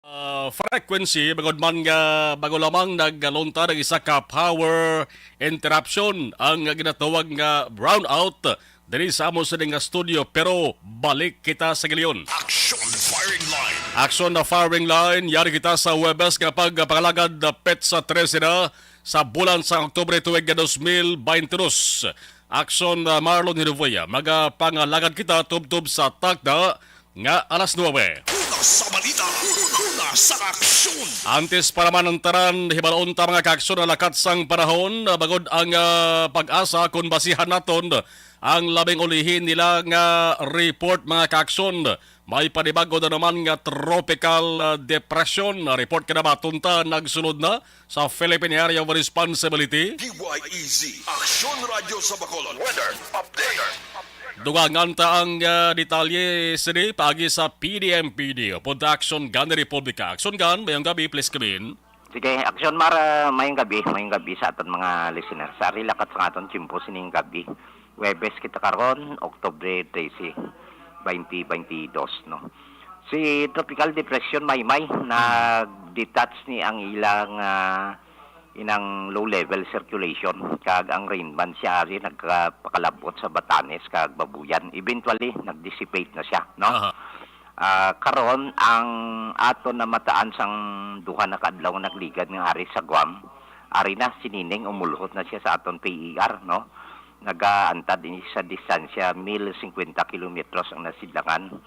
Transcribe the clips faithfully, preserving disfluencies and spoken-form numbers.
ah, frequency, bangod man nga bago lamang nagluntad ang isa ka power interruption, ang ginatawag nga brownout diri sa amo sini nga studio. Pero balik kita sa gilion. Action Firing Line. Action na Firing Line, yari kita sa Huwebes nga pagpangalagad, ah, petsa trese na sa bulan sa Oktubre tuig nga dos mil baynte dos. Action, ah, Marlon Hinuvoya, magapangalagad kita tubtob sa takda nga alas nuebe. Una sa balita, una sa aksyon. Antes pa naman ang tanan, hibaloon ta, mga kaaksyon, ang lakat sang panahon, ah, bangod ang, ah, pag-asa, kung basihan naton ang labing ulihi nila nga report, mga kaaksyon. May panibago na naman nga tropical, ah, depression. Report kinabaton ta, nagsulod na sa Philippine Area of Responsibility. D Y E Z, Aksyon Radyo sa Bacolod. Weather update. Dugangan ta ang, ah, detalye sini paagi sa P D M P D O, Punta Action Gun Republika. Action Gun, mayong gabi, please come in. Sige, Action Mar, ah, mayong gabi, mayong gabi sa aton mga listeners. Sa rilakat sa aton tiyempo sining gabi. Huwebes kita karon, Oktubre trese, twenty twenty-two, no. Si Tropical Depression Maymay nag-detach ni ang ilang, ah, inang low level circulation, kag ang rain band siya ari nagpakalabot sa Batanes kag Babuyan. Eventually, nag-dissipate na siya, no? Aha. Ah, karon ang aton namataan sang duha na ka adlaw nga nagligad nga ari sa Guam, ari na si Nining, umulhot na siya sa aton P E R, no? Nagaantad ini sa distansya mil cincuenta kilometros ang nasidlangan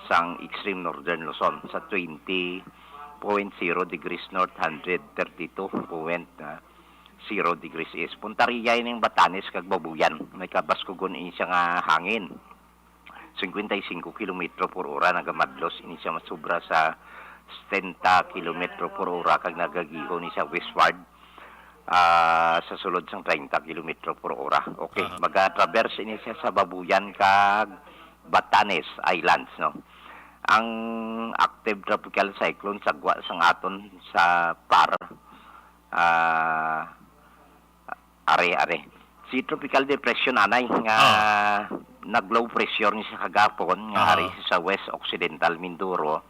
sang extreme northern Luzon, sa twenty point zero degrees north, hundred thirty-two point zero degrees east. Punta ria ining Batanes kag Babuyan, may kabaskugon ini siya nga hangin. Cincuenta y cinco kilometro por hora, nagamadlos ini siya masubra sa setenta kilometro por hora kag nagagihon ni siya westward, ah, sa sulod sang treinta kilometro por hora. Okay, Aha. Maga-traverse ini siya sa Babuyan kag Batanes Islands, no. Ang active tropical cyclone sagwa sang aton sa par, ah, Are, are. Si Tropical Depression anay nga Ah. nag-low pressure ni sa kagapon nga Ah. ari sa West Occidental Mindoro,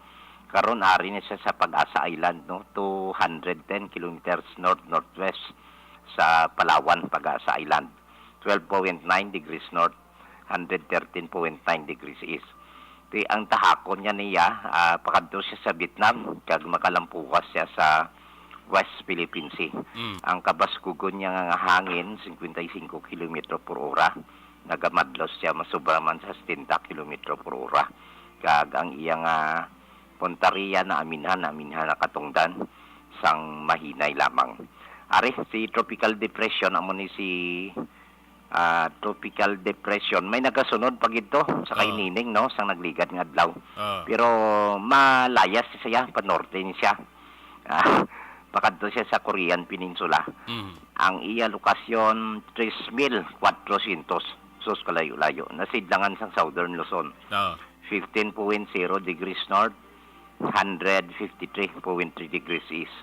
karon ari na siya sa Pag-asa Island, no, two hundred ten kilometers north-northwest sa Palawan, Pag-asa Island, twelve point nine degrees north, hundred thirteen point nine degrees east. Ti ang tahakon niya niya, ah, pakadto siya sa Vietnam, kag makalampuwas siya sa West Philippine Sea. Mm. Ang kabaskugon niya nga hangin, cincuenta y cinco kilometro por hora, nagamadlos siya masubra man sa setenta kilometro por hora. Kag ang iya nga punta ria naaminhan, naaminhan nakatungdan sang mahinay lamang. Ari, si Tropical Depression, amo ni si, ah, Tropical Depression. May nagasunod pa gid to sa kay Oo. Nining, no, sang nagligad nga adlaw. Oo. Pero malayas siya, panorte ni siya. Ah, pakadto siya sa Korean Peninsula. Mhm. Ang iya lokasyon, tres mil cuatrocientos. Sus, kalayo-layo. Nasidlangan sang Southern Luzon. Oo. Fifteen point zero degrees north, hundred fifty-three point three degrees east.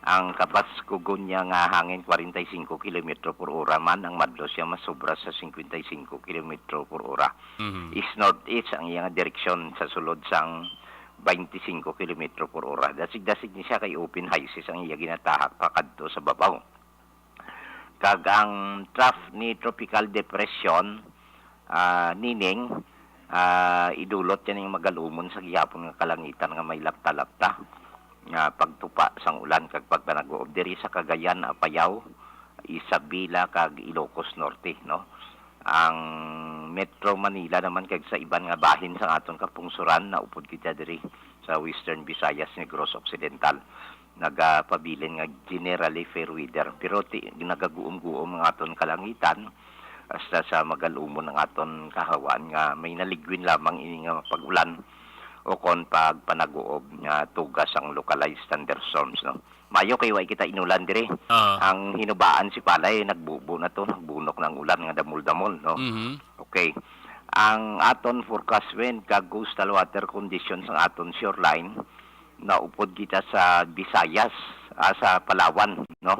Ang kabaskugon niya nga hangin, kwarenta y singko kilometro por ora man, ang madlo siya masobra sa singkwenta y singko kilometro por ora. Mhm. East-northeast ang iya nga direksyon sa sulod sang twenty-five kilometro por ora. Dasig-dasig ni siya kay open high seas ang iya ginatahak pakadto sa babaw. Kag ang trough ni Tropical Depression, ah, Nining, ah, idulot yan yung magalumon sa gihapon nga kalangitan nga may lapta-lapta nga pagtupa sang ulan kag pagpanaguob diri sa Cagayan, Apayao, Isabela, kag Ilocos Norte, no? Ang Metro Manila naman kag sa iban nga bahin sa aton kapungsuran, naupod kita diri sa Western Visayas, Negros Occidental, nagapabilin nga generally fair weather. Pero ti-, nagaguom-guom ang aton kalangitan, hasta sa magalumon ang aton kahawaan nga may naligwin lamang ini nga pag-ulan o kon pagpanaguob nga tuga sang localized thunderstorms, no? Mayo kay wa kita inulan diri. Ah. Ang hinubaan si palay, nagbubo na to, nagbunok na ang ulan nga damol-damol, no? Mhm. Okay. Ang aton forecast wind kag coastal water conditions ang aton shoreline, naupod kita sa Visayas, ah, sa Palawan, no?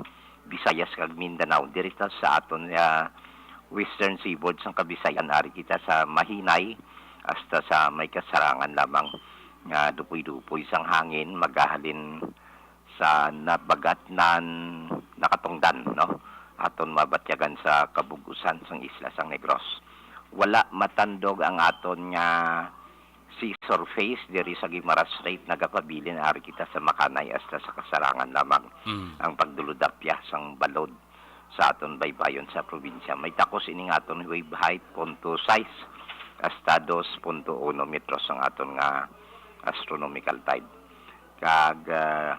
Visayas kag Mindanao. Diri ta sa aton, ah, western seaboard sang Kabisayan, ari kita sa mahinay hasta sa may kasarangan lamang. nga dupoy-dupoy sang hangin magahalin sa nabagatnan, nakatungdan, no? Aton mabatyagan sa kabug-usan sang isla sang Negros. Wala matandog ang aton nga sea surface diri sa Guimaras Strait, nagapabilin ari kita sa Makanay hasta sa Kasarangan lamang. Mm. Ang pagduludapya sang balod sa aton baybayon sa probinsya. May takos ining aton wave height, punto sais hasta dos punto uno metros ang aton nga astronomical tide. Kag, ah,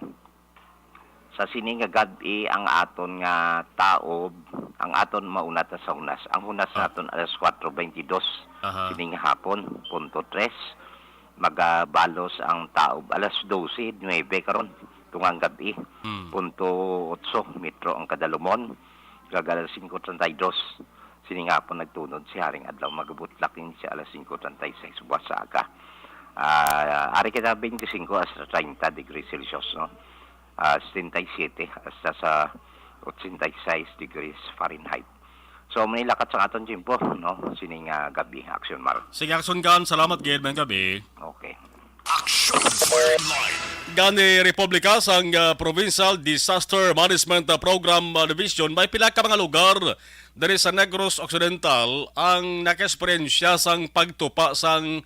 sa sini nga gab-i, ang aton nga taob, ang aton mauna ta sa hunas. Ang hunas Ah. naton alas kuwatro beintidos Aha. sining hapon, punto tres. Magabalos ang taob alas dose nuebe karon, tungang gab-i, Hmm. punto otso metro ang kadalumon. Kag alas singko treinta y dos sining hapon nagtunod si Haring Adlaw, magabutlak ini sa alas singko treinta y seis buwas sa aga. Ah, ari kita beintisinko hasta treinta degrees Celsius, no? Ah, setenta y siete hasta sa ochenta y seis degrees Fahrenheit. So, manilakat sa aton tiempo, no? Sining, ah, gab-i, Action Mar. Sige, Action Gan, salamat gid, maayong gab-i. Okay. Action Firing Line. Gani, Republika sang, ah, Provincial Disaster Management, ah, Program, ah, Division, may pila ka mga lugar diri sa Negros Occidental ang nakaeksperyensya sang pagtupa sang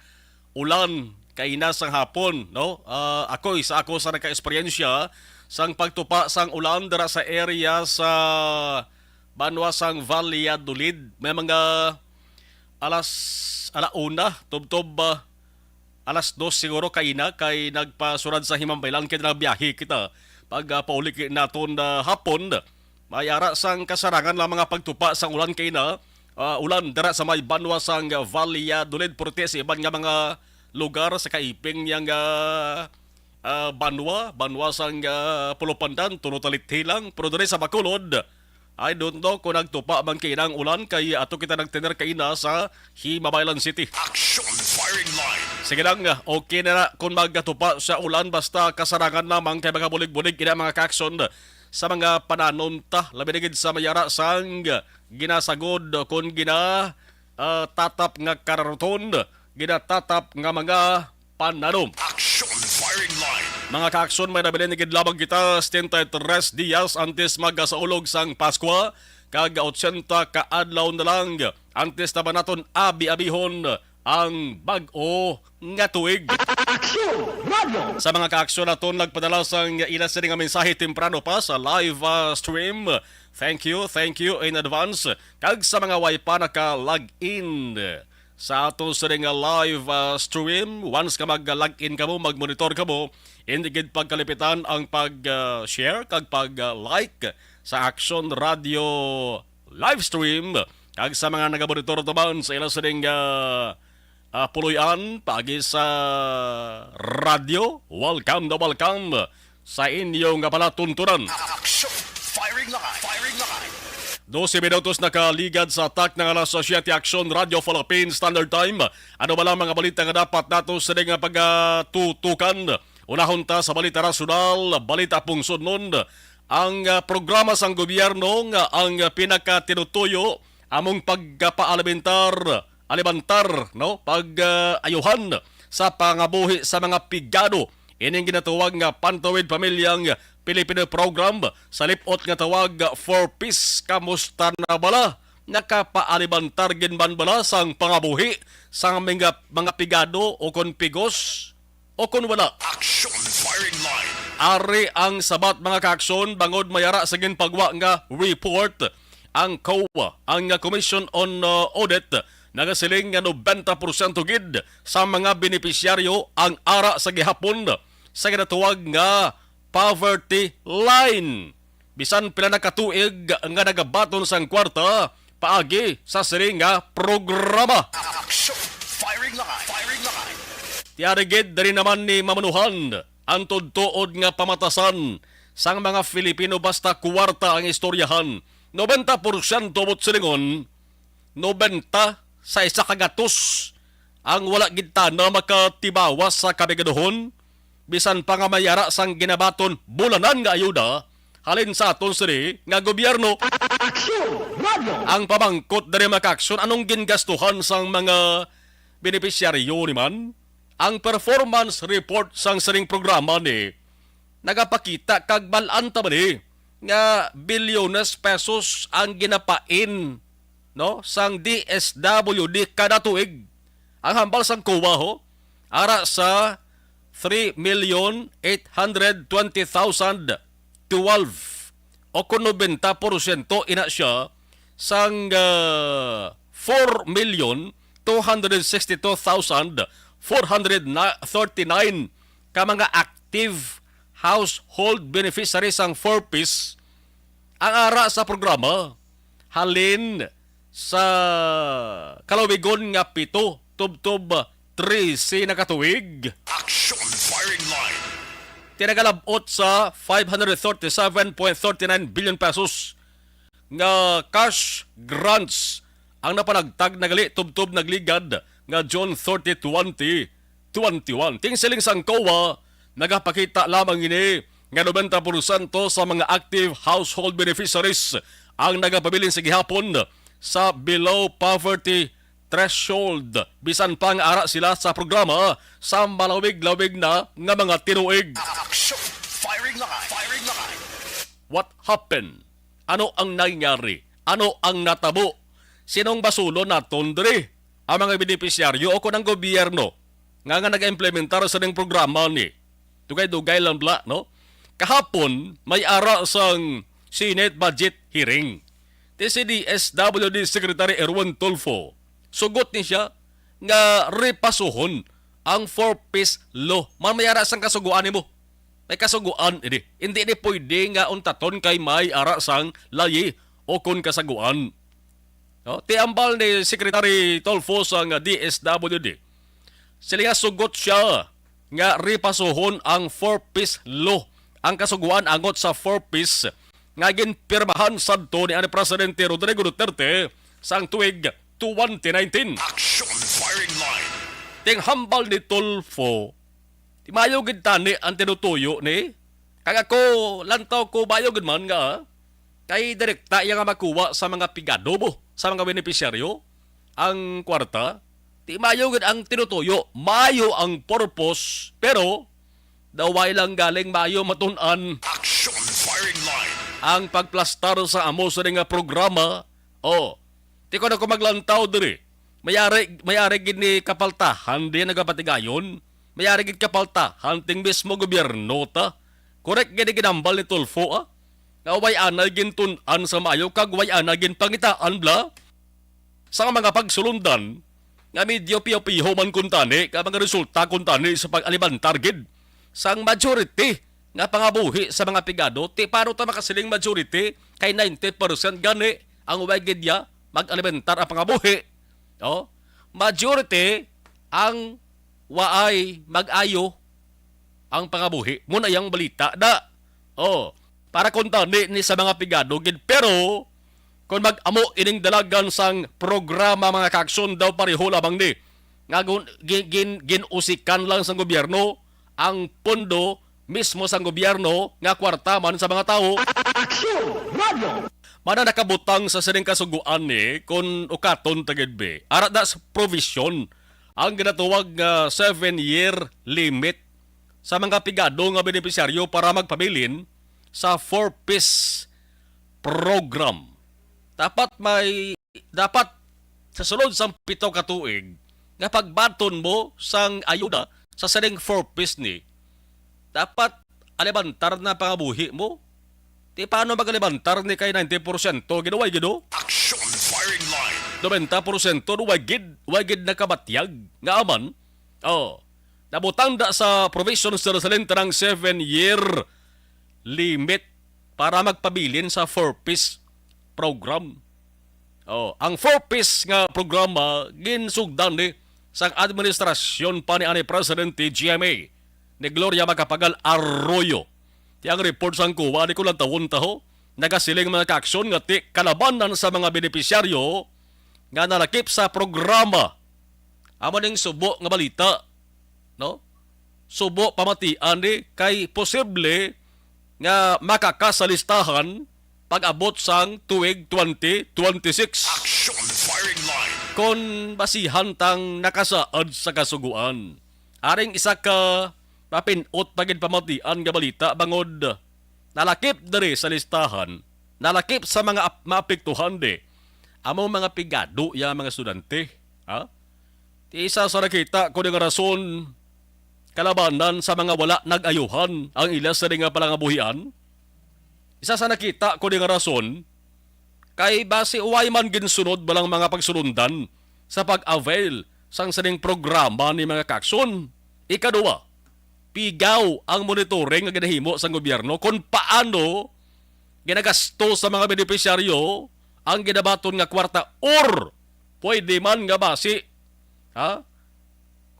ulan kaina sang hapon, no? Ah, ako, isa ako sa nakaeksperyensya sang pagtupa sang ulan dira sa area sa banwa sang Valladolid. May mga alas, ala una, tubtob, ah, alas dos siguro kaina, kay nagpasulod sa Himamaylan, kay nagbiyahe kita. Pag, ah, pauli ki-, naton, ah, hapon, may ara sang kasarangan lang mga pagtupa sang ulan kaina, ah, ulan dira sa may banwa sang Valladolid, Porte, sa iban nga mga lugar sa kaiping niyang, ah, ah, banwa, banwa sang, ah, Pulupandan, Tuno Talithilang, pero diri sa Bacolod, I don't know kung nagtupa man kaina ang ulan, kay ato kita nagtener kaina sa Himamaylan City. Action Firing Line. Sige lang, okay na na kung magkatupa sa ulan, basta kasarangan lamang kay magabulig-bulig ina mga ka-action sa mga pananom ta, labi na gid sa may ara sang ginasagod kung gina, ah, tatap nga kararuton, ginatatap nga mga pananom. Action Firing Line. Mga ka-action, may nabilin na gid lamang kita setenta y tres dias antes magasaulog sang Paskwa, kag ochenta ka adlaw na lang antes na ba naton abi-abihon ang bag-o nga tuig. Action Radio. Sa mga ka-action naton nagpadala sang ila sini nga mensahe temprano pa sa live, ah, stream, thank you, thank you in advance. Kag sa mga way pa naka-log in sa ato sini nga live, ah, stream, once nga mag-log in kamo, mag-monitor kamo, hindi gid pagkalipitan ang pag, ah, share kag pag, ah, like sa Action Radio live stream. Kag sa mga nagamonitor naman sa ila sining, ah, ah, puloy-an paagi sa radyo, welcome na welcome sa inyo nga palatuntunan. Action! Firing line! Firing line! Dose minutos nakaligad sa atak ng alas siyete, Action Radio Philippines Standard Time. Ano ba lang mga balita nga dapat nato sa nga pagatutukan? Unahon ta sa balita nasyonal, balita pungsodnon. Ang, ah, programa sang gobyerno nga ang, ah, pinakatinutuyo among pagkapaalimentar, alimantar, no? Pag, ah, ayuhan sa pangabuhi sa mga pigado. Ining ginatawag nga Pantawid Pamilyang Pilipino Program sa lip-ot nga tawag, Four Ps. Kamusta na bala? Nakapaalimantar gid man bala sang pangabuhi sa mga, mga pigado o kon pigos? O kon wala. Action Firing Line. Ari ang sabat, mga ka-aksyon, bangod may ara sa ginpagwa nga report ang COA, ang Commission on, uh, Audit, nagasiling nga nobenta porsyento gid sa mga benepisyaryo ang ara sa gihapon sa ginatawag nga poverty line. Bisan pila na ka tuig nga nagabaton sang kwarta paagi sa sini nga programa. Action! Firing line! Firing line! Tiari gid, diri naman ni mamanuhan ang tudtuod nga pamatasan sang mga Filipino, basta kuwarta ang istoryahan. Nobenta porsyento buot silingon, nobenta sa isa ka gatos ang wala gid tana makatibawas sa kapigaduhon, bisan pa nga may ara sang ginabaton bulanan nga ayuda halin sa aton sini nga gobyerno. Aksyon! Radyo! Ang pamangkot diri, mga ka-aksyon, anong gingastuhan sang mga benepisyaryo ni man? Ang performance report sang sining programa ni nagapakita kag bal-an ta man ni nga bilyones pesos ang ginapain, no, sang D S W D kada tuig. Ang hambal sang COA, ho, ara sa three million eight hundred twenty thousand twelve, o kon nobenta porsyento ina siya sang, ah, four million two hundred sixty-two thousand four hundred thirty-nine ka mga active household beneficiaries sang four Ps ang ara sa programa, halin sa kalawigon nga pito tubtob trese na ka tuig. Action Firing Line. Tinagalabot sa five hundred thirty-seven point thirty-nine billion pesos nga cash grants ang napanagtag na gali tubtob nagligad nga June thirty, twenty twenty-one. Ting siling sang COA, nagapakita lamang ini nga nobenta porsyento sa mga active household beneficiaries ang nagapabilin sa gihapon sa below poverty threshold, bisan pa nga ara sila sa programa sa malawig-lawig na nga mga tinuig. Action! Firing line! Firing line! What happened? Ano ang nangyari? Ano ang natabo? Sinong basulon naton diri? Ang mga benepisyaryo o kon ang gobyerno nga, nga nag-implementar sa ning programa ni? Dugay-dugay lang bala, no? Kahapon, may ara sang Senate budget hearing. Ti si D S W D Secretary Erwin Tulfo, sugot ni siya nga repasuhon ang four Ps law. Man, may ara sang kasugoan nimo. May kasugoan ini. Hindi ni pwede nga untaton kay may ara sang layi o kon kasaguan. No? Ti hambal ni Secretary Tulfo sang D S W D, sila nga sugot siya nga repasuhon ang four Ps law, ang kasugoan angot sa four Ps nga ginpirmahan sadto ni ani Presidente Rodrigo Duterte sang tuig twenty nineteen. Action Firing Line. Ting hambal ni Tulfo, ti maayo gid tani ang tinutuyo ni. Kag ako, lantaw ko, maayo gid man nga, kay direkta iya nga makuha sa mga pigado mo, sa mga benepisyaryo ang kwarta. Ti maayo gid ang tinutuyo, maayo ang purpose, pero daw way lang galing maayo matun-an. Action Firing Line. Ang pagplastar sa amo sini nga programa. Oh, ti kon ako maglantaw diri, mayari, mayari gid ni kapaltahan di nagapatigayon, mayari gid kapaltahan ting mismo gobyerno ta. Correct gid ni ginambal ni Tulfo, ah, nga way anay gintun-an sa maayo kag way anay ginpangitaan bala sa mga pagsulundan nga medyo piho-piho man kuntani ka mga resulta kuntani sa pag-alibantar gid sang majority nga pangabuhi sa mga pigado. Ti paano ta makasiling majority kay ninety percent gani ang way gid ya mag-alibantar ang pangabuhi? Oh, majority ang waay mag-ayo ang pangabuhi. Mo na yang balita da. Oh, para kuntani ni sa mga pigado gid, pero kon mag-amo ining dalagan sang programa, mga kaaksyon, daw pareho lamang ni nga gun-, gin-, gin-, gin-usikan lang sang gobyerno ang pondo mismo sang gobyerno nga kwarta man sa mga tawo. Aksyon! Radyo! Mana nakabutang sa sining kasugoan ni kon ukaton ta gid bi. Ara da sa provision ang ginatawag nga seven-year limit sa mga pigado nga benepisyaryo para magpabilin sa four Ps program. Dapat may, dapat sa sulod sang pito ka tuig nga pagbaton mo sang ayuda sa sining four Ps ni, dapat alibantar na pangabuhi mo. Ti paano mag-alibantar ni kay ninety porsyento ginuway gid, oh? Action Firing Line. Nobenta porsyento way gid, way gid nakabatyag nga aman. Oh, nabutang da sa provision sa Resalenta ng seven-year limit para magpabilin sa four Ps program. Oh, ang four Ps nga programa ginsugdan ni sang administrasyon pa ni ani Presidente G M A ni Gloria Macapagal Arroyo. Ti ang report sang COA ni kulantawon taho, nagasiling mga kaaksyon nga ti kalabanan sa mga benepisyaryo nga nalakip sa programa. Amo ning subo nga balita, no? Subo pamatian ni kay posible nga makaka sa listahan pag-abot sang tuig twenty twenty-six. Action Firing Line. Kon basihan tang nakasaad sa kasugoan, Aring isa ka mapin-ot pa gid pamatian nga balita bangod nalakip diri sa listahan, nalakip sa mga ap-, maapektuhan di amo mga pigado ya mga estudyante. Ha? Ti isa sa nakita ko nga rason, kalabanan sa mga wala nag-ayuhan ang ila sa nga palangabuhian. Isa sa nakita ko nga rason, kay basi way man ginsunod ba lang mga pagsulundan sa pag-avail sang sining programa ni mga kakson. Ikaduha, pigaw ang monitoring nga ginahimo sang gobyerno kon paano ginagasto sa mga benepisyaryo ang ginabaton nga kwarta, or pwede man nga basi, ha,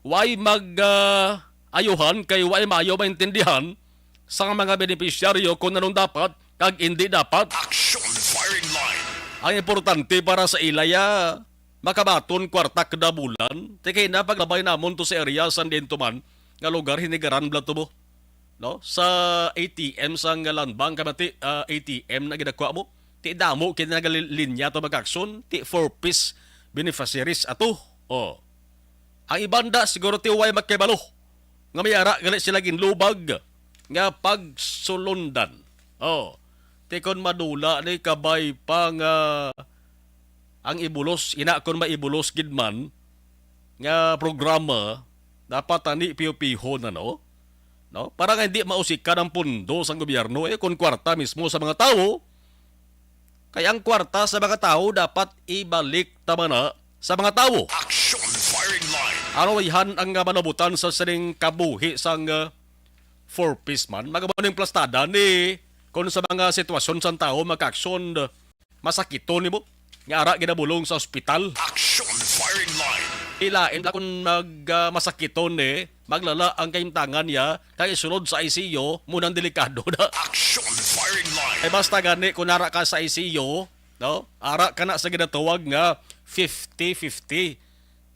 way mag, ah, ayuhan kay way maayo maintindihan sa mga benepisyaryo kung anong dapat kag indi dapat. Action Firing Line. Ang importante para sa ila ya makabaton kwarta kada bulan. Ti kay na paglabay namon to sa area sa diin to man nga lugar, hinigaran bala to mo, no? Sa A T M sang Land Bank, kamati, ah, A T M na ginakwa mo. Ti damo kini nagalinya to magakson, ti four Ps beneficiaries ato. Oh. Ang iban da siguro ti way makibalo nga may ara gali sila ginlubag nga pagsulundan. Oh. Ti kon madula ni, kabay pa nga ang ibulos, ina kon maibulos gid man nga programa, dapat ani piho-piho na, no? No? Para nga hindi mausikan ang pondo sang gobyerno, eh, kung kwarta mismo sa mga tawo, kay ang kwarta sa mga tawo dapat ibalik ta man na sa mga tawo. Action Firing Line. Aron wayhan ang, ah, manabutan sa sining kabuhi sang, ah, four Ps man. Magabaw ning plastada ni kung sa mga sitwasyon sang tawo magka-action, masakiton nimo nga ara ginabulong sa ospital. Action Firing Line. Ilain lang kung mag, ah, masakiton ni, maglala ang kahimtangan niya, kay isulod sa I C U, munang delikado na. Action Firing Line. Ay basta gani kung ara ka sa I C U, no? Ara ka na sa ginatawag nga fifty fifty.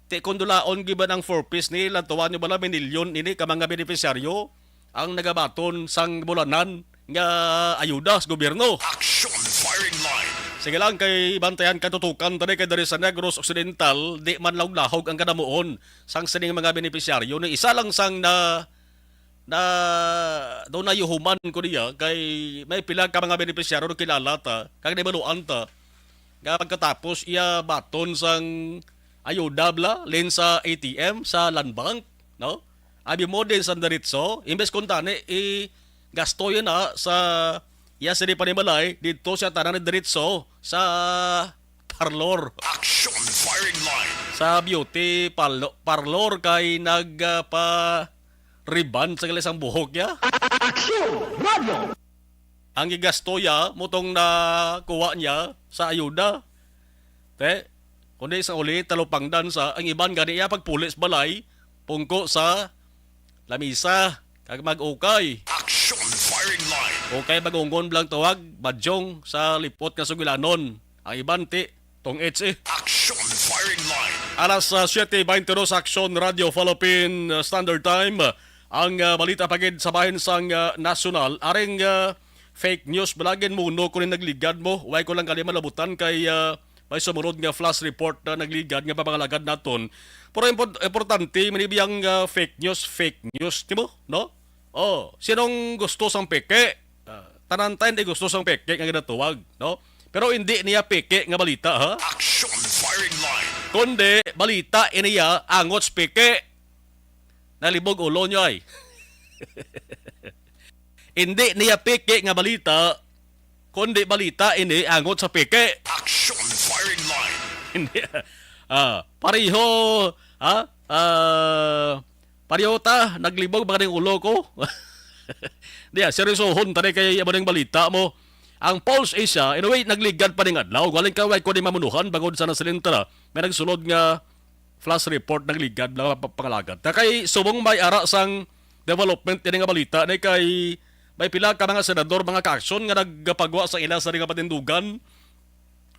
Ti kung dulaon giban ang four Ps ni, lantawan nyo bala, minilyon ini ka mga benepisyaryo ang nagabaton sang bulanan nga ayuda sa gobyerno. Action Firing Line. Sige lang, kay bantayan katutukan tani kay diri sa Negros Occidental, di man lahog-lahog ang kadamuon sang sining mga benepisyaryo. Ni isa lang sang na, na, daw nayuhuman ko niya, kay may pila ka mga benepisyaryo na kilala ta, kag nahibaluan ta, nga pagkatapos iya baton sang ayuda bala, lin sa A T M, sa Land Bank, no? Abi mo din sa diretso, imbes kung tani, i gasto yun na sa iya sini panimalay, dito siya tanan diretso sa parlor. Action Firing Line. Sa beauty parlo-, parlor kay nag, ah, pa rebond sa gali sang buhok niya. Action Radio. Ang gigasto niya, mutong nakuha niya sa ayuda. Te, kundi sa uli, talupangdan sa, ang iban gani iya pagpulis balay, pungko sa lamisa, kag mag-ukay. Action Firing Line. Ukay, mag-ungon lang tawag, badyong sa lipot nga sugilanon. Ang iban, ti, tong itse. Action Firing Line. Alas, ah, siete beintidos, Action Radio Philippine, ah, Standard Time. Ang, ah, balita pa gid sa bahin sang, ah, nasyonal. Aring, ah, fake news, balagin mo, no, kung nagligad mo. Way ko lang gali malabutan kay, ah, may sumunod nga flash report na nagligad nga papangalagad naton. Pero import-, importante, manibiyang, ah, fake news, fake news, di mo? No? Oh, sinong gusto sang peke? Ah, tanan tayo hindi gusto sang peke nga ginatuwag, no? Pero hindi niya peke nga balita, ha? Action Firing Line. Kundi, balita iniya angot sa peke. Nalibog ulo niyo ay. Hindi niya peke nga balita, kundi balita ini angot sa peke. Action Firing Line. Hindi. Ah, pareho, ha? Ah, pareho ta, naglibog ba ning ulo ko? Di, ah, seryosohon tani kay amo ning balita mo. Ang Pulse Asia, anyway, nagligad pa ning adlaw. Galing ka, way ko ni mamunuhan, bangod sa nasilin ta na, may nagsulod nga flash report, nagligad lang pa-, pangalagad. Ta kay subong may ara sang development ini nga balita ni kay may pila ka mga senador, mga kaaksyon nga nagpagwa sa ila sa nga patindugan.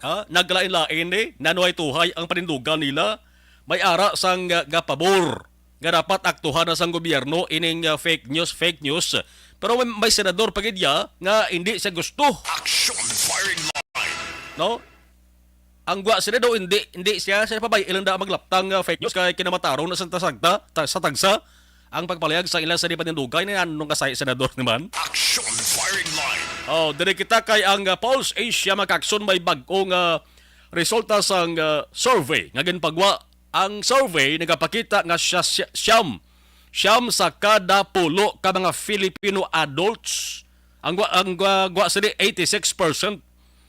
Ha? Naglain-lain ni nanuhay-tuhay ang panindugan nila. May ara sang nga, nga pabor nga dapat aktuhan na sang gobyerno ining, ah, fake news, fake news. Pero may, may senador pa gid ya nga hindi siya gusto. Action Firing Line. No? Ang gwa sila daw, hindi, hindi siya, siya pa ba ilang da maglaptang, ah, fake news kay kinamatarong na sa tasagta, ta-, sa tagsa. ang pagpalayag sa ila sa di panindugay na anong kasay senador naman. Action firing line. Oh, diri kita kay ang uh, Pulse Asia, mga kaakson, may bag-o nga resulta sang uh, survey nga ginpagwa. Ang survey nagapakita nga siya, siya, siyam, siyam sa kada pulo ka mga Filipino adults, ang gwa, ang gwa, gwa sini eighty-six percent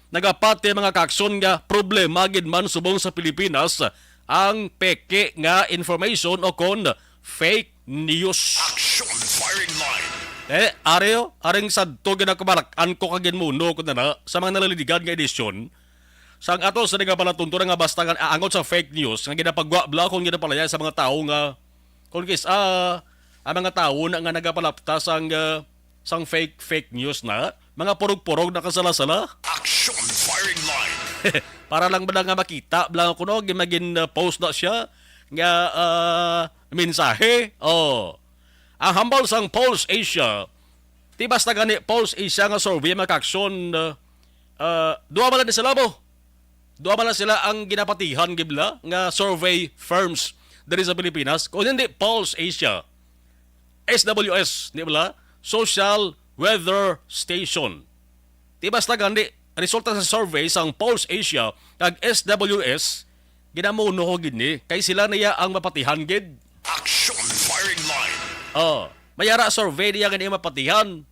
nagapati, mga kaakson, nga problema gid man subong sa Pilipinas ang peke nga information o kon fake news. Action firing line. Eh, ari, aring sadto ginakabalakan ko kag ginmuno ko na na sa mga nalaligan nga edisyon. Sang ato sa nga palatunto na nga basta nga aangot sa fake news nga ginapagwa bla kung ginapalaya sa mga tawo nga kung kis ah, ang mga tawo na nga nagapalapta sang ah, sang fake fake news na mga purog-purog na kasala-sala. Action firing line. Para lang bala nga makita bala kuno gimagin uh, post na siya nga uh, mensahe. Oh. Ang hambal sang Pulse Asia, ti basta gani Pulse Asia nga survey, mga kaakson, uh, uh, duha man lang ni sila mo. Duha man lang sila ang ginapatihan gibla nga survey firms diri sa Pilipinas. Kung hindi Pulse Asia, S W S, di bala? Social Weather Station. Ti basta gani resulta sa survey sang Pulse Asia kag S W S, ginamuno ko gid ni kay sila niya ang mapatihan gid. Action firing line. Oh, may ara survey niya gani mapatihan.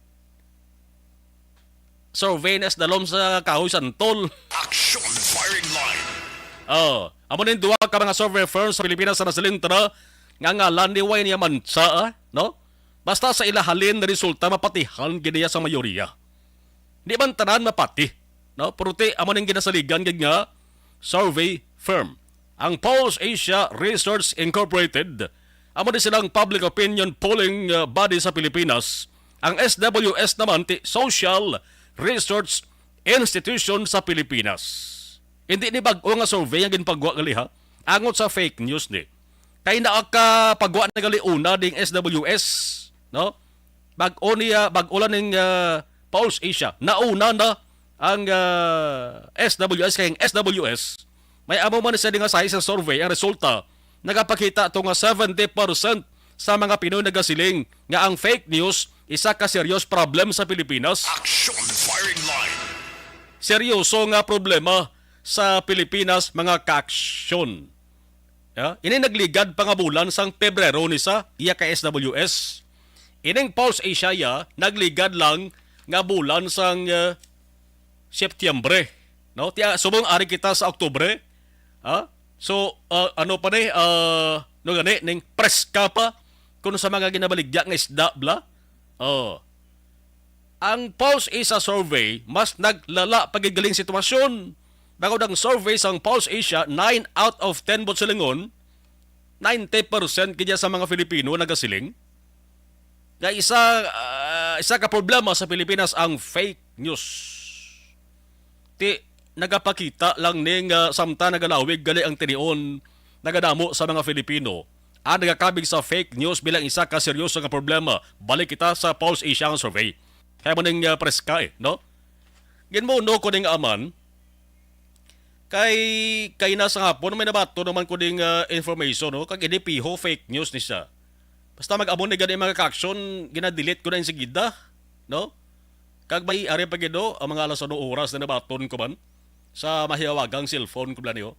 Survey na sa dalom sa kahoy santol. Action firing line. Oh, amo ning duha ka mga survey firms sa Pilipinas sa nasilintra nga ngalan ni way niya mansa, ah, no? Basta sa ila halin resulta mapatihan gid niya sa mayoriya. Di man tanan mapati, no? Pero ti amo ning ginasaligan gid nga survey firm. Ang Pulse Asia Research Incorporated, amo ni silang public opinion polling uh, body sa Pilipinas. Ang S W S naman ti Social Research Institution sa Pilipinas. Hindi ni bag-o nga survey ang ginpagwa gali ha. Angot sa fake news ni. Kay nakapagwa na gali una ding S W S, no? Bag-o niya, bag-o lang ning uh, Pulse Asia. Nauna na ang uh, S W S kay ang S W S may amo man siya nga size sa survey ang resulta nagapakita to nga seventy percent sa mga Pinoy nagasiling nga ang fake news isa ka serious problem sa Pilipinas. Action firing line. Seryoso nga problema sa Pilipinas, mga kaaksyon. Ya, ini nagligad pa nga bulan sang Pebrero ni sa iya ka S W S. Ining Pulse Asia ya, nagligad lang nga bulan sang uh, Setyembre, no? Tiya, subong ari kita sa Oktubre. Ha? So, uh, ano pa ni? Uh, no gani ning preska pa kuno sa mga ginabaligya nga isda bla. Oh. Ang Pulse Asia survey mas naglala pa gid galing sitwasyon. Bangod ang survey sang Pulse Asia, nine out of ten buot silingon, ninety percent gid sa mga Filipino nagasiling nga isa ah, isa ka problema sa Pilipinas ang fake news. Ti nagapakita lang ni nga samtang nagalawig gali ang tinion, nagadamo sa mga Filipino ang nagakabig sa fake news bilang isa ka seryoso nga problema. Balik kita sa Pulse Asia nga survey. Kaya mo ning uh, preska eh, no? Ginmuno ko ning aman, kay kay na sa hapon may nabato naman ko ding uh, information, no? Kag ini piho fake news ni siya. Basta mag-amo ni gani mga kaaksyon, gina-delete ko na insegida, no? Kag may ari pa gid, no, ang mga alas ano oras na nabaton ko man sa mahiwagang cellphone ko bla niyo.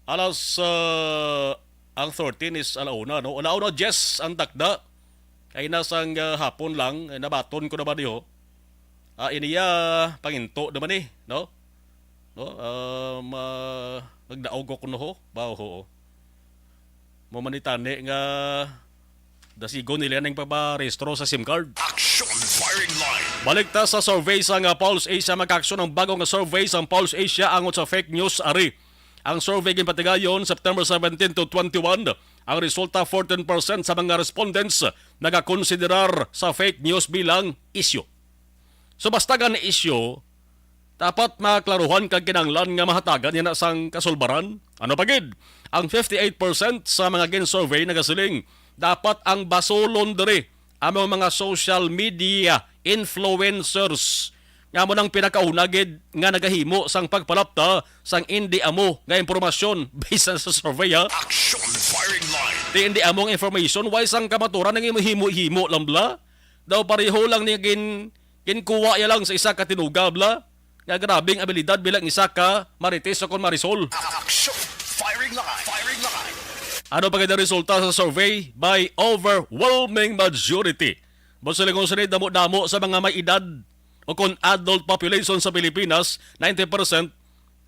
Alas uh, ang thirteen is alauna, no? Alauna diyes ang takda. Kay nasang uh, hapon lang, eh, nabaton ko naman niyo. Ah, iniya panginto naman eh, no? No? Um, uh, nagdaog ko kuno ho. Ba, ho. Mo manitani nga dasigon nila ning pagparehistro sa SIM card. Action firing line. Balik ta sa survey sa nga Pulse Asia, magkaaksyon ang bago nga survey sa Pulse Asia angot sa fake news ari. Ang survey ginpatigayon September seventeen to twenty-one. Ang resulta, fourteen percent sa mga respondents nagakonsiderar sa fake news bilang isyu. So basta gani isyu, dapat maklaruhan kag kinahanglan nga mahatagan niya na sang kasulbaran. Ano pa gid? Ang fifty-eight percent sa mga gin-survey nagasiling dapat ang basulon diri among mga social media influencers nga amo nang pinakauna gid nga nagahimo sang pagpalapta sang indi amo nga impormasyon bisan sa survey, ha? Action firing line. Ti hindi among information, why sang kamaturan ang imo himo-himo lang bla? Daw pareho lang ni gin ginkuha ya lang sa isa ka tinuga bla? Nga grabing abilidad bilang isa ka Marites o kon Marisol. Action! Firing line! Firing line! Ano pa gid ang resulta sa survey? By overwhelming majority. Busa lang kung sini damo-damo sa mga may edad o kon adult population sa Pilipinas, ninety percent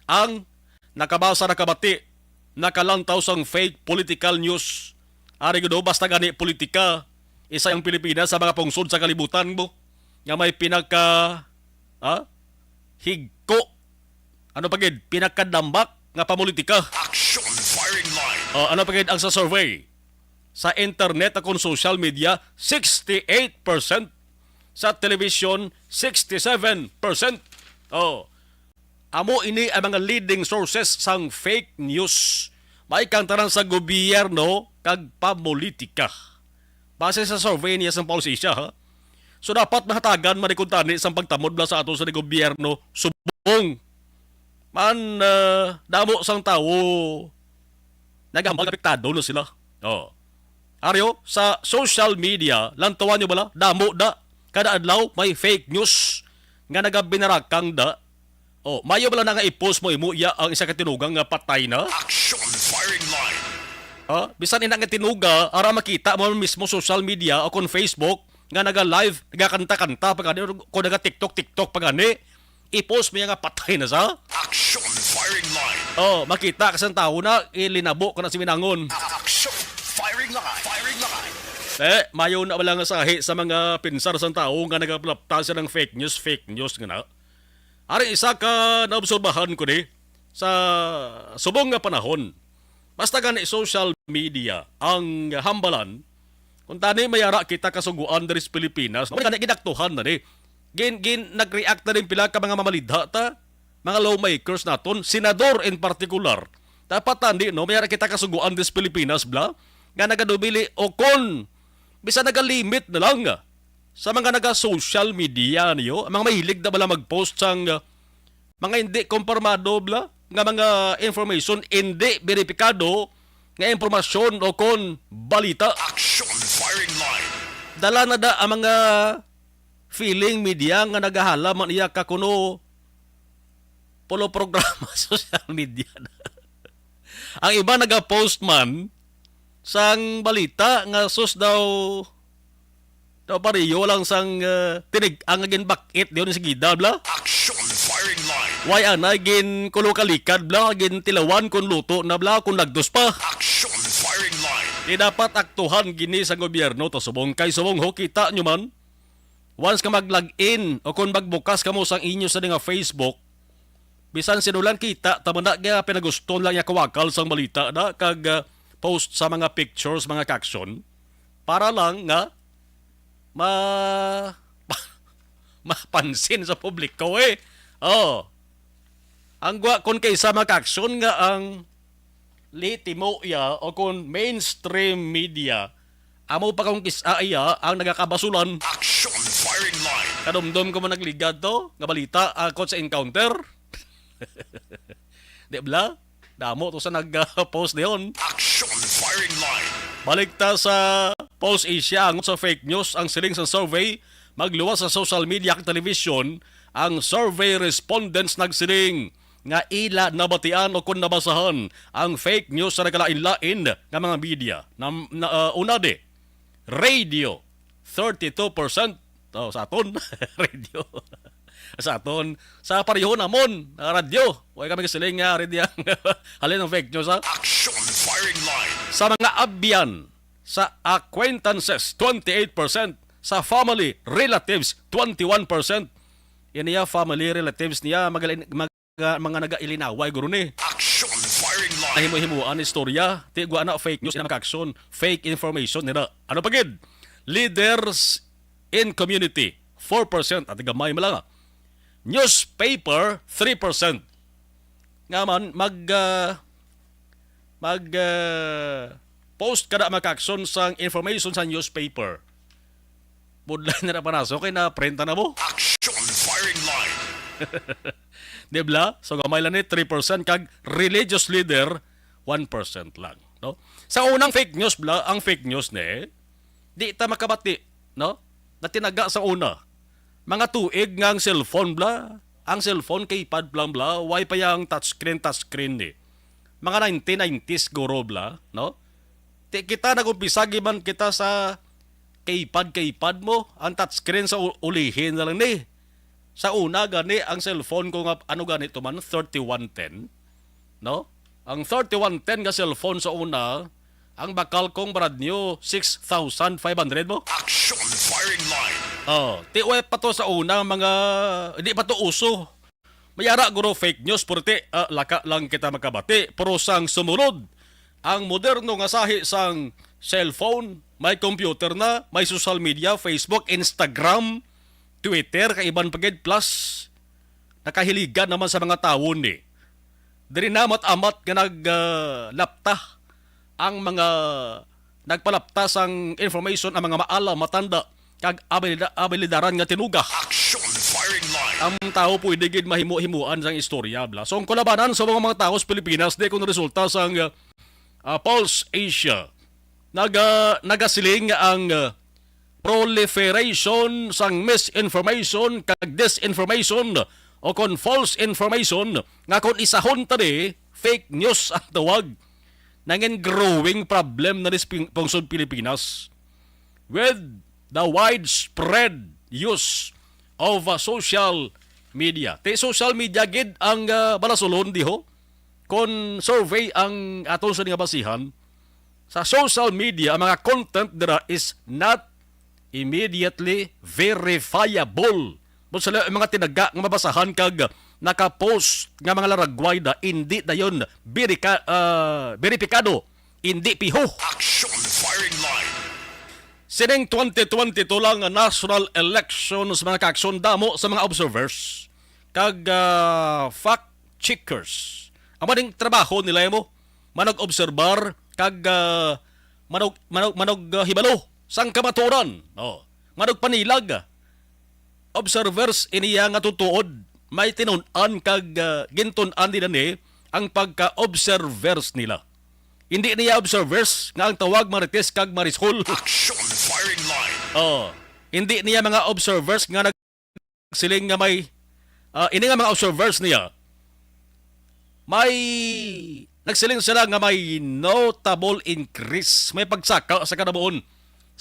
ang nakabasa, nakabati, nakalantaw sang fake political news. Ari gud, basta gani politika, isa ang Pilipinas sa mga pungsod sa kalibutan mo nga may pinaka, ha? Higko. Ano pa gid? Pinakadambak nga pamulitika. Action firing line. Oh, ano pa gid ang sa survey? Sa internet o kon social media, sixty-eight percent. Sa television, sixty-seven percent. Oh, amo ini ang mga leading sources sang fake news. May kang tanan sa gobyerno kag pamulitika. Base sa survey niya sa Pulse Asia, ha? So, dapat mahatagan man ni kuntani sang pagtamod bla sa ato sa gobyerno subong man, ah, damo sang tawo nagahambal nga apektado na sila. Oh. Aryo, sa social media, lantawan nyo bala, damo da. Kada adlaw, may fake news nga nagabinarakang da. Oh, mayo bala na nga i-post mo imo iya ang isa ka tinugang nga patay na? Action firing line. Ah, bisan ina nga tinuga, ara makita mo mismo social media o kon Facebook nga naga-live, nagakanta-kanta pa gani, o kon naga-TikTok, TikTok pa gani, i-post mo iya nga patay na sa? Action firing line. Oh, makita ka sang tawo na, ilinabo ka na si Minangon. Action firing line. Firing line. Eh, mayo na wala nga sahi sa mga pinsar sang tawo nga nagapalapta sa ng fake news, fake news nga na. Ari isa ka naobserbahan ko ni sa subong nga panahon. Basta gani social media ang hambalan, kung tani may ara kita kasuguan diri sa Pilipinas, no? Gani ginaktuhan na ni. Gin, gin, nag-react na din pila ka mga mamalidha ta, mga lawmakers naton, senador in particular. Dapat tani, no, may ara kita kasuguan diri sa Pilipinas, bla, nga nagadumili o kon bisan nagalimit na lang sa mga naga-social media niyo, ang mga mahilig na bala mag-post sang, uh, mga hindi kompormado bla nga mga information, hindi beripikado nga impormasyon o kon balita. Action firing line. Dala na da ang mga feeling media nga nagahala man iya ka kuno pulo programa sa social media. Ang iba nagapost man sang balita nga sus daw, daw pareho lang sang, uh, tinig ang ginbakit diyon sa gida bla. Action firing line. Why anay gin kulukalikad bla, gin tilawan kung luto na bla, kung nagdos pa. Action firing line. Di dapat aktuhan gini sa gobyerno to subong kay subong ho kita nyo man. Once ka mag-log in o kung magbukas kamo sang inyo sa nga Facebook, bisan sino lang kita, tama na nga pinagusto lang niya kawakal sang balita na kag, ah, post sa mga pictures, mga caption, para lang nga ma-, mapansin sa publiko eh. Oh. Ang gwa kon kaysa mga caption nga ang lihitimo iya o kon mainstream media, amo pa kung kis-a iya ang nagakabasulan. Action firing line. Kadumdom ko man nagligad to nga balita akot sa encounter. Di bala? Damo to sa nag-post diyon. Action firing line. Balik ta sa Pulse Asia, angot sa fake news, ang siling sa survey, magluwas sa social media kag television, ang survey respondents nagsiling nga ila nabatian o kon nabasahan ang fake news sa nagkalain-lain nga mga media. Na, na, ah, una di, radio, thirty-two percent. Oh, sa aton, radio. Sa aton, sa pareho namon, ah, radyo. Wa kami kasiling nga radio ang halin ang fake news, ha? Action firing line. Sa mga abyan, sa acquaintances, twenty-eight percent. Sa family, relatives, twenty-one percent. Yan niya, family, relatives niya, magalin-, mag-, mga nagailinaway, guro ni. Action firing line. Nahimo-himuan istorya, ti gwa na fake news, ina maka-action, fake information nila. Ano pa gid? Leaders in community, four percent, at gamay malanga. Newspaper, three percent. Nga man, mag, ah, mag, ah, post ka na maka-action sang information sa newspaper. Budlay na na panaso kay na-print na mo. Action firing line. Di bala? So, gamay lang ni three percent kag religious leader, one percent lang. no? Sa unang fake news, bla, ang fake news ni, di ta makabati, no? Natinaga sa una. Mga tuig nga ang cellphone, bla, ang cellphone keypad lang, bla, way pa yang touchscreen, touchscreen ni. Mga nineteen nineties guro, bla, no? Ti kita nag-umpisa, giman kita sa keypad, keypad mo, ang touchscreen sa u-, ulihin na lang ni. Sa una gani ang cellphone ko nga, ano gani to man, thirty-one ten, no? Ang thirty-one ten nga cellphone sa una, ang bakal kong brand new, six thousand five hundred mo. Action firing line. Oh, ti way pa to sa una, mga, di pa to uso. May ara guro fake news, purti, ah, laka lang kita makabati. Pero sang sumulod, ang moderno nga sahi sang cellphone, may computer na, may social media, Facebook, Instagram, Twitter, kay iban pa gid, plus nakahiligan naman sa mga tawo ni. Diri na amat-amat nga nag, ah, lapta ang mga nagpalapta sang information, ang mga maalam, matanda, kag abilida-, abilidaran nga tinuga. Action firing line. Ang tawo pwede gid mahimo-himuan sang istorya, bla. So, ang kalabanan sa mga, mga tawo sa Pilipinas, di kung resulta sang, ah, ah, Pulse Asia. Naga-, nagasiling nga ang, ah, proliferation sang misinformation kag disinformation o kon false information nga kon isahon ta ni fake news ang tawag, nangin growing problem na ni sa ping-, pungsod Pilipinas with the widespread use of, uh, social media. Ti social media gid ang, uh, balasulon diho. Kon survey ang aton sa nga basihan, sa social media, ang mga content dira is not immediately verifiable. Buot silingon, ang mga tinaga nga mabasahan kag nakapost nga mga laragway na indi dayon birika-, ah, beripikado, indi piho. Action firing line. Sining twenty twenty-two lang nga national elections, mga kaaksyon, damo sa mga observers kag, ah, fact checkers. Amo ning trabaho nila mo, manag-obserbar kag, ah, manag-, manag-, manag-, ah, hibalo sang kamatuoran. Oh, managpanilag. Observers iniya nga tutuod, may tinun-an kag, ah, gintun-an nila ni ang pagka-observers nila. Hindi niya observers nga ang tawag Marites kag Marisol. Action firing line. Oh, hindi niya mga observers nga nagsiling nga may, ah, ini nga mga observers niya, may nagsiling sila nga may notable increase, may pagsaka sa kadabuon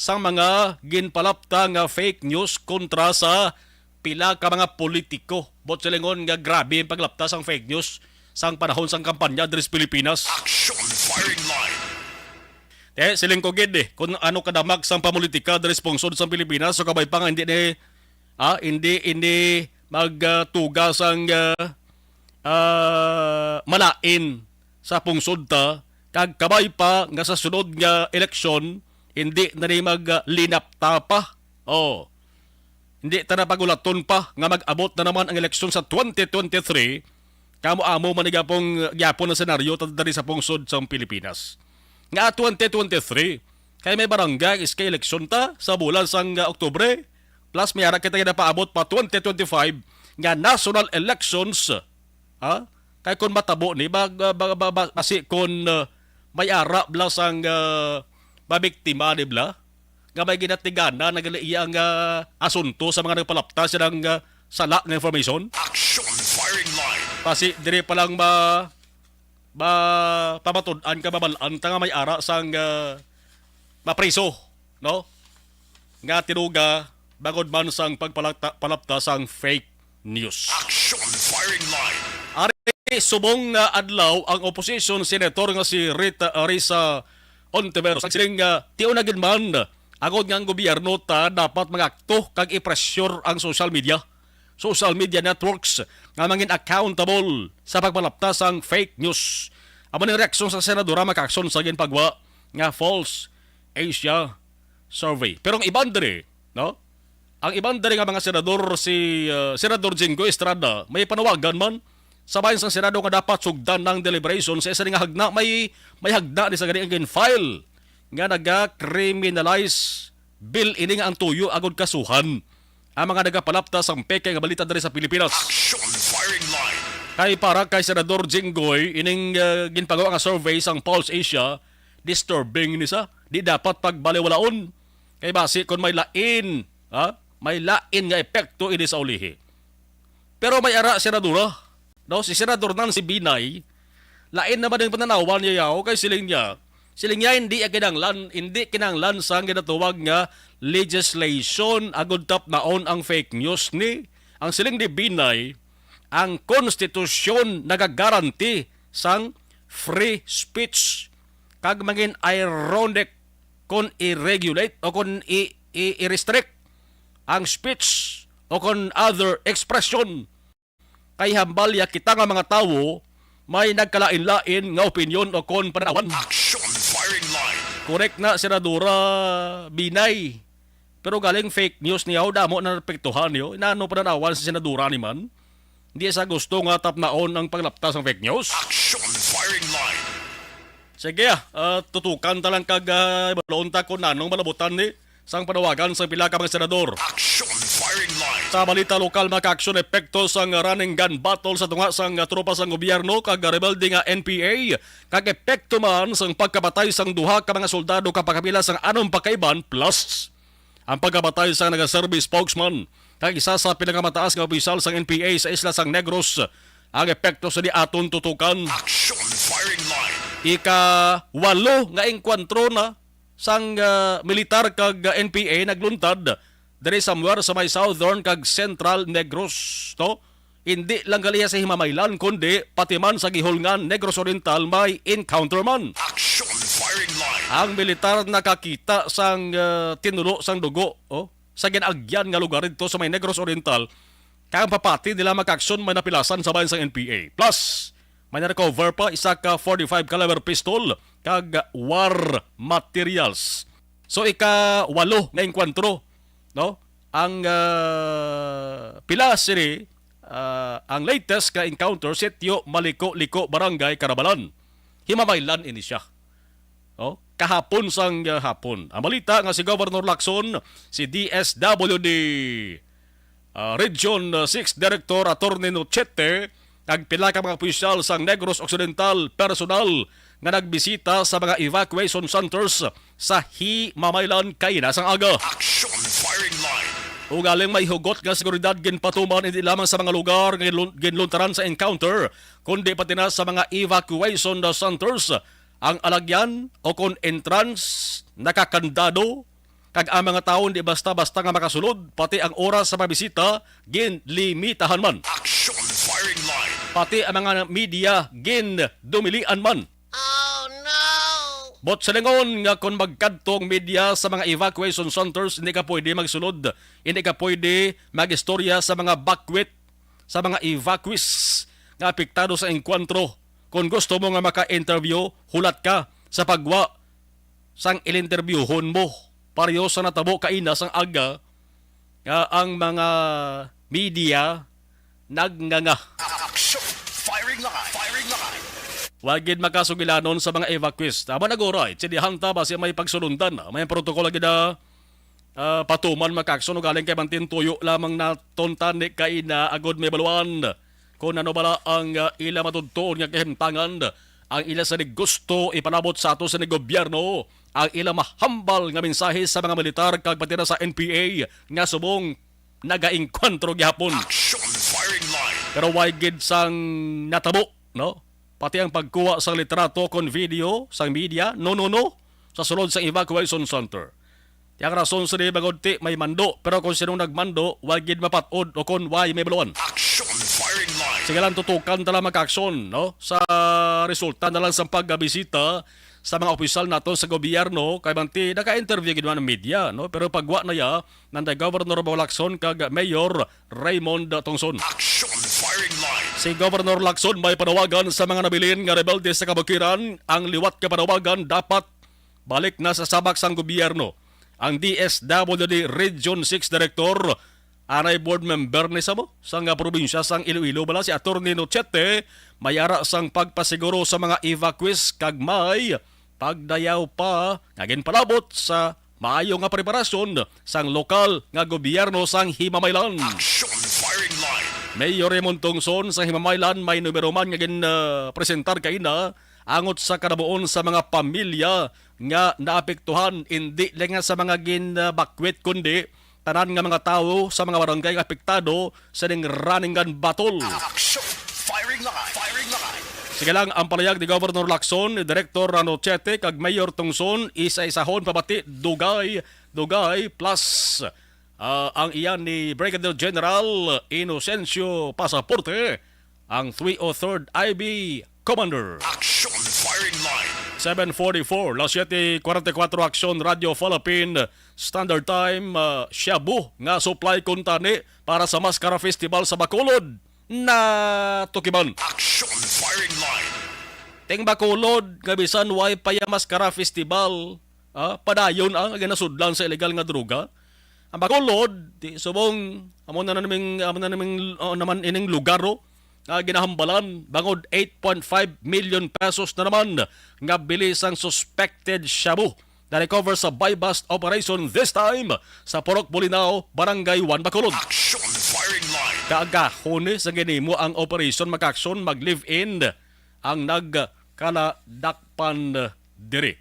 sang mga ginpalapta nga fake news kontra sa pila ka mga politiko. Buot silingon nga grabe ang paglapta sang fake news sang panahon sang kampanya diri sa Pilipinas. Action firing line. Eh, siling ko gid, eh, kung ano kadamag sang pamulitika diri sa pungsod sang Pilipinas, so kabay pa nga hindi ni, ah, hindi, hindi magtuga sang, ah, ah, malain sa pungsod ta, kag kabay pa nga sa sunod nga eleksyon, hindi na ni maglinapta pa. Oh. Hindi ta na pagulaton pa nga mag-abot na naman ang eleksyon sa twenty twenty-three, kamo amo man ni gyapon, gyapon ang senaryo ta-, diri sa pungsod sang Pilipinas. Nga twenty twenty-three, kay may barangay S K eleksyon ta sa bulan sang, ah, Oktubre, plus may ara kita nga napaabot pa twenty twenty-five nga national elections. Ha? Kay kung matabo ni, ba, ba, ba, ba, ba, basi kung, ah, may ara bla sang, ah, mabiktima ni bla, nga may ginatigana na gali iya nga asunto sa mga nagpalapta silang, ah, sala nga information. Action firing line. Basi diri pa lang ma-, ma-, pamatud-an ka, mabal-an ta nga may ara sang, ah, mapriso, no? Nga tinuga bangod man sang pagpalapta, palapta sang fake news. Action firing line. Ari subong nga adlaw ang opposition senator nga si Rita, Risa Ontiveros nagsiling nga tiyo na gid man agod nga ang gobyerno ta dapat mag-akto kag i-pressure ang social media, social media networks nga mangin accountable sa pagpalapta sang fake news. Amo ning reaksyon sa senadora makakson sa ginpagwa nga False Asia Survey. Pero ang iban diri, no? Ang iban diri nga mga senador, si, uh, Senador Jinggoy Estrada, may panawagan man sa bahin sang Senado nga dapat sugdan ang deliberation sa isa nga hagna. May, may hagna ni sa gani ang gin-file nga naga-criminalize bill ini nga ang tuyo agud kasuhan ang mga nagapalapta sang peke nga balita diri sa Pilipinas. Action firing line. Kay para kay Senador Jinggoy, ining, uh, ginpagawa nga survey sang Pulse Asia, disturbing ni sa, di dapat pagbaliwalaon. Kay basi kon may lain, ha? May lain nga epekto ini sa ulihi. Pero may ara, Senadora, no? Si Senador Nancy Binay, lain naman ang pananawan niya yaw, kay siling niya, siling niya hindi kinahanglan, hindi kinahanglan sang ginatawag nga legislation agud tapnaon ang fake news ni. Ang siling ni Binay, ang konstitusyon nagagaranti sang free speech, kag mangin ironic kon i-regulate o kon i-, i-, i-restrict ang speech o kon other expression. Kay hambal ya kita nga mga tawo may nagkalain-lain nga opinyon o kon pananawan. Action firing line. Correct na, Senadora Binay. Pero galing fake news niya, damo na napektuhan niyo. Inano pananawan si Senadora ni man? Di sa gusto nga tapnaon ang paglapta sang fake news? Action firing line. Sige, ah, ah, tutukan ta lang kag, ah, balon ta kung nanong malabutan ni sang panawagan sang pila ka mga senador. Action firing line. Sa balita lokal, mga ka-aksyon, epekto sang running gun battle sa tunga sang tropa sang gobyerno kag rebelde nga N P A, kag epekto man sang pagkapatay sang duha ka mga soldado kag pagkapila sang anom pa ka iban, plus ang pagkapatay sang nagaserbi spokesman kag isa sa pinakamataas nga opisyal sang N P A sa isla sang Negros. Ang epekto sa di aton tutukan. Action firing line. Ika-walo nga engkwentro na sang, ah, militar kag, ah, N P A nagluntad diri somewhere sa may Southern kag Central Negros, to. Hindi lang gali sa Himamaylan, kundi pati man sa Guihulngan, Negros Oriental, may encounter man. Action firing line. Ang militar nakakita sang, ah, tinulo sang dugo, oh, sa gin-agyan nga lugar didto sa may Negros Oriental, kag ang papati nila, mga ka-aksyon, may napilasan sa bahin sang N P A. Plus, may na-recover pa isa ka forty-five caliber pistol kag war materials. So, ika-walo nga engkwentro, no? Ang, ah, pila sini, ah, ang latest nga encounter, sitio Maliko-liko, Barangay Carabalan. Himamaylan ini siya. Oh, kahapon sang, ah, hapon. Ang balita nga si Governor Lacson, si D S W D, ah, Region, ah, six Director Attorney Nochete, kag pila ka mga opisyal sang Negros Occidental personal nga nagbisita sa mga evacuation centers sa Himamaylan kaina sang aga. Action firing line. Ugaling may hugot nga seguridad ginpatuman hindi lamang sa mga lugar nga ginlun-, ginluntaran sa encounter, kundi pati na sa mga evacuation centers. Ang alagyan o kon entrance nakakandado, kag ang mga tawo hindi basta-basta nga makasulod, pati ang oras sa mga bisita ginlimitahan man. Action firing line. Pati ang mga media gindumilian man. Oh, no! But silingon nga kon magkadto ang media sa mga evacuation centers, hindi ka pwede magsulod, hindi ka pwede mag-istorya sa mga bakwit, sa mga evacuees nga apektado sa engkwentro. Kon gusto mo nga maka-interview, hulat ka sa pagwa sang ilinterbyuhon mo. Pareho sa natabo kaina sang aga, nga ang mga media nagnganga. Action! Firing line! Firing line! Wa gid makasugilanon sa mga evacuees. Tama na, guray. Tsidihan ta ba siya may pagsulundan? May protocol lagi na, ah, patuman, mga ka-aksyon, ugaling kay mantin tuyo lamang naton tani kaina agod may baluan. Kung ano bala ang, ah, ila matudtuon nga kahimtangan, ang ila sa gusto ipalabot sa ato sa gobyerno, ang ila mahambal nga mensahe sa mga militar kag pati na sa N P A nga subong nagaengkwentro gihapon. Action firing line. Pero way gid sang natabo, no? Pati ang pagkuha sang litrato kon video sang media, no, no, no, sa sulod sang evacuation center. Ti ang rason sini, bangod ti may mando, pero kon sinong nagmando, way gid mapat-od o kon way may baluan. Action firing line. Sige lang, tutukan ta lang, mga ka-aksyon, no? Sa resulta na lang sa pagbisita sa mga opisyal nato sa gobyerno, kay manti naka-interview gid man ang media, no? Pero pagwa na ya, nanday Governor Bao Lacson kag Mayor Raymond Tongson. Action firing line. Si Governor Lacson may panawagan sa mga nabilin nga rebelde sa kabukiran. Ang liwat nga panawagan dapat balik na sa sabak sang gobyerno. Ang D S W D Region six Director, anay board member ni sa mo, sa nga probinsya sang Iloilo bala, si Attorney Nochete, may ara sang pagpasiguro sa mga evacuees kag may pagdayaw pa nga ginpalabot sa maayo nga preparasyon sang lokal nga gobyerno sang Himamaylan. Action firing line. Mayor Raymond Tongson sa Himamaylan, may numero man nga gin, ah, presentar kaina, angot sa kanabuon sa mga pamilya nga naapektuhan, indi lang nga sa mga ginabakwit, kundi tanan nga mga tawo sa mga barangay nga apektado sa ning running gun battle. Action! Firing line! Firing line! Sige lang, ang palihag ni Governor Lacson, ni Director Rano Chete, kag Mayor Tungson, isa-isahon pabati, dugay, dugay, plus, ah, ang iyan ni Brigadier General Inocencio Pasaporte, ang three oh third I B Commander. Action firing line. Seven forty-four, las siete cuarenta y cuatro, Action Radio Philippine Standard Time, ah, shabu nga supply kuntani para sa Mascara Festival sa Bacolod natukiban. Action firing line. Ting Bacolod, nga bisan way pa ya Mascara Festival, ah, padayon ang ginasudlan sa illegal nga droga. Ang Bacolod, di, subong, amo na naming, amo na naming, oh, naman ining lugar, oh, nga ginahambalan, bangod eight point five million pesos na naman nga bili sang suspected shabu na recover sa buy-bust operation, this time sa Purok Bolinao, Barangay one, Bacolod. Action firing line. Kaagahon ni sa ginimo ang operation, mga ka-aksyon, mag-live-in ang nagkaladakpan diri.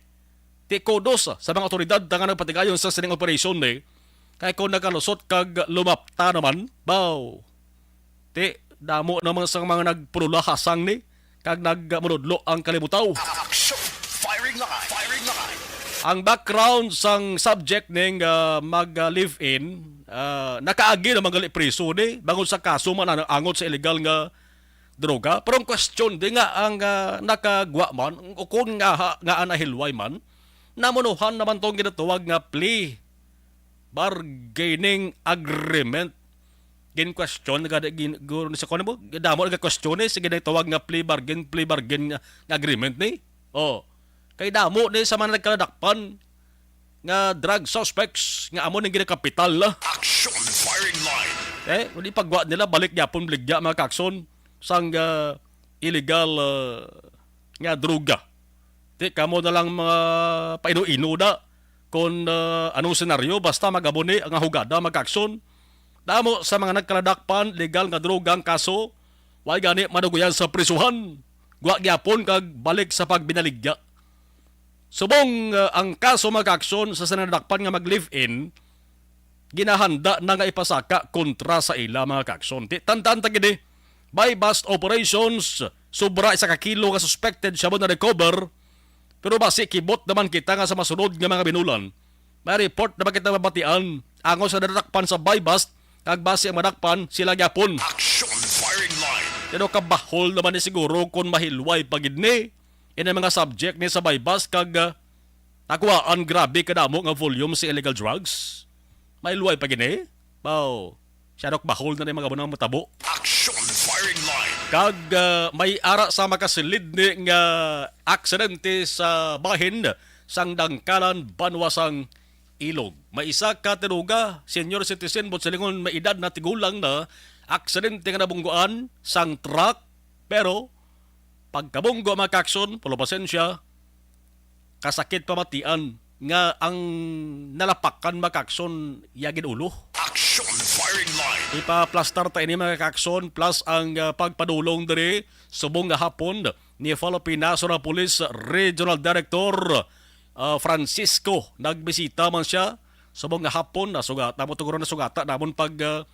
Ti kudos sa mga otoridad nga nagpatigayon sa sining operation ni, kay kung nakalusot kag lumapta naman, baw, ti damo naman sang mga nagpulula hasang ni kag nagmanudlo ang kalimutaw. Action! Firing line! Firing line! Ang background sang subject ning, ah, mag, ah, live-in, ah, nakaagi naman gali priso ni bangod sa kaso man ang angot sa illegal nga droga. Pero ang question di nga ang, ah, nakagwa man, o kung nga, ha, nga nahilway man, namunuhan naman tong ginatawag nga plea bargaining agreement. Gin-question na gani, gin-, guro ni sa kuwan mo, damo nga question eh, sige na tawag nga plea bargain, plea bargain nga, nga agreement ni. Oh. Kay damo ni sa mga nagkaladakpan nga drug suspects nga amo ning ginakapital na. Action firing line. Eh, kung di pagwa nila, balik gyapon baligya, mga ka-aksyon, sang, ah, illegal, ah, nga droga. Di, kamo na lang mga paino-ino na kung, ah, anong senaryo, basta mag-amo ni nga hugada, mga ka-aksyon. Damo sa mga nagkaladakpan, legal nga droga ang kaso, way gani maduguyan sa prisuhan. Gwa gyapon kag balik sa pagbinaligya. Subong, ah, ang kaso, mga ka-aksyon, sa sinadakpan nga mag-live-in, ginahanda na nga ipasaka kontra sa ila, mga ka-aksyon. Ti-, tandaan ta gid, eh, buy-bust operations, sobra isa ka kilo nga suspected shabu na-recover, pero basi kibot naman kita nga sa masunod nga mga binulan, may report na ba kita mabatian angon sa nadakpan sa buy-bust, kag basi ang madakpan sila gyapon. Action firing line. Pero kabahol naman ni siguro kung mahilway pa gid ni ini mga subject ni sa buy-bust kag, ah, nakuhaan grabe kadamo nga volume sa illegal drugs. Mahilway pa gid ni. Baw, siya nok bahol na ni mga bunang matabo. Action firing line. Kag, ah, may ara sa makasilid ni nga aksidente sa bahin sang Dangkalan, banwa sang Ilog. May isa ka tinuga, senior citizen, buot silingon may edad na, tigulang na, aksidente nga nabungguan sang truck, pero pagkabunggo, mga ka-aksyon, pulo pasensya, kasakit pamatian nga ang nalapakan, mga ka-aksyon, iya gid ulo. Action firing line. Ipaplastar ta ini, mga ka-aksyon, plus ang, ah, pagpadulong diri subong nga hapon ni Philippine National Police Regional Director, ah, Francisco. Nagbisita man siya subong nga hapon, nasugat, namo tuguron, nasugata namon pag, ah,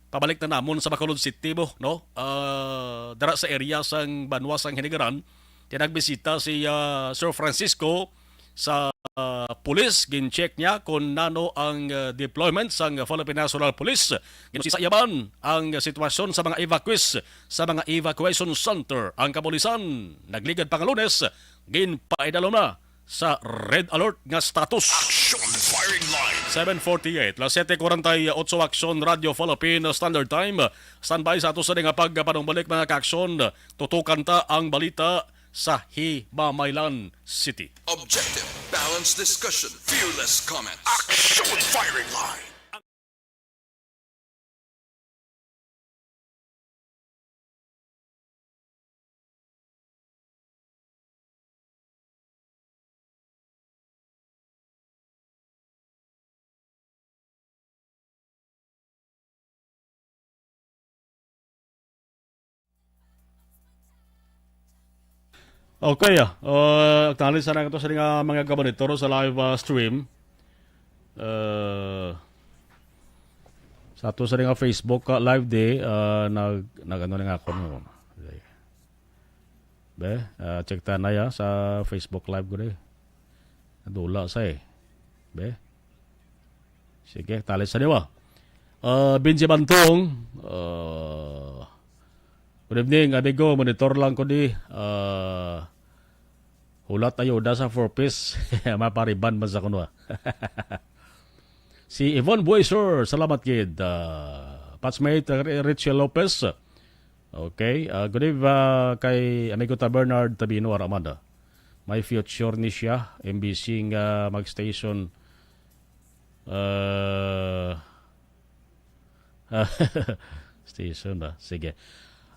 pabalik na namon sa Bacolod City mo, no? Ah, dira sa area sang banwa sang Hinigaran, kay nagbisita si, ah, Sir Francisco sa, ah, pulis. Gin-check niya kung nano ang, ah, deployment sang Philippine National Police. Ginusisa iya man ang sitwasyon sa mga evacuees sa mga evacuation center. Ang kapulisan nagligad pa nga Lunes, ginpaidalom na sa red alert nga status. Action firing line. Seven forty-eight, las siete cuarenta y ocho, Action Radio Philippine Standard Time. Standby sa ato sa nga pagpanumbalik, mga ka-aksyon. Tutukan ta ang balita sa Himamaylan City. Objective, balanced discussion, fearless comment. Action firing line. Okay, ah. Uh, acknowledge sa nang sa nga mga gabanitor sa live, ah, stream. Uh, sa ato sa nga Facebook, ah, live di, ah, nag, nag ano na nga ako, no? Be, ah, check ta na ya sa Facebook live ko di. Nadula sa eh. Be? Sige, talis sa diwa. Ah, Benji Bantong, ah, good evening, amigo. Monitor lang ko di. Ah, hulat ayuda sa Four Ps. Mapariban man sa kuno, ah. Si Yvonne Buesor, salamat gid. Ah, Patchmate, ah, Richie Lopez. Okay. Ah, good eve, ah, kay amigo ta Bernard Tabino Aramada. My future ni siya, M B C nga mag-station. Ah, station ba? Sige.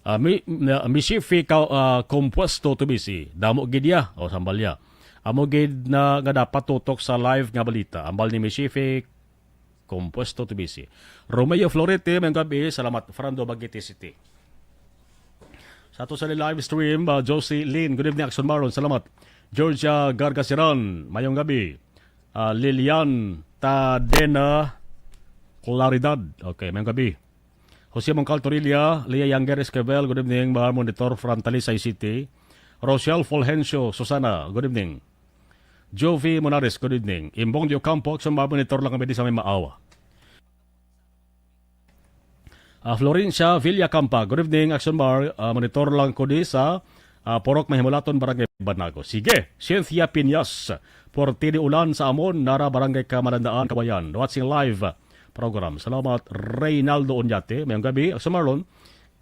Ah, mi, na, mi sifi ka, ah, compuesto to B C. Damo gid ya. O, sambal ya. Amo gid na nga dapat tutok sa live nga balita. Ambal ni mi sifi compuesto to B C. Romeo Florete, mayong gabi. Salamat. From Dumaguete City. Sa ato sa live stream, ah, Josie Lynn. Good evening, Action Maron. Salamat. Georgia Gargasiran, mayong gabi. Ah, Lilian Tadena Claridad. Okay, mayong gabi. Jose Mongcal Torilla, Lia Younger Esquivel, good evening, mga monitor from Talisay City. Rochelle Fulgencio Susana, good evening. Jovi Monares, good evening. Imbong Diocampo, Action Maron, monitor lang kami di sa may maawa. Ah, Florencia Villacampa, good evening, Action Mar. Ah, monitor lang ko di sa, ah, Purok Mahimulaton, Barangay Banago. Sige, Cynthia Piñas, Portini Ulan sa Amon, Nara, Barangay Kamalandaan, Kawayan. Watching live program. Salamat, Reynaldo Oñate. Mayong gabi, Action Marlon.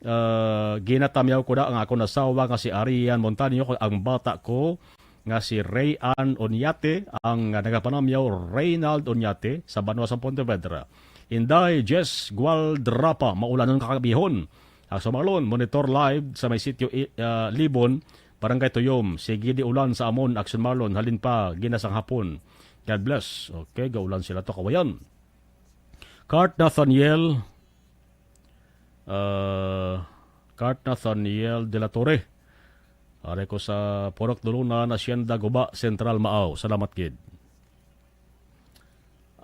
Ah, ginatamyaw ko na ang akong asawa nga si Arian Montaño, kag ang bata ko nga si Ray Ann Oñate, ang nagapanamyaw Reynald Oñate sa banwa sa Pontevedra. Inday Jess Gualdrapa, maulanon kakabihon. Action Marlon, monitor live sa may sitio i-, ah, Libon, Barangay Tuyom. Sige di ulan sa amon, Action Marlon, halin pa, ginasanghapon. God bless. Okay, gaulan sila to, kawayan. Kurt Nathaniel, ah, Kurt Nathaniel de la Torre. Ari ko sa Purok Dulunan, Hacienda Guba, Central Maao. Salamat gid.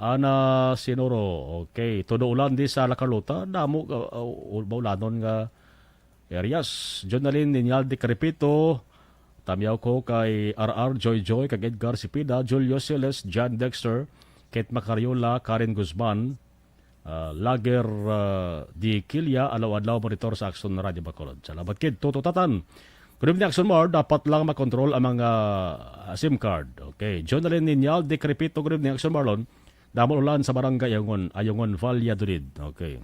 Ana Sinoro, okay. Todo ulan di sa La Carlota, damo, uh, uh, maulanon nga areas. Jonalyn Ninyal de Crepito, tamyaw ko kay R R Joy Joy, kag Edgar Sipida, Julio Siles, John Dexter, Kate Macariola, Karen Guzman, ah, Lager, ah, di Kilia, alaw-adlaw monitor sa Action Radio Bacolod. Salamat kid, Toto Tatan. Good evening, Action Mar. Dapat lang makontrol ang mga, ah, SIM card. Okay. Jonalyn Ninyal, Decrepito, good evening, Action Marlon. Damo ulan sa barangay Ayungon, Ayungon, Valladolid. Okay.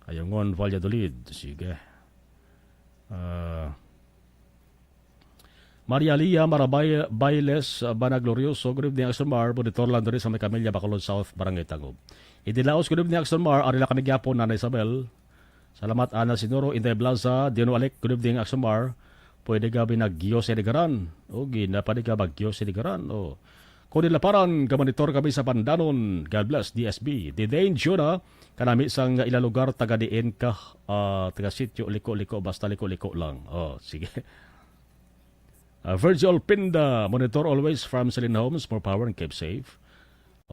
Ayungon, Valladolid. Sige. Ah, Maria Lia Marabay-, Bailes, ah, Bana Glorioso, good evening, Action Mar. Monitor lang diri sa may Camilla, Bacolod South, Barangay Tangub. Idilaos, good evening, Action Mar. Ari lang kami gyapon, Nanay Isabel. Salamat, Ana Sinuro, Inday Blaza, Dino Alec, good evening, Action Mar. Pwede gabi nag-Diyos Edigaran. O, gina pa di ka mag-Diyos Edigaran. O. Kung nilaparan, gamonitor kami sa Pandanon. God bless, D S B. Di Dane Jonah, kanami sang ila lugar, taga diin ka, ah, taga sitio, liko-liko, basta liko-liko lang. O, sige. Ah, Virgil Pinda, monitor always from Celine Homes, more power and keep safe.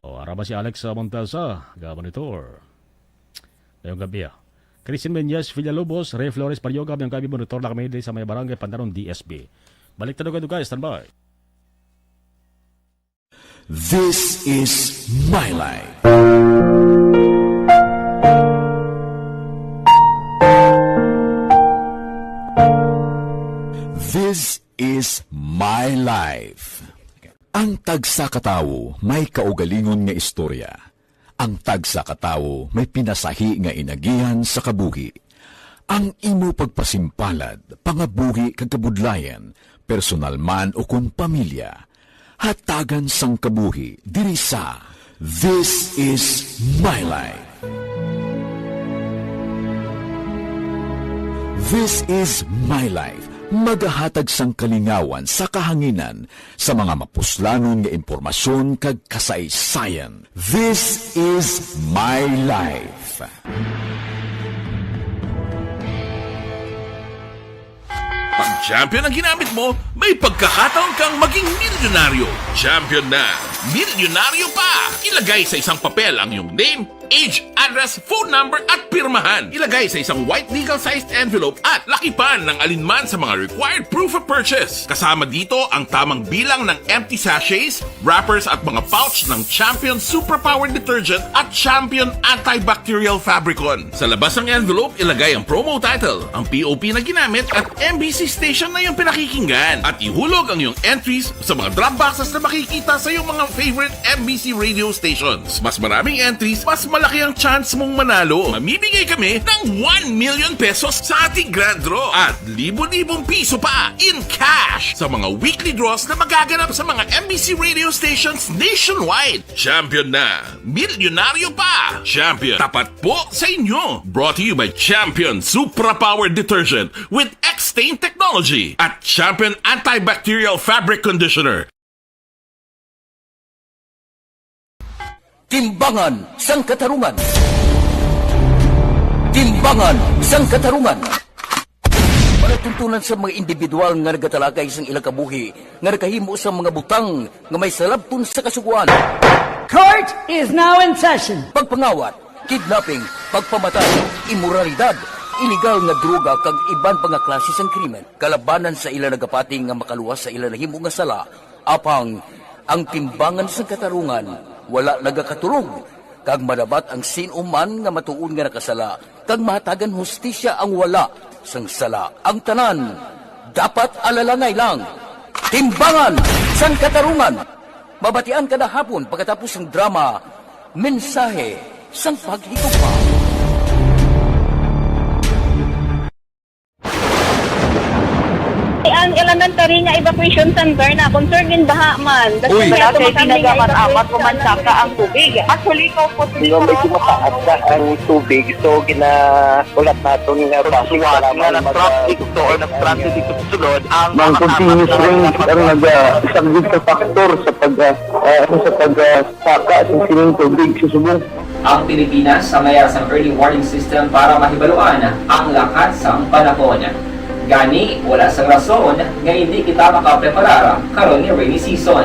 O, ara ba si Alex, ah, Montesa, ga monitor. Ngayong gabi, ah. Christine Menyes Villalobos, Ray Flores Parioga, ngayong gabi monitor na kami diri sa may barangay Pandanon, D S B. Balik ta dugay-dugay, standby. This is My Life. This is My Life. Ang tagsa ka tawo may kaugalingon nga istorya. Ang tagsa ka tawo may pinasahi nga inagihan sa kabuhi. Ang imo pagpasimpalad, pangabuhi kag kabudlayan, personal man o kon pamilya, hatagan sang kabuhi diri sa This Is My Life. This Is My Life, magahatag sang kalingawan sa kahanginan sa mga mapuslanon nga impormasyon kag kasaysayan. This Is My Life. Pag Champion ang ginamit mo, may pagkakataon kang maging milyonaryo. Champion na, milyonaryo pa! Ilagay sa isang papel ang iyong name, age, address, phone number, at pirmahan. Ilagay sa isang white legal-sized envelope at lakipan ng alinman sa mga required proof of purchase. Kasama dito ang tamang bilang ng empty sachets, wrappers at mga pouch ng Champion Superpower Detergent at Champion Antibacterial Fabricon. Sa labas ng envelope, ilagay ang promo title, ang P O P na ginamit at M B C station na iyong pinakikinggan. At ihulog ang iyong entries sa mga drop boxes na makikita sa iyong mga favorite M B C radio stations. Mas maraming entries, mas malaki ang chance mong manalo. Mamimigay kami ng one million pesos sa ating grand draw at libo-libong piso pa in cash sa mga weekly draws na magaganap sa mga M B C radio stations nationwide. Champion na! Milyonaryo pa! Champion, tapat po sa inyo! Brought to you by Champion Supra Power Detergent with X-Stain Technology at Champion Antibacterial Fabric Conditioner. Timbangan sang Katarungan. Timbangan sang Katarungan. Palatuntunan sa mga individual nga nagatalakay sang ilang kabuhi nga nakahimo sa mga butang nga may salabton sa kasugoan. Court is now in session. Pagpangawat, kidnapping, pagpamatay, imoralidad, iligal nga droga kag iban pa nga klase sang krimen kalabanan sa ila nagapati nga makaluwas sa ila nahimo nga sala. Apang ang timbangan sang katarungan wala nagakatulog, kag madabat ang sin-o man nga matuod nga nakasala, kag mahatagan hustisya ang wala sang sala. Ang tanan dapat alalangay lang. Timbangan sang Katarungan. Mabatian kada hapon pagkatapos sang drama, Mensahe sang Paghigugma. Ang elementary nga evacuation center na concern in baha man. Uy. Wala kay tinaga man amat ko man saka ang tubig. Actually, ko po. Di ba, medyo mataas na ang tubig, so ginaulat naton nga basi nga nag-traffic to or nag-transit dito sa sulod ang mga continuous rain ang nag-, ah, isa gid sa factor sa pag, ah, ah, ano, sa pag, ah, saka sa sining tubig sa subong. Ang Pilipinas sa mayar sang early warning system para mahibaluan ang lakat sang panahon. Gani, wala sang rason nga indi kita makapreparar karon nga rainy season.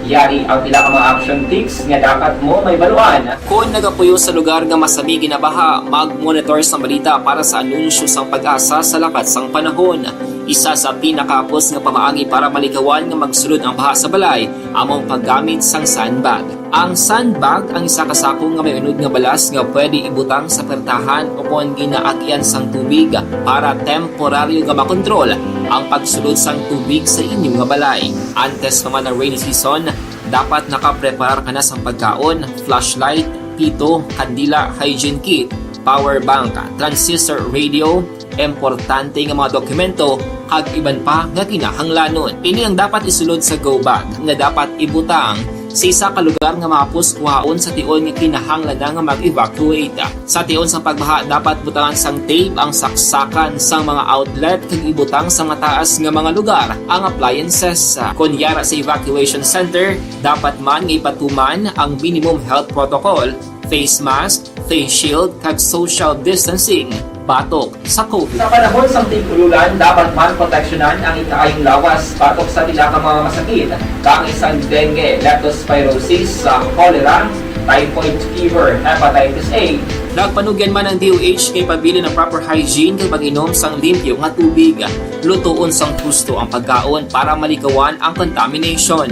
Yari ang pila ka mga action tips nga dapat mo mahibaluan. Kon nagapuyo sa lugar nga masami ginabaha, mag-monitor sang balita para sa anunsyo sang PAGASA sa lakat sang panahon. Isa sa pinakahapos nga pamaagi para malikawan nga magsulod ang baha sa balay amo ang paggamit sang sandbag. Ang sandbag ang isa ka sako nga may unod nga balas nga pwede ibutang sa pertahan o kon ginaagian sang tubig para temporaryo nga makontrol ang pagsulod sang tubig sa inyo nga balay. Antes pa man ang rainy season, dapat nakapreparar ka na sang pagkaon, flashlight, pito, kandila, hygiene kit, power bank, transistor radio, importante nga mga dokumento, kag iban pa nga kinahanglanon. Ini ang dapat isulod sa go bag nga dapat ibutang sa isa ka lugar nga mahapos kuhaon sa tion nga kinahanglan na nga mag-evacuate. Sa tion sang pagbaha, dapat butangan sang tape ang saksakan sang mga outlet kag ibutang sa mataas nga mga lugar ang appliances. Kon yara sa evacuation center, dapat man nga ipatuman ang minimum health protocol, face mask, face shield, kag social distancing batok sa COVID. Sa panahon sang tig-ulolan, dapat man proteksyonan ang ikaayong lawas batok sa pila ka mga masakit, kaangay sang dengue, leptospirosis, sa cholera, typhoid fever, hepatitis A. Nagpanugyan man ang D O H nga ipabilin ang proper hygiene kag pag-inom sang limpyo nga tubig, lutoon sang husto ang pagkaon para malikawan ang contamination.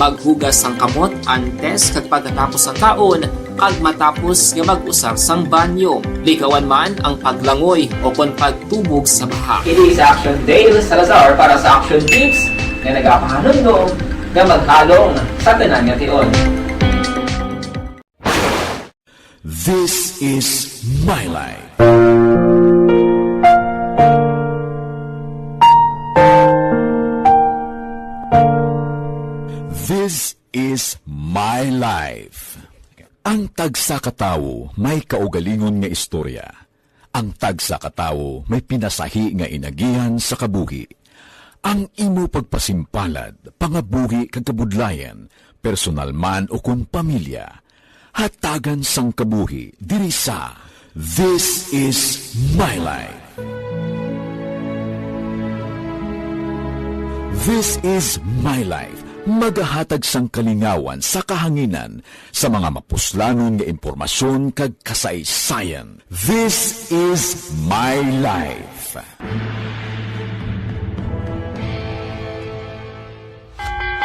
Maghugas sang kamot antes kag pagkatapos sang kaon, kag matapos nga mag-usar sang banyo. Likawan man ang paglangoy o kon pagtubog sa baha. Ini sa Action Dale Salazar para sa Action Tips nga nagapahanumdom nga maghalong sa tanan nga tion. This is my life. This is my life. Ang tagsa ka tawo may kaugalingon nga istorya. Ang tagsa ka tawo may pinasahi nga inagihan sa kabuhi. Ang imo pagpasimpalad, pangabuhi kag kabudlayan, personal man ukon pamilya, hatagan sang kabuhi diri sa This Is My Life. This is My Life, magahatag sang kalingawan sa kahanginan sa mga mapuslanon nga impormasyon kag kasaysayan. This is My Life.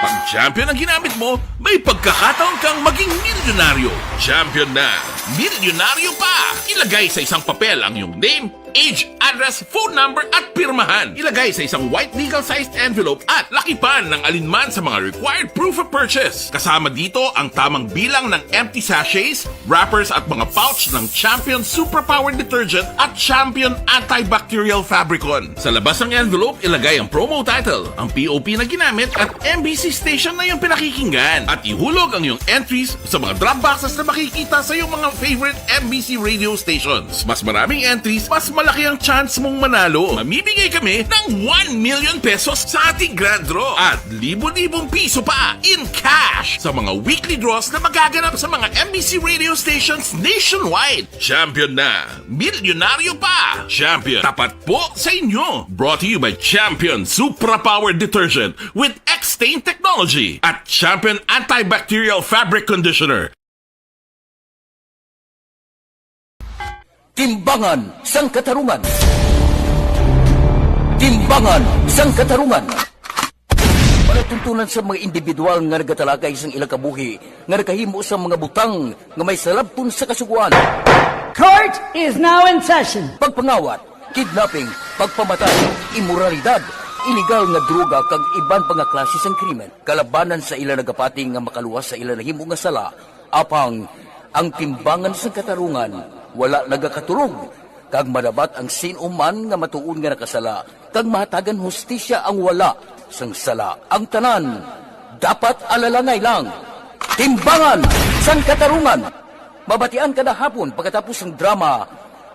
Pag champion ang ginamit mo, may pagkakataon kang maging milyonaryo. Champion na, milyonaryo pa! Ilagay sa isang papel ang iyong name, age, address, phone number, at pirmahan. Ilagay sa isang white legal-sized envelope at lakipan ng alinman sa mga required proof of purchase. Kasama dito ang tamang bilang ng empty sachets, wrappers, at mga pouch ng Champion Superpower Detergent at Champion Antibacterial Fabricon. Sa labas ng envelope, ilagay ang promo title, ang P O P na ginamit, at M B C station na iyong pinakikinggan. At ihulog ang iyong entries sa mga drop boxes na makikita sa iyong mga favorite M B C radio stations. Mas maraming entries, mas malaki ang chance mong manalo. Mamimigay kami ng one million pesos sa ating grand draw at libo-libong piso pa in cash sa mga weekly draws na magaganap sa mga M B C radio stations nationwide. Champion na! Milyonaryo pa! Champion, tapat po sa inyo! Brought to you by Champion Supra Power Detergent with X-Stain Technology at Champion Antibacterial Fabric Conditioner. Timbangan sang Katarungan. Timbangan sang Katarungan. Palatuntunan sa mga individual nga nagatalakay sang ilang kabuhi nga nakahimo sa mga butang nga may salabton sa kasugoan. Court is now in session. Pagpangawat, kidnapping, pagpamatay, imoralidad, iligal nga droga kag iban pa nga klase sang krimen kalabanan sa ila nagapati nga makaluwas sa ila nahimo nga sala. Apang ang timbangan sang katarungan wala nagakatulog, kag madabat ang sin-o man nga matuod nga nakasala, kag mahatagan hustisya ang wala sang sala. Ang tanan dapat alalangay lang. Timbangan sang Katarungan, mabatian kada hapon pagkatapos sang drama,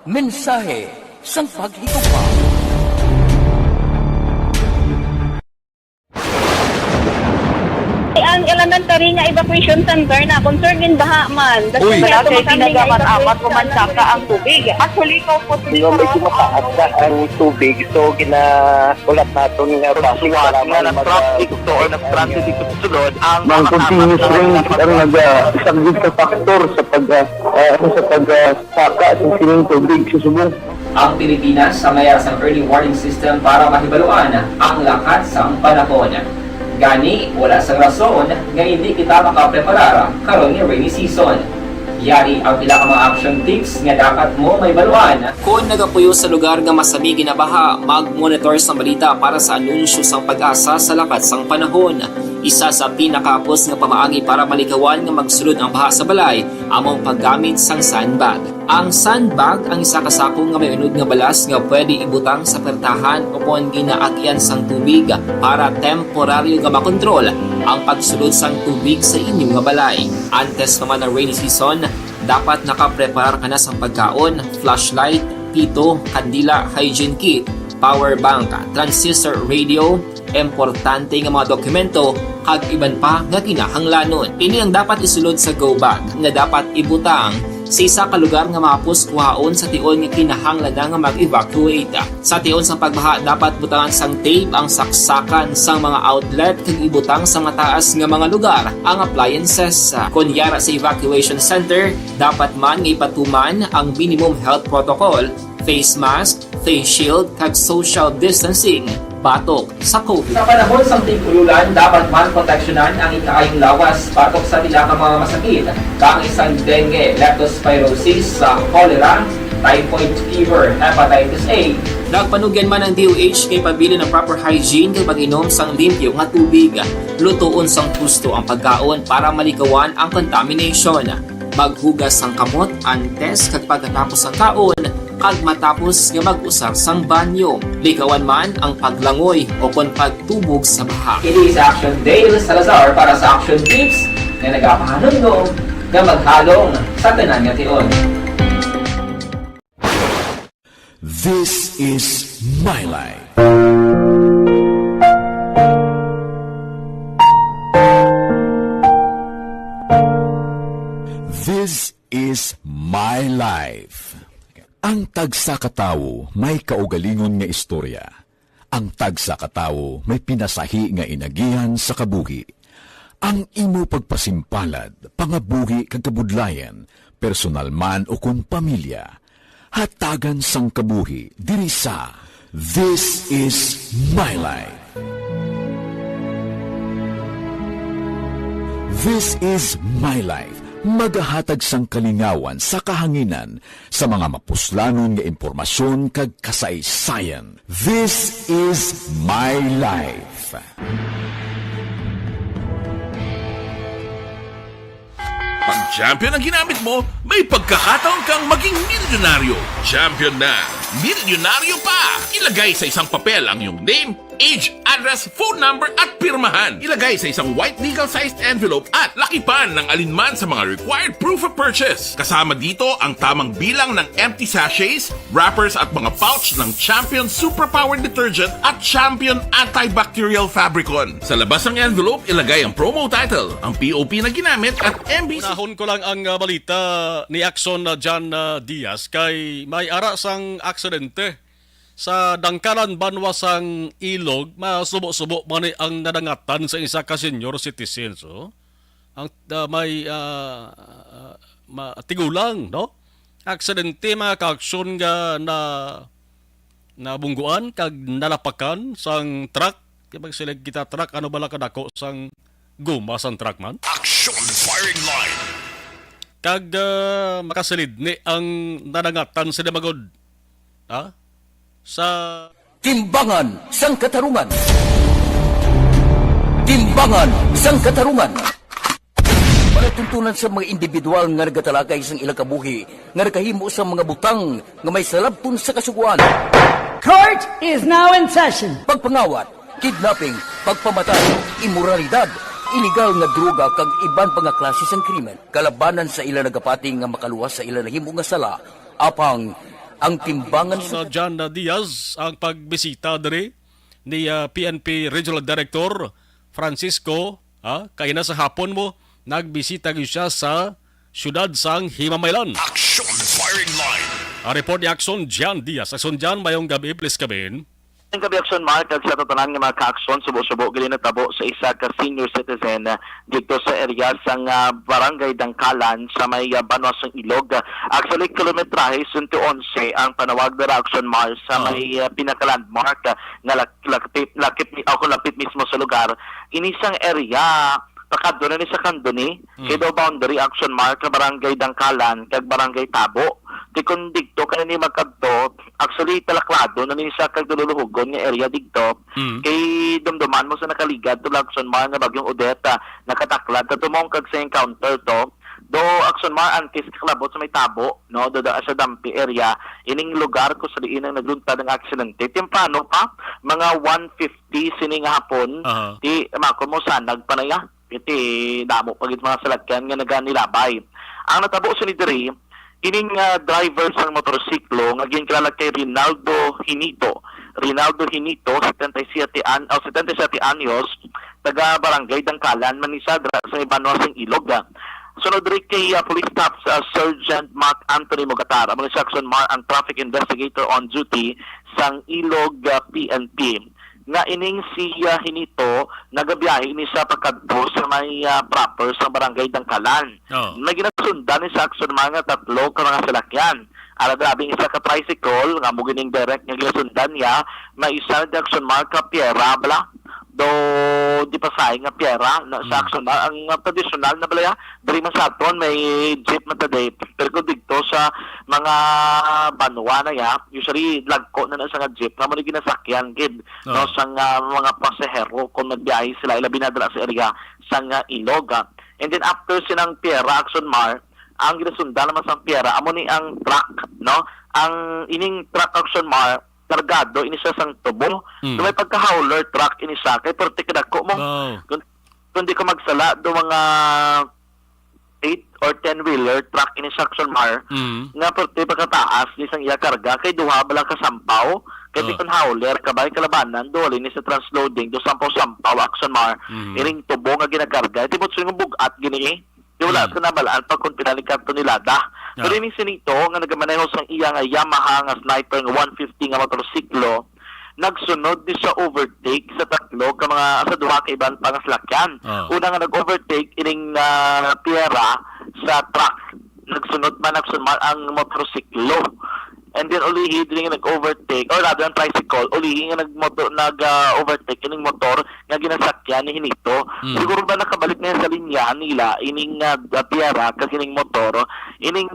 Mensahe sang Paghigugma. Ang elementary nga evacuation center na concern gin baha man. Uy. Kasi may Malaki, tumataas nga tinaga man, evacuation amat ko man center. Saka ang tubig. Actually, ikaw po, Di ba, may tumataas na ang tubig, so ginaulat naton nga base para may mag- traffic to or nag-transit dito sa sulod, ang Mang mga continuous tama rain na ang naga-, isa gid ka factor sa pag, ah, ah, sa pag, ah, saka sa sining tubig sa subong. Ang Pilipinas sa mayar sang early warning system para mahibaluan ang lakat sang panahon. Gani, wala sang rason nga indi kita makapreparar karon nga rainy season. Yari ang pila ka mga action tips nga dapat mo mahibaluan. Kon nagapuyo sa lugar nga masami ginabaha, mag-monitor sang balita para sa anunsyo sang PAGASA sa lakat sang panahon. Isa sa pinakahapos nga pamaagi para malikawan nga magsulod ang baha sa balay amo ang paggamit sang sandbag. Ang sandbag ang isa ka sako nga may unod nga balas nga pwede ibutang sa pertahan ukon ginaagian sang tubig para temporaryo nga makontrol ang pagsulod sang tubig sa inyo nga balay. Antes pa man ang rainy season, dapat nakapreparar ka na sang pagkaon, flashlight, pito, kandila, hygiene kit, power bank, transistor radio, importante nga mga dokumento, kag iban pa nga kinahanglanon. Ini ang dapat isulod sa go bag nga dapat ibutang sa isa ka lugar nga mahapos kuhaon sa tion nga kinahanglan na nga mag-evacuate. Sa tion sang pagbaha, dapat butangan sang tape ang saksakan sang mga outlet kag ibutang sa mataas nga mga lugar ang appliances. Kon yara sa evacuation center, dapat man nga ipatuman ang minimum health protocol, face mask, face shield, kag social distancing batok sa COVID. Sa panahon sang tig-ululan, dapat man proteksyonan ang ikaayong lawas batok sa pila ka mga masakit, kaangay sang dengue, leptospirosis, sa cholera, typhoid fever, hepatitis A. Nagpanugyan man ang D O H nga ipabilin ang proper hygiene kag pag-inom sang limpyo nga tubig. Lutoon sang husto ang pagkaon para malikawan ang contamination. Maghugas sang kamot antes kag pagkatapos sang kaon, kag matapos nga mag-usar sang banyo. Likawan man ang paglangoy o kon pagtubog sa baha. Ini si Action Dale Salazar para sa Action Tips nga nagapahanumdom nga maghalong sa tanan nga tion. This is My Life. This is My Life. Ang tagsa ka tawo may kaugalingon nga istorya. Ang tagsa ka tawo may pinasahi nga inagihan sa kabuhi. Ang imo pagpasimpalad, pangabuhi kag kabudlayan, personal man o kon pamilya, hatagan sang kabuhi diri sa This Is My Life. This Is My Life, magahatag sang kalingawan sa kahanginan sa mga mapuslanon nga impormasyon kag kasaysayan. This Is My Life. Pag champion ang ginamit mo, may pagkakataon kang maging milyonaryo. Champion na, milyonaryo pa! Ilagay sa isang papel ang iyong name, age, address, phone number, at pirmahan. Ilagay sa isang white legal-sized envelope at lakipan ng alinman sa mga required proof of purchase. Kasama dito ang tamang bilang ng empty sachets, wrappers, at mga pouch ng Champion Superpower Detergent at Champion Antibacterial Fabricon. Sa labas ng envelope, ilagay ang promo title, ang P O P na ginamit, at M B C. Unahon ko lang ang, ah, balita ni Axon, ah, John, ah, Diaz kay may ara sang aksidente sa Dangkalan, banwa sang Ilog. Masubo-subo man ni ang nadangatan sa isa ka senior citizens, oh. Ang, ah, may, ah, ah, ma-, tigulang, no? Aksidente, mga kaaksyon, nga na, nabungguan kag nalapakan sang truck. Kay magsiling kita truck, ano bala kadako sang guma sang truck man? Action firing line. Kag, ah, makasilid ni ang nadangatan sila magod. Ha? Sa Timbangan sang Katarungan. Timbangan sang Katarungan. Palatuntunan sa mga individual nga nagatalakay sang ilang kabuhi nga nakahimo sa mga butang nga may salabton sa kasugoan. Court is now in session. Pagpangawat, kidnapping, pagpamatay, imoralidad, iligal nga droga kag iban pa nga klase sang krimen kalabanan sa ila nagapati nga makaluwas sa ila nahimo nga sala. Apang ang timbangan sa John Diaz ang pagbisita diri ni, ah, P N P Regional Director Francisco, ah, kaina sa hapon mo, nagbisita gyud siya sa siyudad sang Himamaylan. Action firing line. Ang report ni Axon Jan Diaz. Axon Jan, mayong gabi, please come in. Ang gabi, Axon Mark, kag sa tanan nga mga ka-Axon, subo-subo gid natabo sa isa ka senior citizen, ah, dito sa area sang, ah, Barangay Dangkalan sa may, ah, banwa sang Ilog. Actually, kilometrahe sento onse ang panawag dira, Axon Mark, sa Ah. may, ah, pinaka-landmark, ah, nga lak-, lakpit, lakip mi-, ako lapit mismo sa lugar. Ini sang area, pakadto na ni sa Candoni, Mm. kay daw boundary, Axon Mark, nga Barangay Dangkalan kag Barangay Tabo. Di kun didto ka na ni magkadto, actually, talaklado na ni siya kag dululuhugon nga area didto. Mm. Kay dumduman mo sa nakaligad to, Axon Mark, nga Bagyong Odette, ah, nakataklad sa tumong kag sa encounter to. Do, Axon Mark, antes kaklabot sa may Tabo, no, do, do, sa Dampi area, ining lugar kung sa diin ang nagluntad ang aksidente. Temprano pa, mga one fifty sini nga hapon, Aha. di, mako mo, sanag pa na ya. Iti damo pa gid mga salakyan nga naganilabay. Ang natabo sini diri, ining, ah, driver sang motorsiklo nga ginkilala kay Rinaldo Hinito. Rinaldo Hinito, setenta y siete an-, oh, setenta y siete anyos, taga Barangay Dangkalan, Manisa, dira sa may banwa sang Ilog. Sunod diri kay, ah, Police Staff, ah, Sergeant Mark Anthony Mogatar, amo ni Saxon Mar ang traffic investigator on duty sang Ilog, ah, P N P. Nga ining si, ah, Hinito nagabiyahe ini sa pagkadto sa may, ah, proper sa Barangay Dangkalan. Oh. May ginasundan ni Saxon Mar nga tatlo ka mga salakyan. Ala, grabe, isa ka tricycle nga mo gining direct nga ginasundan niya, may isa ni Saxon Mar ka piyera bala. Do, di pa sa nga piyera na sa Hmm. Saxon Mar ang, ah, tradisyonal na balaya. Diri man sa aton may jeep man ta, day. Pero kung didto sa mga banwa na ya, usually lagko na na sa nga jeep nga mo ni ginasakyan gid, no, Oo. sang, ah, mga pasahero kung nagbiyahe sila, ilabi na dira sa area sang, ah, Ilog, ah. And then after sinang piyera, Axon Mar, ang ginasundan naman sang piyera, amo ni ang truck, no? Ang ining truck, Axon Mar, kargado ini siya sang tubo. Mm. So, may pagka-hauler truck ini siya, kay perti kadako mo. Wow. Kun-, kung di ko magsala, do mga eight or ten-wheeler truck ini siya, Axon Mar, Mm. nga perti pagkataas ni sang iya karga, kay duha bala ka sampaw, kay Oh. di kun hauler ka ba, kalabanan, do, ini sa transloading, do sampaw-sampaw, Axon Mar, Mm. ining tubo nga ginakarga, iti mo, bug-at gini, eh. Di wala Mm. sa nabalaan pa kung pila ni ka tonelada. Ah. Pero ini si Nito nga nagamaneho sang iya nga Yamaha nga Sniper nga one fifty nga motorsiklo, nagsunod ni sa overtake sa tatlo ka mga, sa duha ka iban pa nga salakyan. Ah. Una nga nag-overtake ining, ah, piyera sa truck. Nagsunod man, nagsunod ang motorsiklo. And then ulihi diri nga nag-overtake, or rather ang tricycle, ulihi nga nagmoto-, nag, ah, overtake ining motor nga ginasakyan ni Hinito. Mm. Siguro ba nakabalik na sa linya nila ining, ah, piyera kag ining motor, ining,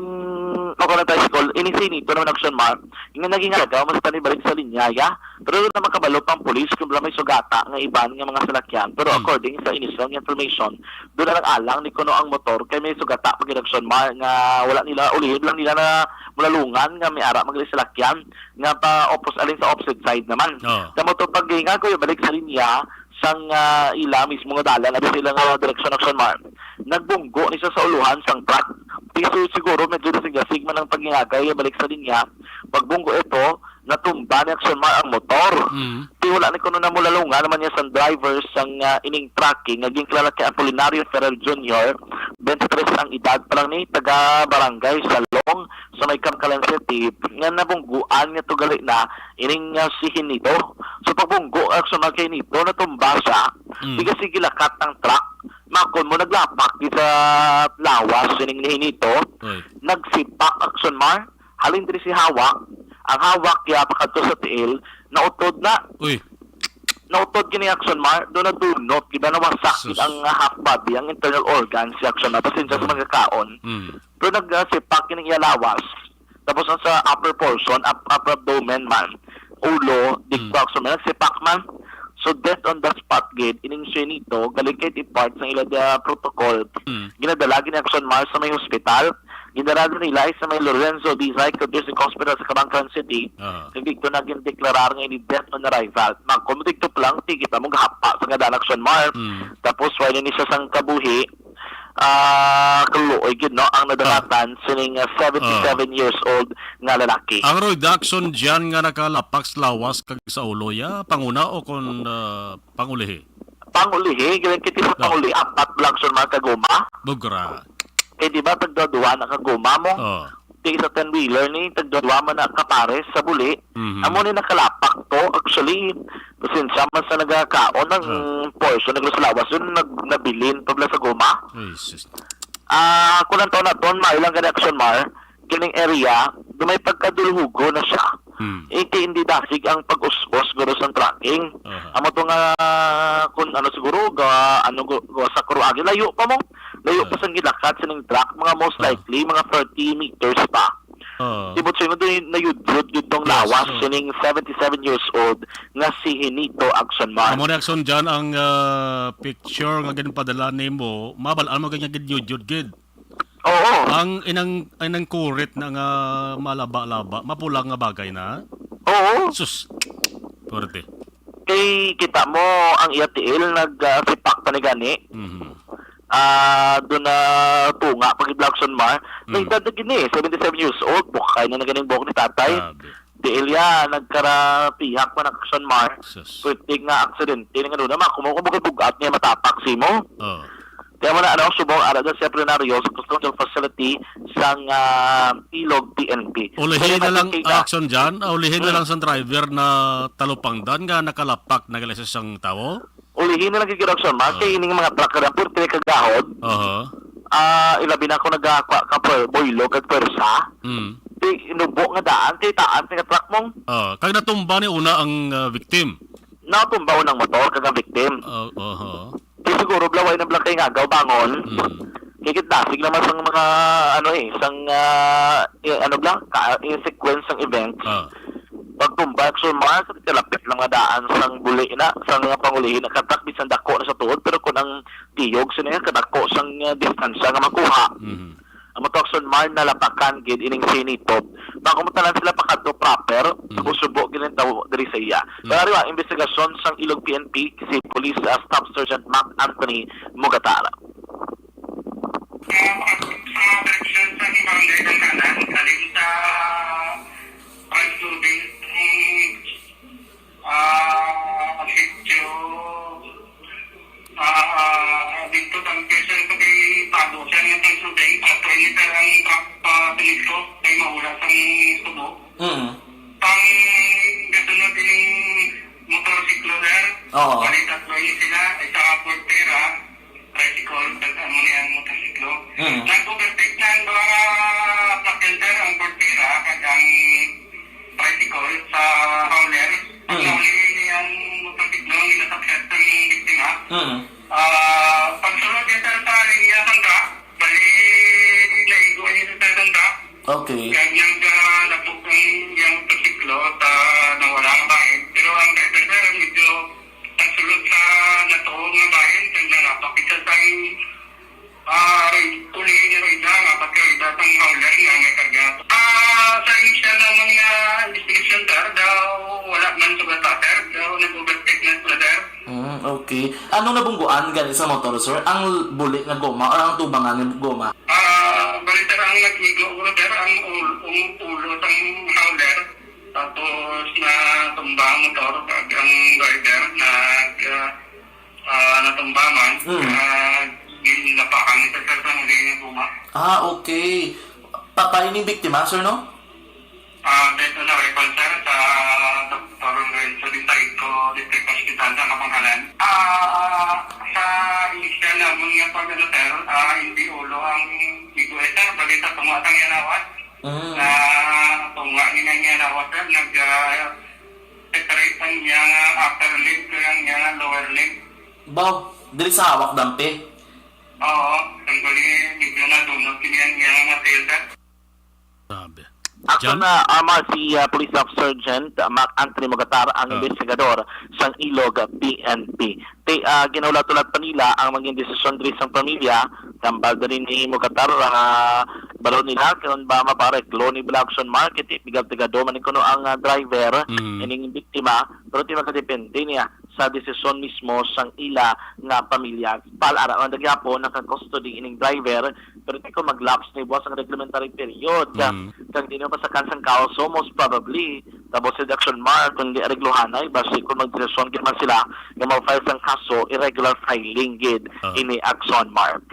o kung tricycle, ining si Hinito naman, Action Mar, nga naging agaw, mas panibalik sa linya, ya. Pero na makabalo pang pulis kung wala may sugata nga iban nga mga salakyan. Pero Hmm. according sa initial nga information, doon na lang alang ni kuno ang motor kay may sugata pag Action Mar nga wala nila, ulihib lang nila na mulalungan nga may ara mga salakyan nga pa opos alin sa opposite side naman. Oh. Sa motor pag nga ko balik sa linya sang, ah, ila mismo nga dalan, abi sila nga direksyon Action Mar. Nagbunggo ni sa, sa uluhan sang truck. Piso siguro medyo nasiglasig man ang pagingagay balik sa linya. Pagbunggo ito, natumba ni Action Mar ang motor. Mm. Ti wala ni kuno na mulalungan naman niya sang driver sang, ah, ining trucking nga ginkilala kay Apolinario Ferrer Junior, twenty-three ang edad pa lang ni, taga Barangay Salong sa may Kamkalan City, nga nabungguan nga tugali na ining, ah, si Hinito. So pagbunggo, Action Mar, kay Hinito, natumba siya. Mm. Di kasi gilakat ang truck. Makon mo naglapak di sa lawas sining ni Hinito. Oy. Nagsipak, Action Mar. Halin diri si hawak. Ang hawak ya pakadto sa tiil, nautod na. Uy. Nautod kini, Action Mar, do nadunot, di ba, nawasak Sus. ang half body, ang internal organs si Action Mar. Pasensya sa Mm. mga kaon. Mm. Pero nagsipak kini iya lawas. Tapos ang sa upper portion, up-, upper abdomen man, ulo, digto, Mm. Action Mar, nagsipak man. So, death on the spot gid ining si Hinito, galing kay di part sa ila dia protocol. Mm. Ginadala gid ni Action Mar sa may hospital. Ginadala nila sa may Lorenzo Dizay District Hospital sa Kabankalan City. Aha. Kag dito na gindeklarar nga ini death on arrival. Magkon mo dito pa lang, ti kita mo gahapa sa ngadan Action Mar. Mm. Tapos, wala ni siya sang kabuhi. Ah, kaluoy gid, no, ang nadalatan sining, ah, seventy-seven Ah. years old nga lalaki. Ang Roy Daxon diyan nga nakalapak sa lawas kag sa ulo, ya, panguna o kon, ah, pangulihi? Pangulihi, gilang kiti sa No. pangulihi, apat lang sa mga kaguma. Bugra. Kay di ba, tagduwa-duwa na kaguma mo? Oh. Ti sa ten-wheeler ni, tagduwa-duwa man na kapares sa buli. Mhm. Amo ni nakalapak to. Actually, pasensya man sa nagakaon ng Ah. portion ng sa lawas, yun nag-, nabilin pa bala sa guma. Ay, sus. Ah, kung ang taon na ton, mailang gani Action Mar, kining area, do may pagkadulhugo na siya. Hmm. Iti hindi dasig ang pag-us-us guro sang tracking. Aha. Amo to nga, kung ano siguro, ga, ano, gu-, gu-, sa Kuruagi, layo pa mo. Layo Ah. pa sang gilakat sining truck, mga most Ah. likely, mga thirty meters pa. Oo. Tibot sa inyo, doon nayudyod yun tong Yes, lawas oo. sining seventy-seven years old nga si Hinito Action Mar. Amo ni Action Jan ang, ah, picture nga ginpadala nimo, mabal-an mo gid nga ginyudyod gid. Oo. Ang inang, inang kurit na nga malaba-laba, mapula nga bagay na. Oo. Sus. Pwerte. Kay kita mo ang iya tiil nag, ah, sipak pa ni gani. Mhm. Ah, doon na tunga pag Blackson Mar. Mm. May edad na gini, seventy-seven years old, bukay na na ganing buhok ni tatay. Grabe. Tiil ya, nagkarapihak pa na Action Mar. Sus. Pwerte nga aksidente na nga doon naman. Kung mo bugat niya matapak si mo. Oh. Kaya mo na, ano, subong ara dyan sa Plenario sa Custodial Facility sang, ah, Ilog P N P. Ulihin Kaya na lang, kay ka- Action Jan, ah, ulihin na Hmm. lang sa driver na talupangdan nga nakalapak na gali sa isang tawo? Ulihin na lang gid, Action Mar, Ah. kay ining mga truck na puro tinay kagahod. Aha. Ah, ilabi na ako nagakwa ka per, boylo, kag pwersa. Mm. Di, inubo nga daan, kay taas nga truck mong. Ah, kag natumba ni una ang, ah, victim. Natumba unang motor, kag ang victim. Ah, aha. Di siguro, blaway na blakay nga, gaw bangon. Mm. Kay kit dasig naman sang mga, ano eh, sang, ah, eh, ano bla, ka, eh, sequence sang events. Ah. Pagtumba, so, mga kalapit lang nga daan sang buli na, sang mga pangulihin na katak, bisan dako na sa tuod, pero kung ang tiyog, sino nga kadako sang, ah, distansya nga makuha. Mhm. Ang motor, Action Mar, nalapakan gid ining sinitop. Bako mo tanan sila pakadto proper, Mhm. subo-subo gid ang tawo diri sa iya. Mhm. Pero ari, ang investigasyon sang Ilog P N P, si Police, ah, Staff Sergeant Mark Anthony Mugatara. Sa, sa direksyon sa Barangay Dangkanan, galing sa Pagtubig, ah, sitio, ah, dito sa Quezon, sa may Pado, sa may Pagtubig, attorney, sir, ang truck pa sa Nito, kay maula sa may Subo. Mm. Pang gasunod ining Ang motorsiklo. Mm. Nag-overtake na ang mga sakyan, sir, ang Cortera kag ang tricycle sa howler. Ang Mm. nauli niya ang motorsiklo ang ginasakyan sang biktima. Mm. Ah, pagsulod niya, sir, sa linya sang truck, bali, naigo niya, sir, sang truck. Okay. Kag nag, ah, labog ang iyang motorsiklo sa nawala nga bahin. Pero ang driver, sir, medyo nagsulod sa natuo nga bahin, kag nalapak siya sa Ah, uli ni Roy Dang, apat ka Roy Dang sang howler nga may karga. Ah, sa initial naman nga investigation, sir, daw wala man sugata, sir. Daw nag-overtake na sila, sir. Mm, okay. Anong nabungguan gani sa motor, sir? Ang buli nga goma or ang tubangan nga goma? Ah, bali, sir, ang nag-igo ko, sir, ang ul-, ang ulo sang howler. Tapos natumba ang motor, kag ang driver nag, ah, ah, natumba man, Mm. ah, ginapakan ni sir sa huli niya guma. Ah, okay. Patay ning biktima, sir, no? Ah, based on a record, sir, sa Doktor Lorenzo Dintayco District Hospital sa Kapangalan. Ah, sa initial naman nga pag, ano, sir, ah, hindi ulo ang igo, eh, sir, balita tunga sang yanawas. Mm. Na tunga ni nga yanawas, sir, nag, ah, separate ang iya nga upper lip kag ang iya nga lower lip. Baw, diri sa hawak, dampi? Oo, tanggali, medyo nadunot kini ang iya nga tail, sir. Grabe. Action John? na, ah, ma-, si, ah, Police Staff Sergeant, ah, Mac Anthony Mogatar ang Ah. investigador sang Ilog P N P. Ti, ah, ginahulat-hulat pa nila ang maging desisyon diri sang pamilya. Hambal diri ni Mogatar, ah, balo nila kung ba mapareklo ni Blackson Mark, kay ti, bigat-bigado man kuno ang, ah, driver, Mm. ining biktima, pero ti makadepende niya sa desisyon mismo sang ila nga pamilya. Pal-ara man gihapon, naka-custody ining driver, pero ti kung mag-lapse ni buwas ang reglementary period, Mm. kag di na mapasakan sang kaso, most probably, double seduction mark, kung di areglohanay, basi kung magdesisyon gid man sila nga mag-file sang kaso, irregular filing gid Ah. ini action mark.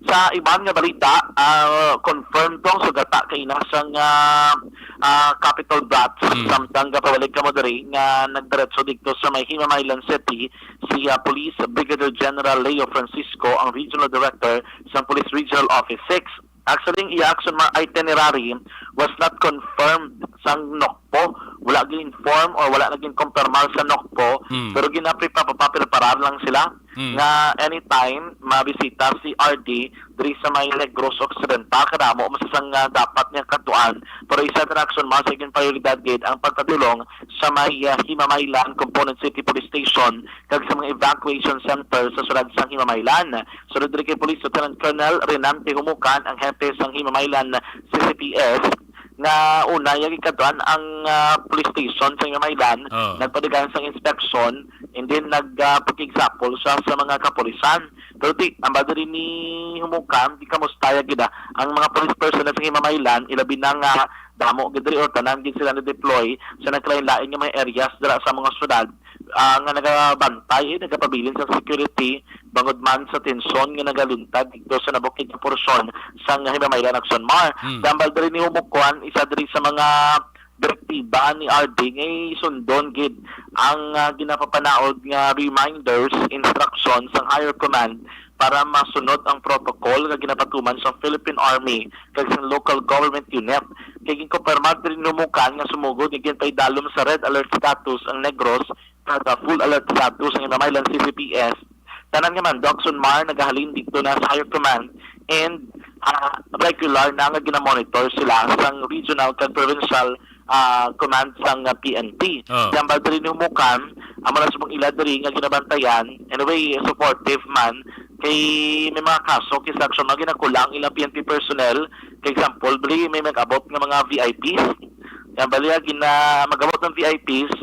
Sa iban nga balita, ah, confirmed tong sugata kaina sang, ah, ah, Capitol Brats, Mm. samtang gapabalik kamo diri nga nagdiretso didto sa may Himamaylan City si, ah, Police Brigadier General Leo Francisco, ang Regional Director sang Police Regional Office six. Actually, ang iya action ma-, itinerary was not confirmed sang NOCPO. Wala gin-inform or wala na gin-confirmar sa NOCPO, Mm. pero ginaprepa-, papapreparar lang sila Mm. nga anytime mabisita si R D diri sa may Negros Occidental, kadamo man sang, ah, dapat niya kadtuan. Pero isa sa action, mas gin prioridad gid ang pagpadulong sa may, ah, Himamaylan Component City Police Station kag sa mga evacuation center sa siyudad sang Himamaylan. Sunod diri kay Police Lieutenant Colonel Renante Humukan, ang hepe sang Himamaylan C C P S, nga una iya gikadtuan ang, ah, police station sa Himamaylan, Oh. nagpadagayon sang inspeksyon, and then nag, ah, pakig-example siya sa mga kapulisan. Pero ti, ang bado rin ni Humukan, gikamusta ya gid, ah, ang mga police personnel sa Himamaylan, ilabi na nga damo gid diri or tanan gid sila na-deploy sa nagkalain-lain nga mga areas dira sa mga syudad, ah, nga nagabantay, eh, nagapabilin sa security, bangod man sa tensyon nga nagaluntad didto sa nabukid nga porsyon sang Himamaylan, Action Mar. Hmm. Hambal diri ni Humukan, isa diri sa mga direktiba ni R D nga isundon gid ang, ah, ginapapanaog nga reminders, instructions sang higher command para masunod ang protocol nga ginapatuman sa Philippine Army kag sa local government unit. Kay ginkumpirmar diri ni Humukan nga sumugod nga ginpaidalom sa red alert status ang Negros kag full alert status ang Himamaylan C C P S. Tanan nga mando, Action Mar, nagahalin didto na sa higher command and, ah, regular na nga ginamonitor sila sang regional kag provincial, ah, command sang, ah, P N P. Oh. Hambal diri ni Humukan, amo na subong ila diri nga ginabantayan. Anyway, supportive man kay may mga kaso kay sa Action Mar ginakulang ilang P N P personnel. Kay example, diri may mag-abot nga mga V I Ps. Hambal niya, gina-, mag-abot ang V I Ps,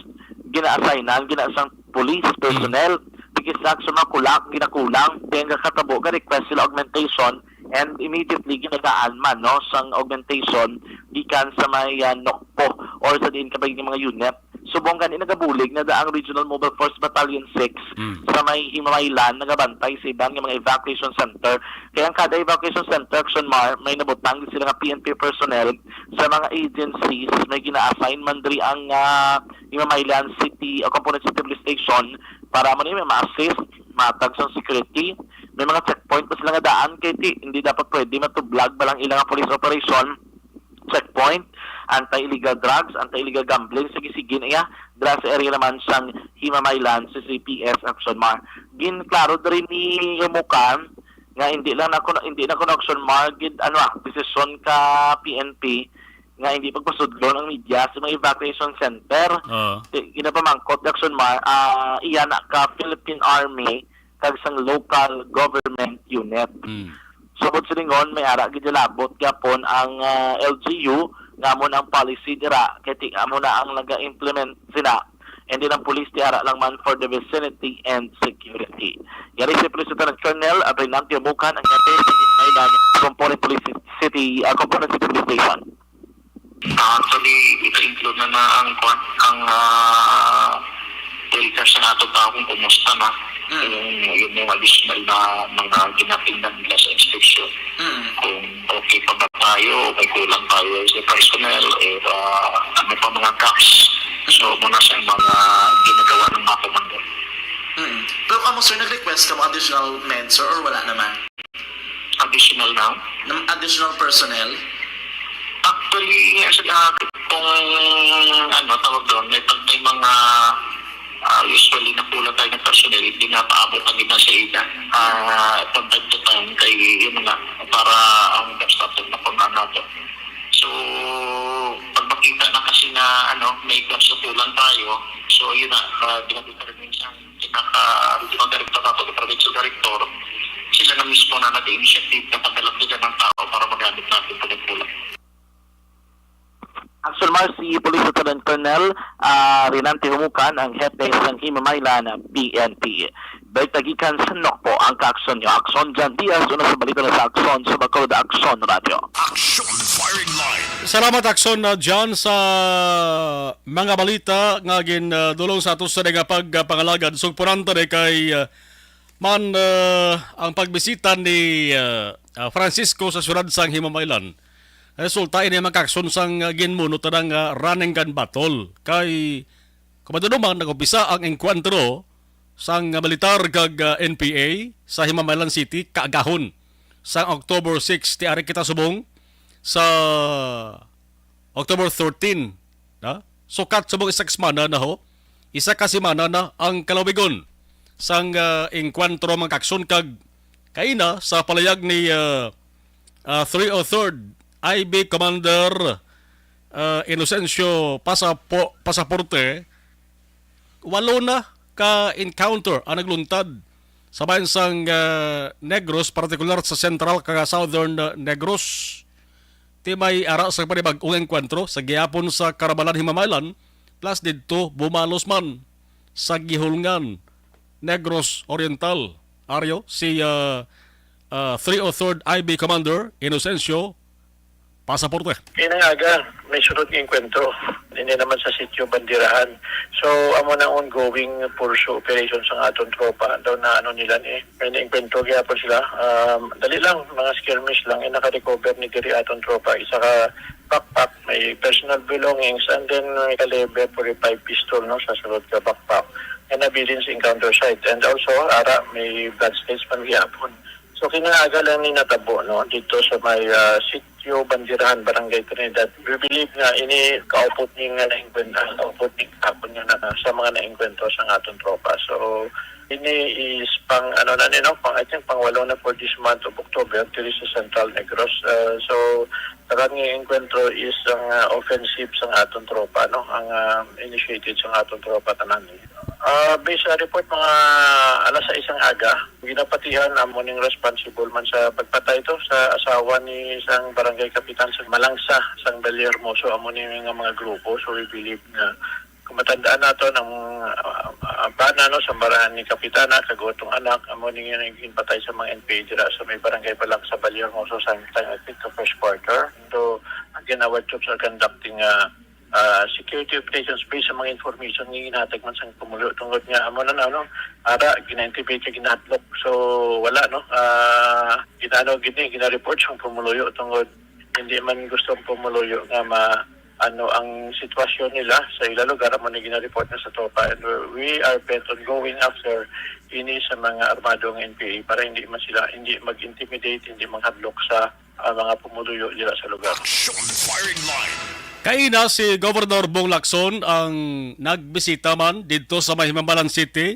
gina-assignan, gina-assign police personnel. Kay sa Action Mar kulang, ginakulang. Kaya nga katabo, ga-request sila augmentation and immediately ginagaan man, no, sang augmentation gikan sa may, ah, NOCPO or sa diin ka pa gid mga unit. Subong gani nagabulig na da ang Regional Mobile Force Battalion six Mm. sa may Himamaylan, nagabantay sa iban nga mga evacuation center. Kaya ang kada evacuation center, Action Mar, may nabutang gid sila nga P N P personnel sa mga agencies, may gina-assign man diri ang, ah, Himamaylan City o Component City Police Station para man may ma-assist, matag sa security, may mga checkpoint pa sila nga daan, kay ti, hindi dapat pwede matublag ba lang ilang police operation, checkpoint, anti-illegal drugs, anti-illegal gambling, sige-sige na iya, dira sa area naman sang Himamaylan, sa C P S Action Mar. Ginklaro diri ni Umukan nga hindi lang na kuno, hindi na kuno Action Mar gid, ano, ah, desisyon ka P N P nga hindi pagpasudlon ang media sa mga evacuation center. Oo. Ti-, ginapamangkot ni Action Mar, ah, iya na ka Philippine Army kag sang local government unit. Mm. Subod silingon, may ara gid labot gyapon ang, ah, L G U nga amo na ang policy dira, kay ti-, amo na ang naga-implement sina, and then ang police ti ara lang man for the vicinity and security. Yari si Police Lieutenant Colonel Abrinante Umukan, ang hepe sa Himamaylan Component Police City, ah, Component City Police Station. Ah, actually, ito include na na ang kwan, ang ah, welfare sa ato tao kung kumusta na. Kung yun yung additional na mga ginapindan nila sa inspection. Kung okay pa ba tayo, may kulang tayo sa personnel, or ah, ano pa mga gaps. So, muna sa mga ginagawa ng mga commander. Mm. Pero kamo, sir, nag-request ka mo additional men, sir, or wala naman? Additional na? Ng additional personnel? Actually, yes, ah, kung ano, tawag doon, may pag may mga ah, usually nakulang tayo ng personnel, pinapaabot ang iba sa ida. Ah, from time to time, kay yun nga, para ang gaps natin na kung ano to. So, pag makita na kasi na ano, may gaps na kulang tayo, so yun na, uh, ginagawa rin minsan, pinaka-regional director nato, provincial director, sila na mismo na nag-initiative na padala sila ng tao para magamit natin pag kulang. Action Mar, si Police Lieutenant Colonel, ah, Renante Humukan, ang hepe sang Himamaylan P N P. Balik tagikan sa Nokpo ang kaaksyon nyo. Aksyon John Diaz, una sa balita na sa Aksyon sa Bacolod Aksyon Radio. Action Firing Line. Salamat, Aksyon, uh, John, sa mga balita nga gin, uh, dulong sa ato sa nga pagpangalagad. Sugpuran ta ni kay, uh, man, uh, ang pagbisita ni, uh, uh, Francisco sa siyudad sang Himamaylan. Resulta ini ang mga kaaksyon sang, uh, ginmuno ta nga running gun battle. Kay, kumando naman, nag-umpisa ang engkwentro sang, uh, militar kag, uh, N P A sa Himamaylan City kaagahon sang October six. Ti ari kita subong sa October thirteen, na? Sukat subong isa ka semana na ho. Isa ka semana na ang kalawigon sang, ah, engkwentro, mga kaaksyon, kag kaina sa palayag ni, ah, ah, three oh third I B Commander, ah, Inocencio Pasapo-, Pasaporte, walo na ka encounter ang nagluntad sa bayan sang, ah, Negros, partikular sa Central kag Southern, ah, Negros. Ti may ara sa panibag-ong engkwentro sa gihapon sa Karabalan, Himamaylan, plus didto bumalos man sa Gihulngan, Negros Oriental. Aryo si, ah, ah, three oh third I B Commander Inocencio Pasaporte. Inang aga, may sunod nga engkwentro. Hindi naman sa sitio Bandirahan. So, amo na ongoing pursue operation sa aton tropa. Daw na ano nila ni, may naengkwentro gyapon sila. Um, dali lang, mga skirmish lang. Eh, naka-recover ni diri aton tropa. Isa ka backpack, may personal belongings, and then may caliber forty-five pistol, no, sa sulod ka backpack. Nga nabilin sa encounter site. And also, ara, may blood stains man gyapon. So, kinaaga lang ni natabo, no, dito sa may, ah, Sitio Bandirahan, Barangay Trinidad. We believe nga ini kaupod ni nga naengkwentro, kaupod ni kahapon nga na, sa mga naengkwentro sa aton tropa. So, ini is pang, ano na ni, no, pang, I think, pang walo na for this month of October, diri sa Central Negros. Ah, so, karang nga engkwentro is ang, ah, offensive sa aton tropa, no, ang, ah, initiated sa aton tropa tanan. Ah, based sa report, mga alas sais ang aga, ginapatihan amo ning responsible man sa pagpatay to sa asawa ni isang barangay kapitan sa Malangsa, sang Vallehermoso, amo ni nga mga grupo. So, we believe nga kung matandaan nato ng, ah, ah, bana, no, sa barahan ni Kapitana, kag utong anak, amo ni nga ginpatay sa mga N P A dira sa may barangay Malangsa, Vallehermoso, sa time, I think, the first quarter. So, again, our troops are conducting, ah, ah, security operations based sa mga information nga ginhatag man sang pumulo tungod nga amo na, ano, ara, gina-intimidate, ginahadlok. So, wala, no? Ah, ginano gid ni, gina-report sang pumuluyo tungod hindi man gusto ang pumuluyo nga ma ano ang sitwasyon nila sa ila lugar, amo ni gina-report na sa tropa. And we are bent on going after ini sa mga armado nga N P A para hindi man sila, hindi mag-intimidate, hindi manghadlok sa, ah, mga pumuluyo dira sa lugar. Action Firing Line. Kaina si Governor Bong Lacson ang nagbisita man didto sa may Himamaylan City,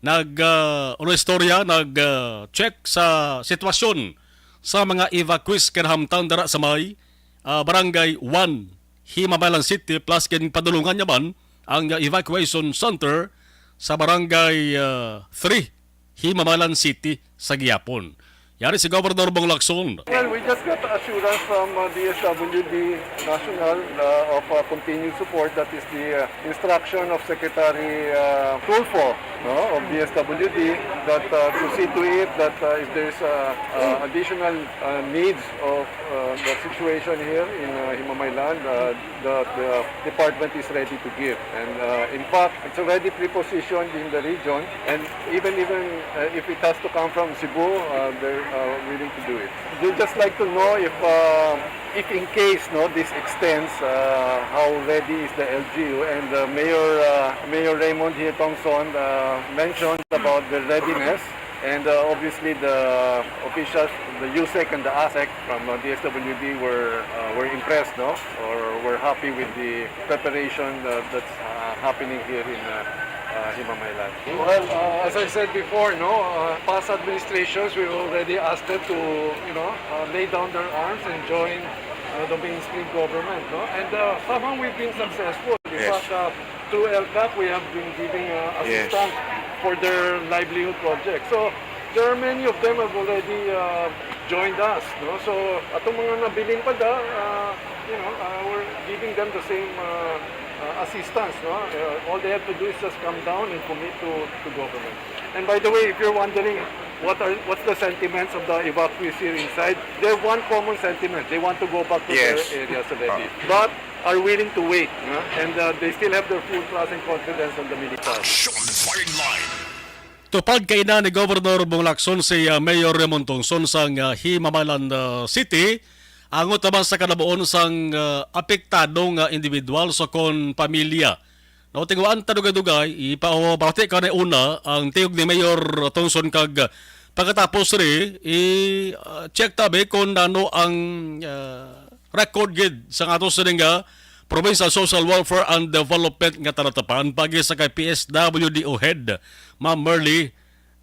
nag, ah, ano istorya, nag, ah, check sa sitwasyon sa mga evacuees kinahamtang dira sa may, ah, Barangay one, Himamaylan City, plus ginpadulungan niya man ang, ah, evacuation center sa Barangay, ah, three, Himamaylan City sa gihapon. Yari si Governor Bong Lacson. Well, we just got assurance from, uh, D S W D National, uh, of, uh, continued support. That is the, uh, instruction of Secretary, uh, Tulfo, no, of D S W D, that, uh, to see to it that, uh, if there's, uh, uh, additional, uh, needs of, uh, the situation here in, uh, Himamaylan, uh, that the department is ready to give. And, uh, in fact, it's already prepositioned in the region. And even, even, uh, if it has to come from Cebu, uh, they're, uh, willing to do it. They just like to know if, uh, if in case, no, this extends, uh, how ready is the L G U? And, uh, Mayor, uh, Mayor Raymond here, Tongson, uh, mentioned about the readiness. And, uh, obviously, the officials, the USEC and the ASEC from, uh, D S W D were, uh, were impressed, no, or were happy with the preparation, uh, that's, uh, happening here in, uh, uh, Himamaylan. Well, uh, as I said before, no, uh, past administrations, we already asked them to, you know, uh, lay down their arms and join, uh, the mainstream government, no? And, uh, somehow we've been successful. In Yes. fact, uh, through L CAC, we have been giving, uh, Yes. assistance for their livelihood project. So, there are many of them have already, uh, joined us, no? So, atong mga nabilin pa da, uh, you know, uh, we're giving them the same, uh, uh, assistance, no? Uh, all they have to do is just come down and commit to, to government. And by the way, if you're wondering what are, what's the sentiments of the evacuees here inside, they have one common sentiment. They want to go back to Yes. their areas already. Ah. But are willing to wait, no? And, uh, they still have their full trust and confidence on the military. Action Firing Line. Tupad kaina ni Governor Bong Lacson si, uh, Mayor Raymond Tongson sang, uh, Himamaylan, uh, City, angot naman sa kalabuon sang, uh, apektado nga individual sa kon pamilya. Now, tinguhaan ta dugay-dugay, ipabati ko na una ang tingog ni Mayor Tongson kag pagkatapos ri, i-, ah, check ta be kung ano ang, ah, record gid sa ato sining nga Provincial Social Welfare and Development nga talatapan pagi sa kay P S W D O head, Ma'am Merly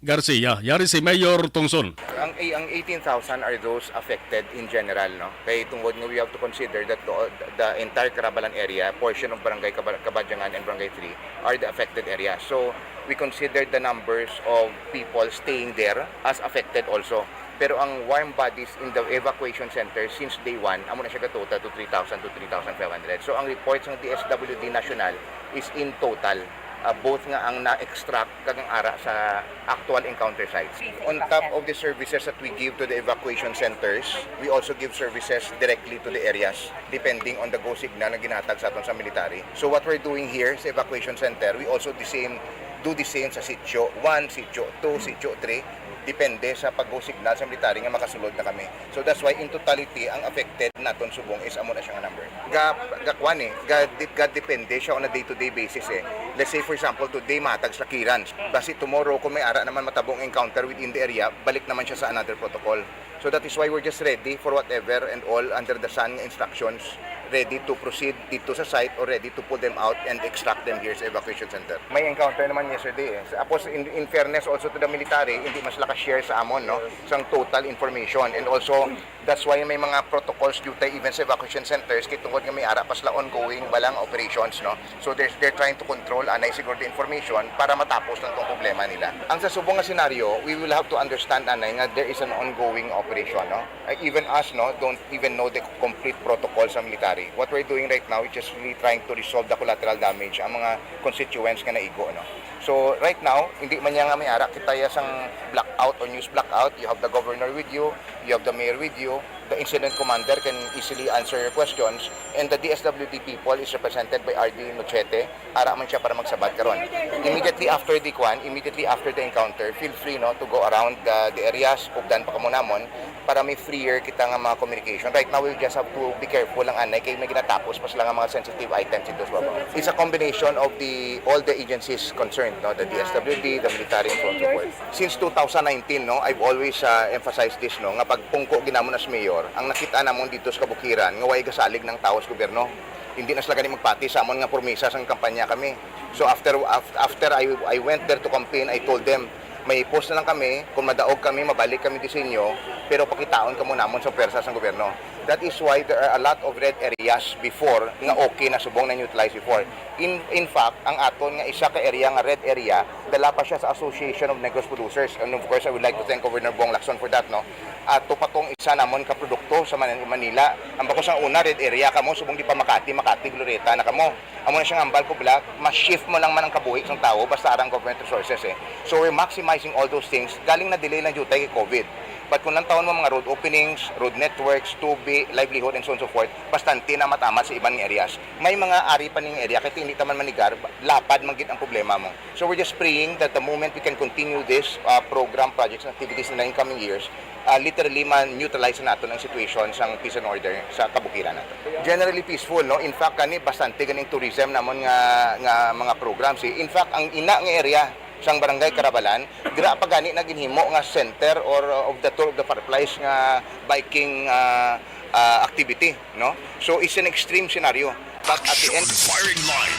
Garcia. Yari si Mayor Tongson. Ang, ang eighteen thousand are those affected in general, no? Kay tungod nga we have to consider that the, the entire Carabalan area, portion of Barangay Caba-, Cabadyangan and Barangay three are the affected area. So, we consider the numbers of people staying there as affected also. Pero ang warm bodies in the evacuation center since day one, amo na siya gatotal to three thousand to three thousand five hundred. So, ang report sa D S W D National is in total, ah, both nga ang na-extract kag ang ara sa actual encounter sites. On top of the services that we give to the evacuation centers, we also give services directly to the areas, depending on the go signal na ginahatag sa aton sa military. So what we're doing here sa evacuation center, we also the same, do the same sa sitio one, sitio two, sitio three, depende sa pag-go signal sa military nga makasulod na kami. So that's why in totality, ang affected naton subong is amo na siya nga number. Ga, ga, kwan eh, ga, di, ga depende siya on a day-to-day basis eh. Let's say for example, today mahatag sa clearance. Basi tomorrow kung may ara naman matabong encounter within the area, balik naman siya sa another protocol. So that is why we're just ready for whatever and all under the sun nga instructions, ready to proceed dito sa site or ready to pull them out and extract them here sa evacuation center. May encounter naman yesterday eh. Tapos in, in fairness also to the military, hindi man sila ka-share sa amon, no, sang total information. And also, that's why may mga protocols due even sa evacuation centers, kay tungod nga may ara pa sila ongoing balang operations, no. So they're, they're trying to control anay siguro the information para matapos lang tong problema nila. Ang sa subong nga senaryo, we will have to understand anay nga there is an ongoing operation, no. Uh, even us, no, don't even know the complete protocol sa military. What we're doing right now is just really trying to resolve the collateral damage, ang mga constituents nga naigo, no. So right now, hindi man niya nga may ara kita ya sang blackout or news blackout. You have the governor with you, you have the mayor with you. The incident commander can easily answer your questions, and the D S W D people is represented by R D Nochete. Ara man siya para magsabat karon. Immediately after the kwan, immediately after the encounter, feel free, no, to go around the, the areas, updan pa kamo namon, para may freer kita nga mga communication. Right now, we just have to be careful lang anay kay may ginatapos pa sila nga mga sensitive items dito sa baba. It's a combination of the all the agencies concerned, no, the D S W D, the military, and so on and so forth. Since two thousand nineteen, no, I've always uh, emphasized this, no, nga pagpungko ginamon as mayor, ang nakita namon dito sa kabukiran nga way gasalig ng tao sa gobyerno. Hindi na sila gani magpati sa amon nga promisa sang kampanya kami. So after af- after I I went there to campaign, I told them, "May post na lang kami, kung madaog kami, mabalik kami disinyo, pero pakitaon kamo namon sa pwersa sang gobyerno." That is why there are a lot of red areas before nga okay na, subong na neutralized before. In in fact, ang aton nga isa ka area nga red area, dala pa siya sa Association of Negros Producers. And of course, I would like to thank Governor Bong Lacson for that, no. Ato pa tong isa namon ka produkto sa Man- Manila. Ang bako sang una, red area kamo, subong di pa Makati, Makati, Glorieta na kamo. Amo na siyang hambal ko, Black, ma-shift mo lang man ang kabuhi sang tawo basta arang government resources eh. So we're maximizing all those things. Galing na delay lang jutay kay COVID. But kung lantawon mo mga road openings, road networks, tubi, livelihood, and so on and so forth, bastante na matamat sa iban nga areas. May mga ari pa ning area, kay hindi ta man manigar, lapad man gid ang problema mo. So we're just praying that the moment we can continue this uh, program, projects, and activities in the incoming years, uh, literally man-neutralize na naton ang situation sang peace and order sa kabukiran nato. Generally peaceful, no? In fact, kani bastante ganing tourism namon nga nga mga programs eh. In fact, ang ina nga area sang Barangay Carabalan, dira pa gani na ginhimo nga center or uh, of the Tour of the Fireflies nga biking uh, uh, activity, no? So it's an extreme scenario. But at the end, Firing line.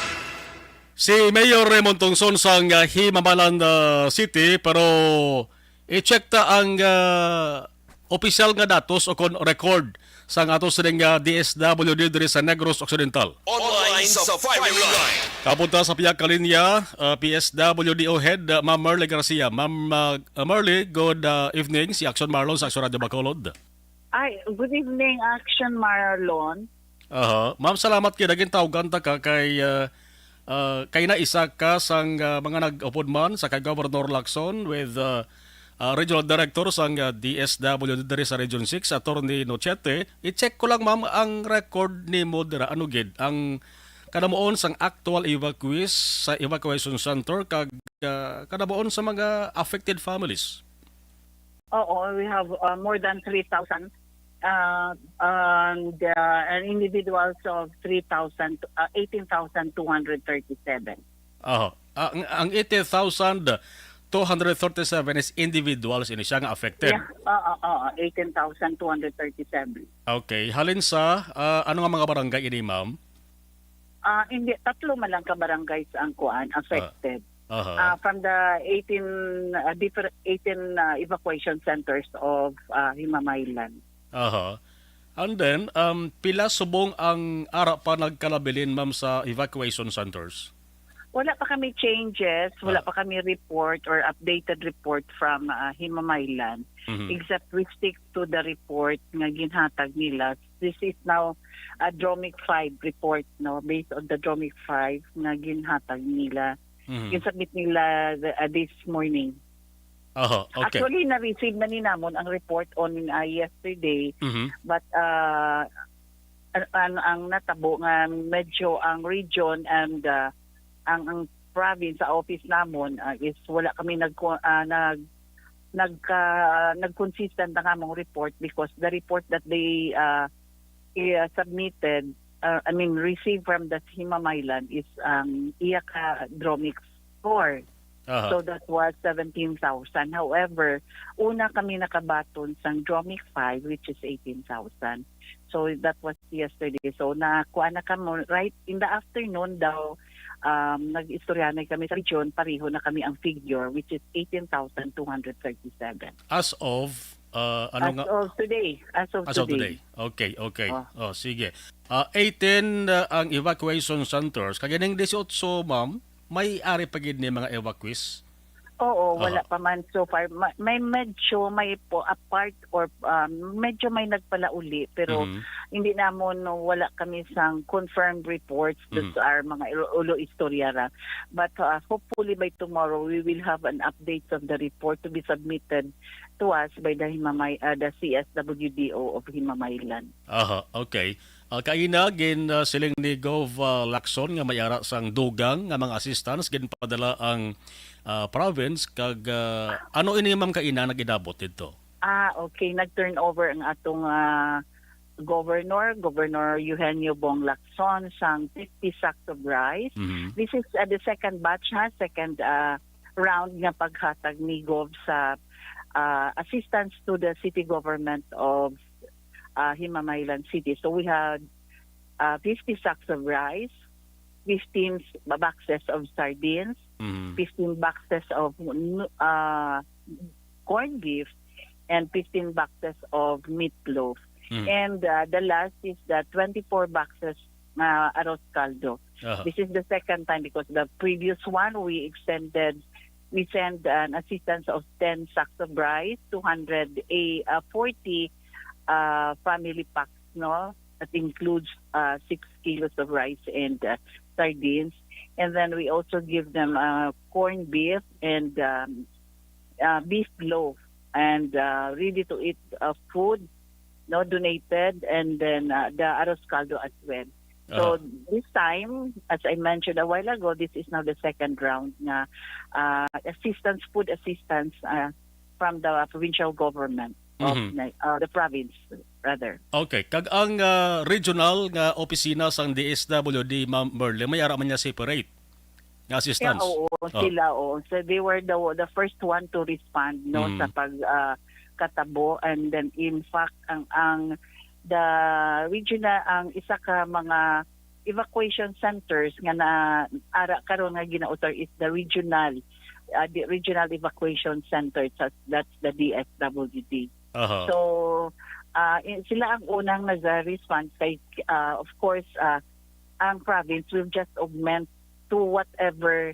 Si Mayor Raymond Tongson sang uh, Himamaylan uh, City, pero i-check ta ang uh, opisyal nga datos o kon record sang ato sining uh, D S W D diri sa Negros Occidental. Online sa firing line. Kapunta sa pihak kalinya, uh, P S W D O head, uh, Ma'am Merly Garcia. Ma'am uh, uh, Merly, good uh, evening. Si Action Marlon sa Action Radio Bacolod. Ay, good evening, Action Marlon. Aha. Ma'am, salamat kay naging tawgan ta ka kay uh, uh, kay na isa ka sang uh, mga nag-upod man sa kay Governor Lacson with uh, uh, Regional Director sang uh, D S W D diri sa Region six, Attorney Nochete. I-check ko lang, ma'am, ang record nimo dira, ano gid ang kanamuon sang actual evacuees sa evacuation center kag uh, kanamuon sa mga affected families. Oo, we have uh, more than three thousand uh, and uh, an individuals of three thousand, uh, eighteen thousand two hundred thirty-seven. Oh, ang, ang eighteen thousand two hundred thirty-seven is individuals ini siya nga affected. Yeah, oo, oo, eighteen thousand two hundred thirty-seven. Okay, halin sa uh, ano nga mga barangay ini, ma'am? Ah, hindi, tatlo man lang ka barangays ang kuan affected. Aha. Ah, from the eighteen uh, different eighteen uh, evacuation centers of uh, Himamaylan. Aha. And then, um, pila subong ang ara pa nagkalabilin, ma'am, sa evacuation centers? Wala pa kami changes, wala Ah. pa kami report or updated report from uh, Himamaylan, Mhm. except we stick to the report nga ginhatag nila. This is now a DROMIC five report, no, based on the DROMIC five nga ginhatag nila. Mhm. Ginsubmit nila the, uh, this morning. Aha, okay. Actually, na-receive na ni namon ang report on uh, yesterday, Mhm. but uh, an, an, ang natabo nga medyo ang region and uh, ang ang province sa office namon uh, is wala kami nag uh, nag nagka nag-consistent ang among report because the report that they uh, i- uh, submitted uh, I mean received from the Himamaylan is ang iya ka DROMIC four. Aha. So that was seventeen thousand. However, una kami nakabaton sang DROMIC five, which is eighteen thousand. So that was yesterday. So nakuha na kamo right in the afternoon daw, um, nag-istorya na kami sa region, pareho na kami ang figure, which is eighteen thousand two hundred thirty-seven. As of uh, ano As nga of today. As of As of today. today. Okay, okay. Oh. Oh, sige. Ah, eighteen uh, ang evacuation centers. Kag ining eighteen, ma'am, may ari pa gid ni mga evacuees? Oo, wala Aha. pa man so far. Ma- may medyo may po a part or um, medyo may nagpalauli pero Mhm. hindi namon no, wala kami sang confirmed reports dun Mhm. sa our mga ilo- ulo istorya ra. But uh, hopefully by tomorrow we will have an update of the report to be submitted to us by the Himamay-, uh, the C S W D O of Himamaylan. Aha, okay. Ah, kaina gin, ah, siling ni Gov, ah, Lacson nga may ara sang dugang nga mga assistance ginpadala ang, ah, province kag, ah, ano ini, ma'am, kaina nag-inabot didto? Ah, okay. Nag-turnover ang atong, ah, governor, Governor Eugenio Bong Lacson, sang fifty sacks of rice. Mhm. This is, ah, the second batch, ha, second, ah, round nga paghatag ni Gov sa, ah, assistance to the city government of, ah, Himamaylan City. So we had, ah, fifty sacks of rice, fifteen s-, boxes of sardines, Mhm. fifteen boxes of, uh, corned beef, and fifteen boxes of meatloaf. Mhm. And, uh, the last is the twenty-four boxes, uh, arroz caldo. Aha. This is the second time because the previous one we extended, we sent an assistance of ten sacks of rice, two hundred a, uh, forty, uh, family packs, no? That includes, uh, six kilos of rice and, uh, sardines. And then we also give them, uh, corned beef and, um, uh, beef loaf and, uh, ready to eat, uh, food, no, donated, and then, uh, the arroz caldo as well. So, Aha. this time, as I mentioned a while ago, this is now the second round nga, uh, assistance, food assistance, uh, from the provincial government of Mhm. Ni-, uh, the province, rather. Okay, kag ang, ah, regional nga opisina sang D S W D, Ma'am Merle, may ara man niya separate nga assistance? Yeah, oo, Oh. sila, oo. So they were the the first one to respond, no, Mm. sa pag, ah, katabo, and then in fact ang ang the regional, ang isa ka mga evacuation centers nga na ara karon nga ginausar is the regional, ah, the regional evacuation center, sa, that's the D S W D. Aha. So, ah, in, sila ang unang nag-respond kay, ah, of course, ah, ang province will just augment to whatever,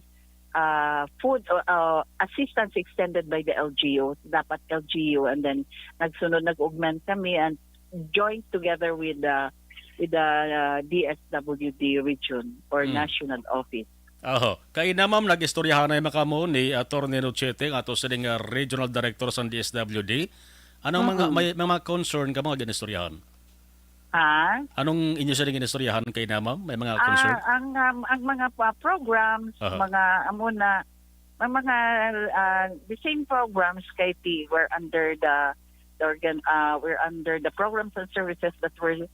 ah, food or, ah, assistance extended by the L G U. Dapat L G U, and then nagsunod, nag-augment kami and joined together with the, with the, ah, D S W D region or Mm. national office. Aho. Kay na, ma'am, nag-istoryahanay man kamo ni Attorney Nochete, nga ato sining, ah, regional director sang D S W D. Anong mga, Mm-mm. may, may mga concern ka mga ginistoryahan? Ha? Anong inyo sining ginistoryahan kay na, ma'am? May mga Ah, concern? ang, um, ang mga pa-, programs, Aha. mga, amo na, ang mga, ah, the same programs kay T, we're under the, the organ, ah, we're under the programs and services that we're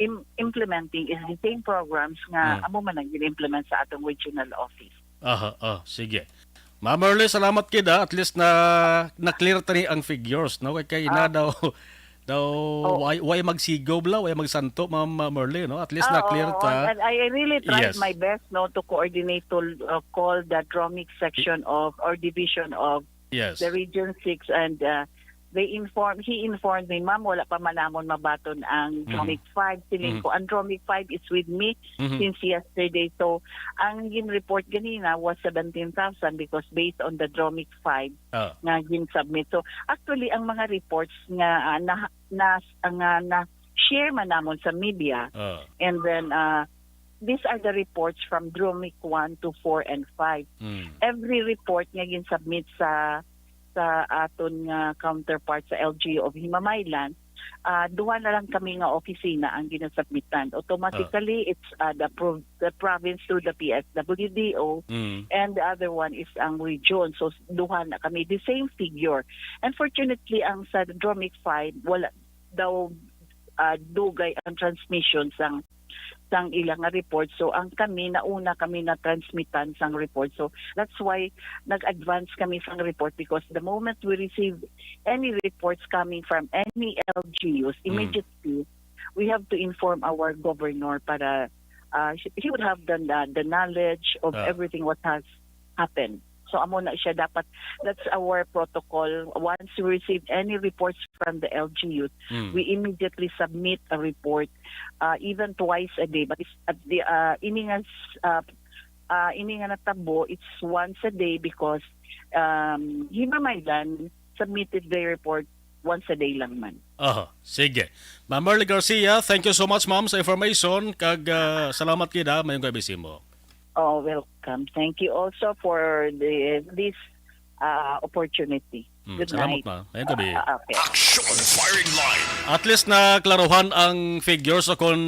im-, implementing is the same programs nga Hmm. amo man ang gin-implement sa atong regional office. Aha, ah, sige. Ma'am Merle, salamat gid, ah. At least na, na-clear tani ang figures, no? Kay, kay na Ah. daw, daw, Oh. way, way magsigob la, way magsanto, Ma'am, ah, Merle, no? At least Ah, na-clear oo, ta. and I, I really tried Yes. my best, no, to coordinate, to, uh, call the DROMIC section of, or division of Yes. the Region six, and, uh, they inform, he informed me, "Ma'am, wala pa man namon mabaton ang Mhm. DROMIC five." Siling Mhm. ko, "Ang DROMIC five is with me Mhm. since yesterday." So, ang gin-report ganina was seventeen thousand because based on the DROMIC five Ah. nga gin-submit. So, actually, ang mga reports nga, ah, na, na, nga na-share man namon sa media, Ah. and then, ah, these are the reports from DROMIC one to four and five. Mm. Every report nga gin-submit sa, sa aton nga counterpart sa L G U of Himamaylan, ah, duha na lang kami nga opisina ang ginasubmitan. Automatically, Ah. it's, ah, the pro-, the province through the P S W D O, Mm. and the other one is ang region. So, s-, duha na kami. The same figure. Unfortunately, ang sa DROMIC five, wala daw, ah, dugay ang transmission sang, sang ila nga report. So, ang kami, nauna kami na-transmitan sang report. So, that's why nag-advance kami sang report, because the moment we receive any reports coming from any L G Us, Mm. immediately, we have to inform our governor para, ah, he, he would have the, the, the knowledge of Ah. everything what has happened. So, amo na siya dapat, that's our protocol. Once we receive any reports from the L G Us, Mm. we immediately submit a report, uh, even twice a day. But it's at the, uh, ini nga s-, uh, uh, ini nga natabo, it's once a day because, um, Himamaylan submitted the report once a day lang man. Aha, sige. Ma'am Merle Garcia, thank you so much, ma'am, sa information. Kag, ah, salamat gid, ha. Mayong gabi sa imo. Oh, welcome. Thank you also for the, this, uh, opportunity. Mm, salamat, ma. Mayong gabi. Ah, okay. Action Firing Line. At least naklaruhan ang figures o kon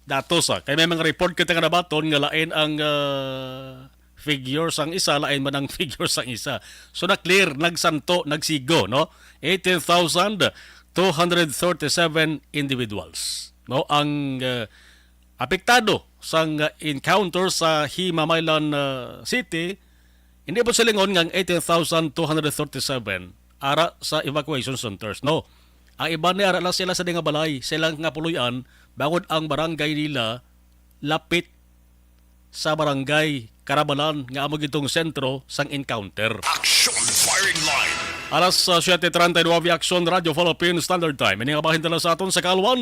datos, ah. Kay may mga report kita nga nabaton nga lain ang, ah, figures ang isa, lain man ang figures ang isa. So, na-clear, nagsanto, nagsigo, no? Eighteen thousand two hundred thirty-seven individuals, no? Ang, ah, apektado sang encounter sa Himamaylan, ah, City, hindi po silingon nga ang eighteen thousand two hundred thirty-seven ara sa evacuation centers. No. Ang iban ni ara lang sila sa di nga balay, sila nga puloy-an, bangod ang barangay nila lapit sa barangay Karabalan nga amo gitong sentro sang encounter. Action Firing Line. Alas, ah, siete treinta y nueve, Action Radio Philippine Standard Time. Ini nga bahin dala sa aton sa Kalwan.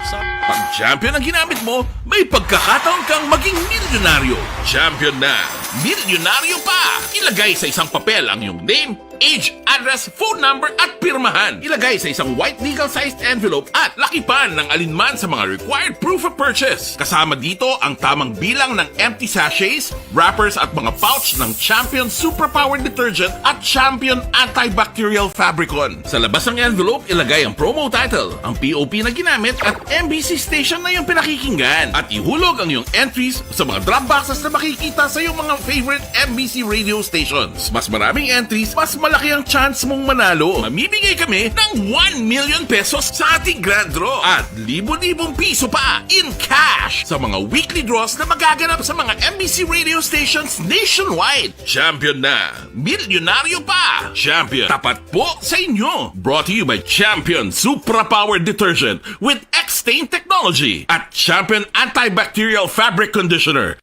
Sa Pag champion ang ginamit mo, may pagkakataon kang maging milyonaryo. Champion na, milyonaryo pa! Ilagay sa isang papel ang iyong name, age, address, phone number, at pirmahan. Ilagay sa isang white legal-sized envelope at lakipan ng alinman sa mga required proof of purchase. Kasama dito ang tamang bilang ng empty sachets, wrappers, at mga pouch ng Champion Superpower Detergent at Champion Antibacterial Fabricon. Sa labas ng envelope, ilagay ang promo title, ang P O P na ginamit, at M B C station na iyong pinakikinggan. At ihulog ang iyong entries sa mga drop boxes na makikita sa iyong mga favorite M B C radio stations. Mas maraming entries, mas malaki ang chance mong manalo. Mamimigay kami ng one million pesos sa ating grand draw at libo-libong piso pa in cash sa mga weekly draws na magaganap sa mga M B C radio stations nationwide. Champion na! Milyonaryo pa! Champion, tapat po sa inyo! Brought to you by Champion Supra Power Detergent with X-Stain Technology at Champion Antibacterial Fabric Conditioner.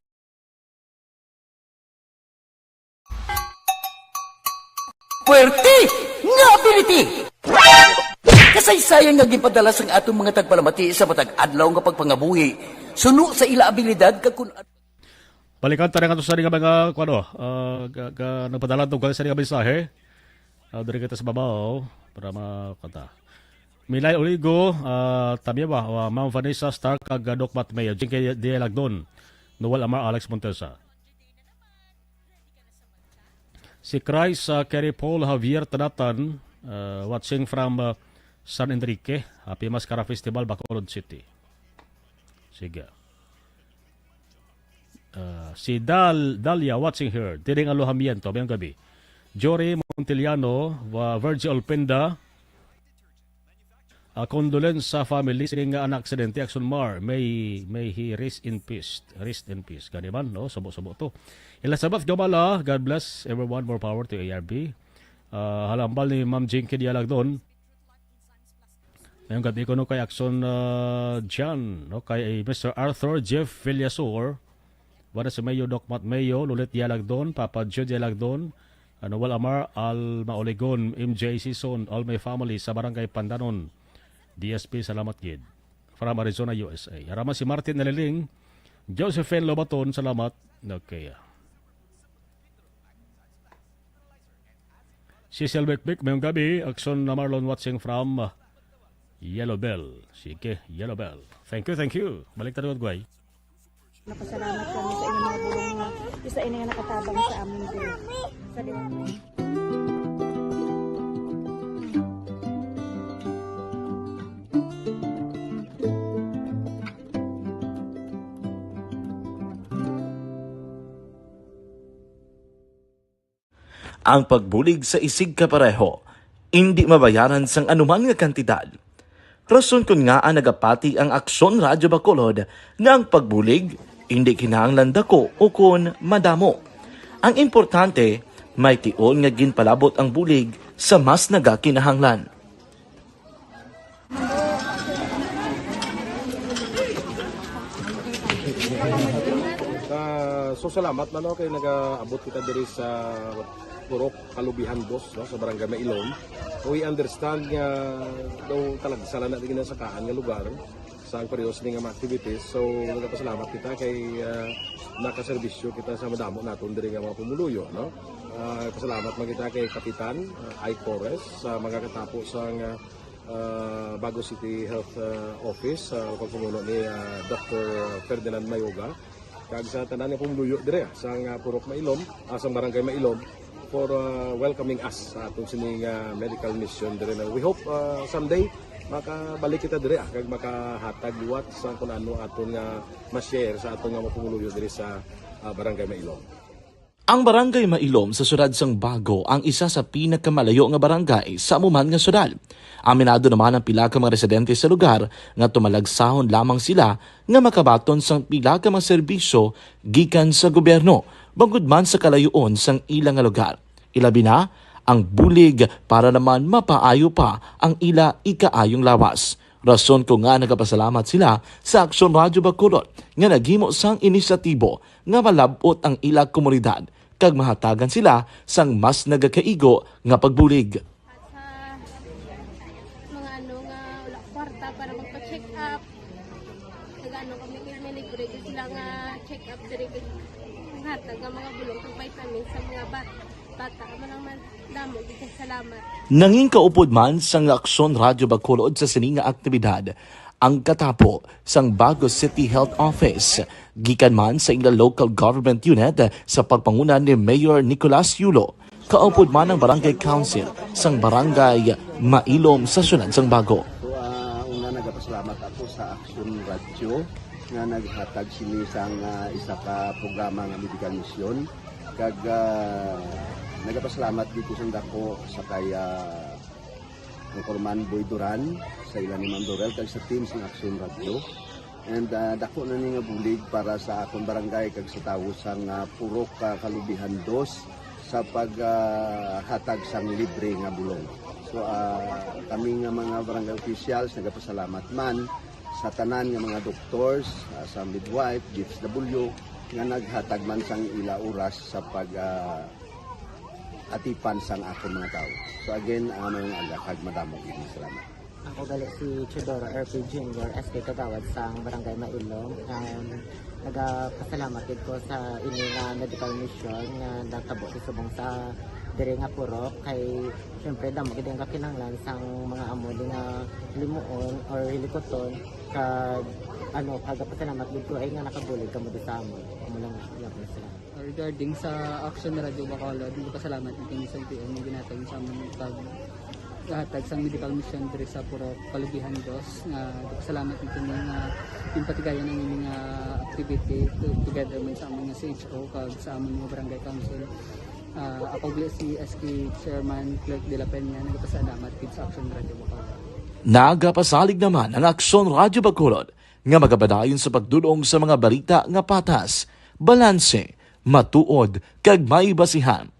Puwerte nga ability! Kasaysayan nga ginpadala sang atong mga tagpalamati sa matag adlaw nga pagpangabuhi, suno sa ila abilidad kag kun Balikan ta na nga to sa nga mga, kuwan, ah, ga-, ga-, nagpadala tungkol sa nga mensahe. Ah, diri kita sa babaw para makita. Milay Oligo, ah, Tamiawa, ah, Ma'am Vanessa Stark, kag, ah, Doc Matt Mayo, Jinky Dialagdon, Noel Amar, Alex Montesa. Si Christ, ah, Kerry Paul Javier Tanatan, ah, watching from, ah, San Enrique, Happy Mascara Festival, Bacolod City. Sige. Ah, si Dal-, Dalia watching here. Diri nga Alojamiento, mayong gabi. Jory Montiliano, wa-, Virgie Olpenda, ah, condolence sa family sini nga anak aksidente, Axon Mar. May, may he rest in peace. Rest in peace. Gani man, no? Subo-subo to. Elizabeth Gamala, God bless everyone. More power to A R B. Ah, halambal ni Ma'am Jinky Dialagdon. Ngayong gabi ko, no, kay Axon, ah, John, no, kay Mister Arthur Jeff Villasor, Vanessa Mayo, Doc Matt Mayo, Lulit Dialagdon, Papa Joe Dialagdon, ah, Noel Amar, Alma Oligon, M J Sison, all my family sa Barangay Pandanon, D S P, salamat gid. From Arizona, U S A. Ara man si Martin Naliling, Josephine Lobaton, salamat. Okay. Cecil Bikbik, mayong gabi. Action na Marlon watching from, uh, Yellow Bell. Sige, Yellow Bell. Thank you, thank you. Balik tayo, Guy. Napasalamat kami sa inyong mga bulong nga isa ini nga nakatabang sa amon diri. Salamat. Ang pagbulig sa isigkapareho indi mabayaran sang anuman nga kantidad. Rason kon ngaa nagapati ang Aksyon Radyo Bacolod nga ang pagbulig indi kinahanglan dako ukon madamo. Ang importante, may tion nga ginpalabot ang bulig sa mas nagakinahanglan. Ah, so, salamat man, no, kay nagaabot kita diri sa Purok Kalubihan Dos, no, sa Barangay Mailom. We understand nga daw talagsa lang na ginasakaan nga lugar sa ang parehas ni nga mga activities. So, nagapasalamat kita kay, ah, nakaserbisyo kita sa madamo naton diri nga mga pumuluyo, no? Ah, pasalamat man kita kay Kapitan, ah, Ike Torres sa mga katapo sa nga, ah, Bago City Health, ah, Office, sa pagpamuno ni, ah, Doctor Ferdinand Mayoga, kag sa tanan nga pumuluyo dire, ah, sa nga Purok Mailom, ah, sa Barangay Mailom. for, uh, welcoming us sa aton sining, uh, medical mission diri na. We hope, uh, someday makabalik kita diri, ah, kag makahatag liwat sa kung ano aton nga ma-share sa aton nga mga pumuluyo diri sa, uh, Barangay Mailom. Ang Barangay Mailom sa siyudad sang Bago ang isa sa pinakamalayo nga barangay sa amo man nga siyudad. Aminado naman ang pila ka mga residente sa lugar nga tumalagsahon lamang sila nga makabaton sang pila ka mga serbisyo gikan sa gobyerno, bangod man sa kalayoon sang ila nga lugar. Ilabi na ang bulig para naman mapaayo pa ang ila ikaayong lawas. Rason ko nga nagapasalamat sila sa Aksyon Radyo Bacolod nga naghimo sang inisyatibo nga malab-ot ang ila komunidad kag mahatagan sila sang mas nagakaigo nga pagbulig. At sa mga ano nga wala kwarta para magpa-check up, nag-ano kami, may libre gyud sila nga check up diri, hatag nga mga bulong kag vitamins sa mga ba-, bata. Amo lang man, damo gyud kay salamat. Nangin kaupod man sang Aksyon Radyo Bacolod sa sini nga aktibidad ang katapo sang Bago City Health Office, gikan man sa ila local government unit sa pagpanguna ni Mayor Nicolas Yulo, kaupod man ang Barangay Council sang Barangay Mailom sa siyudad sang Bago. So, ah, una, nagapasalamat ako sa Action Radio nga naghatag sini sang, ah, isa ka programa nga medical mission. Kag, ah, nagapasalamat dito sa dako sa kay, ah, Anchorman Boy Duran, sa ila ni Ma'am Dorel, kag sa team sang Action Radio. And, ah, dako na ni nga bulig para sa akon barangay kag sa tawo sang, ah, Purok, ah, Kalubihan Dos sa pag, ah, hatag sang libre nga bulong. So, ah, kami nga mga barangay officials nagapasalamat man sa tanan nga mga doctors, ah, sa midwife, D S W, nga naghatag man sang ila oras sa pag, ah, atipan sang akon mga tawo. So again, ah, mayong aga kag madamo gid nga salamat. Ako gali si Teodoro R P Junior, S K Kagawad sang Barangay Mailom. Um, nagapasalamat gid ko sa ini nga medical mission nga natabo sa subong sa diri nga purok, kay siyempre damo gid ang kakinahanglan sang mga amo ni nga limuon or hilikuton, kag ano, kagapasalamat gid ko ay nga nakabulig kamo di sa amon. Amo lang, yun, salamat. Regarding sa Action Radio Bacolod, nagpasalamat kami sa L T O nga ginhatag sa amon pag hatag sang medical mission diri sa Purok Kalubihan Dos. Nga nagpasalamat kami nga ginpatigayon ang ining, ah, activity to-, together man sa amon nga C H O kag sa amon nga barangay council. Ah, ako gali si S K Chairman Clerk de la Peña, nagpasalamat gid sa Action Radio Bacolod. Nagapasalig naman ang Aksyon Radio Bacolod nga magapadayon sa pagdul-ong sa mga balita nga patas, balanse, matuod, kag may basihan.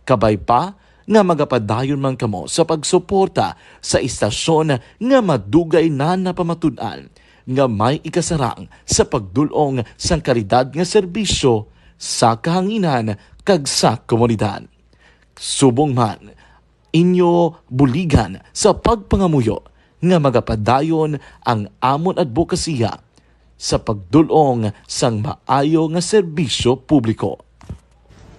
Kabay pa nga magapadayon man kamo sa pagsuporta sa istasyon nga madugay na napamatud-an nga may ikasarang sa pagdul-ong sang kalidad nga serbisyo sa kahanginan kag sa komunidad. Subong man, inyo buligan sa pagpangamuyo nga magapadayon ang amon adbokasiya sa pagdul-ong sang maayo nga serbisyo publiko.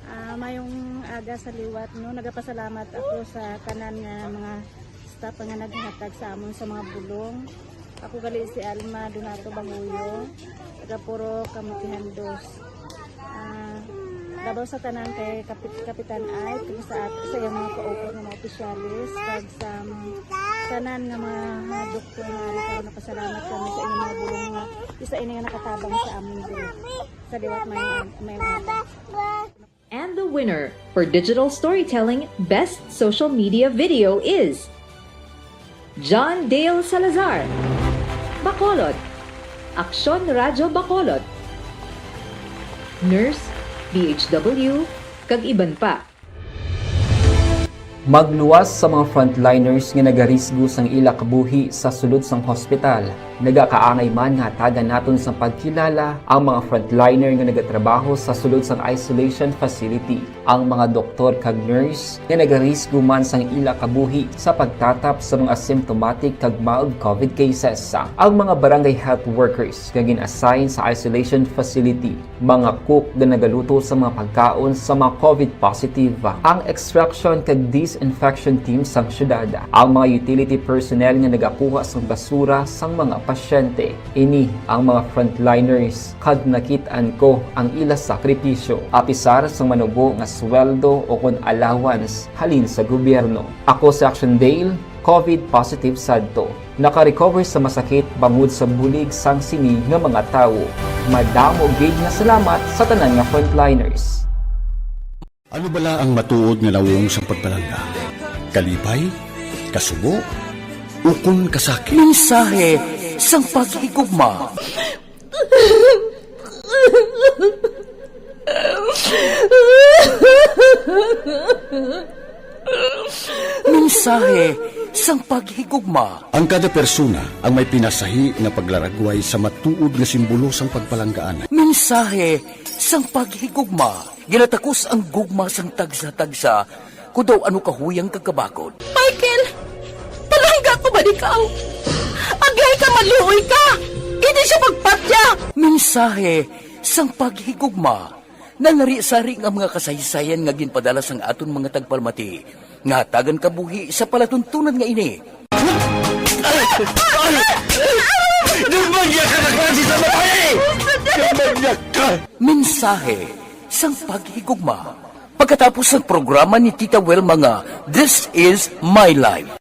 Ah, mayong aga sa liwat, no? Nagapasalamat ako sa tanan nga mga staff nga naghatag sa amon sa mga bulong. Ako gali si Alma Donato Bahuyo, taga Purok Kamukihan Dos. Ah, labaw sa tanan kay Kapit-, Kapitan Ike, kag sa at-, sa iyang mga kaupod nga mga opisyales, kag sa, um, tanan nga mga, ah, doktor nga ari karon, nagpasalamat kami sa inyong mga bulong nga isa ini nga nakatabang sa amon diri. Sa liwat, may, may mga And the winner for Digital Storytelling Best Social Media Video is John Dale Salazar, Bacolod, Aksyon Radyo Bacolod, Nurse, D H W, kag iban pa. Magluwas sa mga frontliners nga nagarisgo sang ila kabuhi sa sulod sang hospital. Nagakaangay man nga hatagan naton sang pagkilala ang mga frontliner nga nagatrabaho sa sulod sang isolation facility. Ang mga doktor kag nurse nga nagarisgo man sang ila kabuhi sa pagtatap sa mga asymptomatic kag mild COVID cases. Ang mga barangay health workers nga gin-assign sa isolation facility, mga cook nga nagaluto sa mga pagkaon sa mga COVID positive. Ang extraction kag disinfection team sang syudad, ang mga utility personnel nga nagakuha sang basura sang mga pasyente. Ini ang mga frontliners, kag nakit-an ko ang ila sakripisyo, apisar sang manubo nga sweldo o kon allowance halin sa gobyerno. Ako si Action Dale, COVID positive sadto. Naka-recover sa masakit bangod sa bulig sang sini nga mga tawo. Madamo gid nga salamat sa tanan nga frontliners. Ano bala ang matuod nga nawong sang pagpalangga? Kalipay? Kasubo? Ukon kasakit? Mensahe sang paghigugma. Mensahe sang paghigugma. Ang kada persona ang may pinasahi nga paglaragway sa matuod nga simbolo sang pagpalanggaan. Mensahe sang paghigugma. Ginatakos ang gugma sang tagsa-tagsa, kon daw ano kahuyang kag kabakod. Michael, palangga ko ba ikaw? Agay ka, maluoy ka! Hindi siya pagpatya! Mensahe sang paghigugma. Nalari-sari nga mga kasaysayan nga ginpadala sang aton mga tagpalamati nga hatagan kabuhi sa palatuntunan nga ini. Nagmanyag ka na klase sa babae! Nagmanyag ka! Mensahe sang paghigugma. Pagkatapos sang programa ni Tita Wilma nga This Is My Life.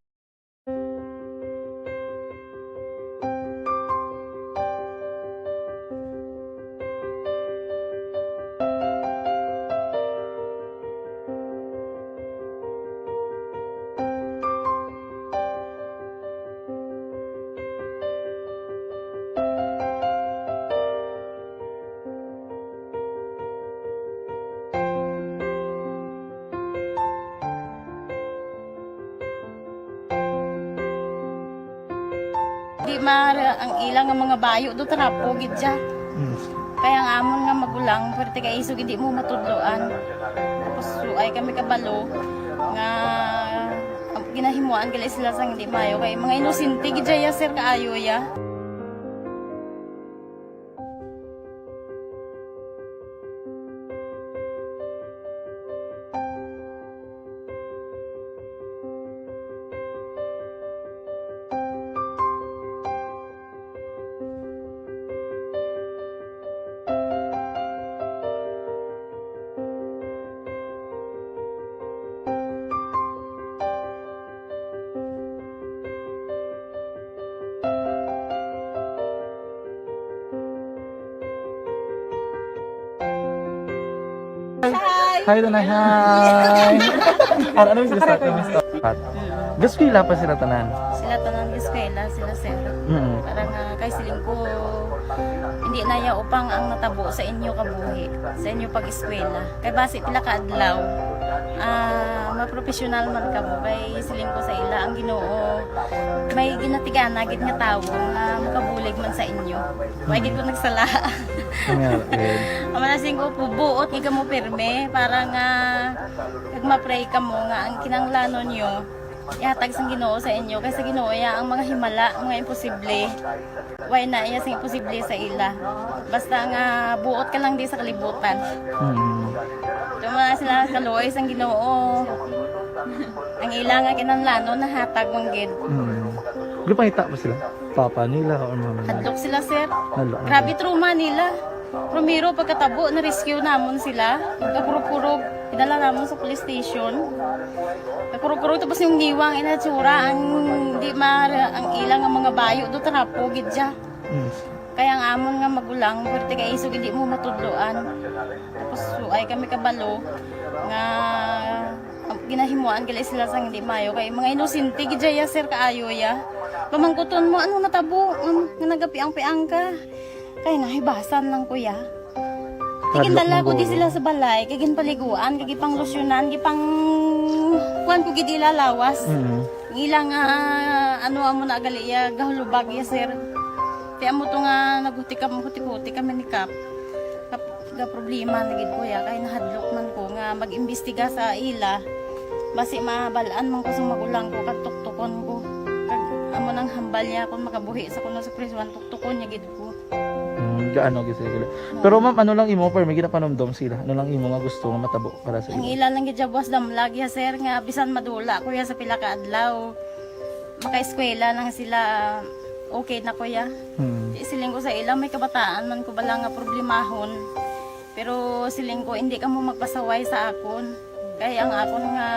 Di ma-, ang ila nga mga bayo do trapo gid siya. Mm. Kaya ang amon nga magulang, pwerte kay isog hindi mo matudloan. Tapos, so, ay kami kabalo nga ginahimuan gali sila sang hindi maayo. Kay mga inosente gid siya, sir, kaayo ya. Hi! Hi, Tanay. Hi! Ano, ano yung gusto? Ano yung gusto? Gaskwela pa sila tanan? Sila tanan gaskwela, sila sir. Mm. Para nga kay siling ko, hindi na ya upang ang natabo sa inyo kabuhi, sa inyo pag-eskwela. Kay basi pila ka adlaw, ah, mapropesyonal man kamo. Kay siling ko sa ila, ang Ginoo may ginatigana gid nga tawo nga makabulig man sa inyo. Wa gid ko nagsala. Nga, eh. Ang mga siling ko, buot gid kamo pirme para nga kag ma-pray kamo nga ang kinahanglanon nyo ihatag sang Ginoo sa inyo, kay sa Ginoo iya ang mga himala, mga imposible. Way na iya sing imposible sa ila. Basta nga buot ka lang di sa kalibutan. Mm. Tuma sila kaluoy sang Ginoo. Ang ila nga kinahanglanon nahatag man gid. Mm. Gipangita pa sila? Papa nila or mama nila? Hadlok sila, sir. Hadlok na Grabe sila. Trauma nila. Primero, pagkatabo, na-rescue namon sila. Pagkakurog-kurog, idala namon sa police station. Pagkakurog-kurog, tapos yung niwang inatsura, ang di ma-, ang ilang nga mga bayo, do trapo, gid siya. Mm. Kaya ang amon nga magulang, pwerte kay isog, hindi mo matudloan. Tapos, so, ay kami kabalo nga ginahimuan gali sila sang hindi maayo. Kay mga inosente gid ya, sir, kaayo ya. Pamangkuton mo, ano natabo? Um, nga nagapiang-piang ka. Kay nahibasan lang, kuya. Hadlok Tigindala man ko di guro. Sila sa balay, kay ginpaliguan, kay gipanglusyonan, gipang kuan ko gid ila lawas. Mm. Ang ila nga, ano, amo na gali ya, gahulubag ya, sir. Kaya mo to nga naghuti ka, huti-huti kami ni Kap. Kap-, ga problema na gid ko ya, kay nahadlok man ko nga mag-imbestiga sa ila. Basi mabal-an man ko sa magulang ko, kag tuktukon ko. Kag amo nang hambal niya kung makabuhi sa kuno sa prisuhan, tuktukon niya gid ko. Mm. Gaano gid sila? Pero ma'am, ano lang imo, permi ginapanumdom sila? Ano lang imo nga gusto nga matabo para sa Ang ila? Ila lang gid siya buwas damlag ya, sir, nga bisan madula ko ya sa pila ka adlaw, makaeskwela lang sila, okay na ko ya. Hmm. Di, siling ko sa ila, may kabataan man ko bala nga problemahon. Pero siling ko, hindi kamo magpasaway sa akon. Kay ang akon nga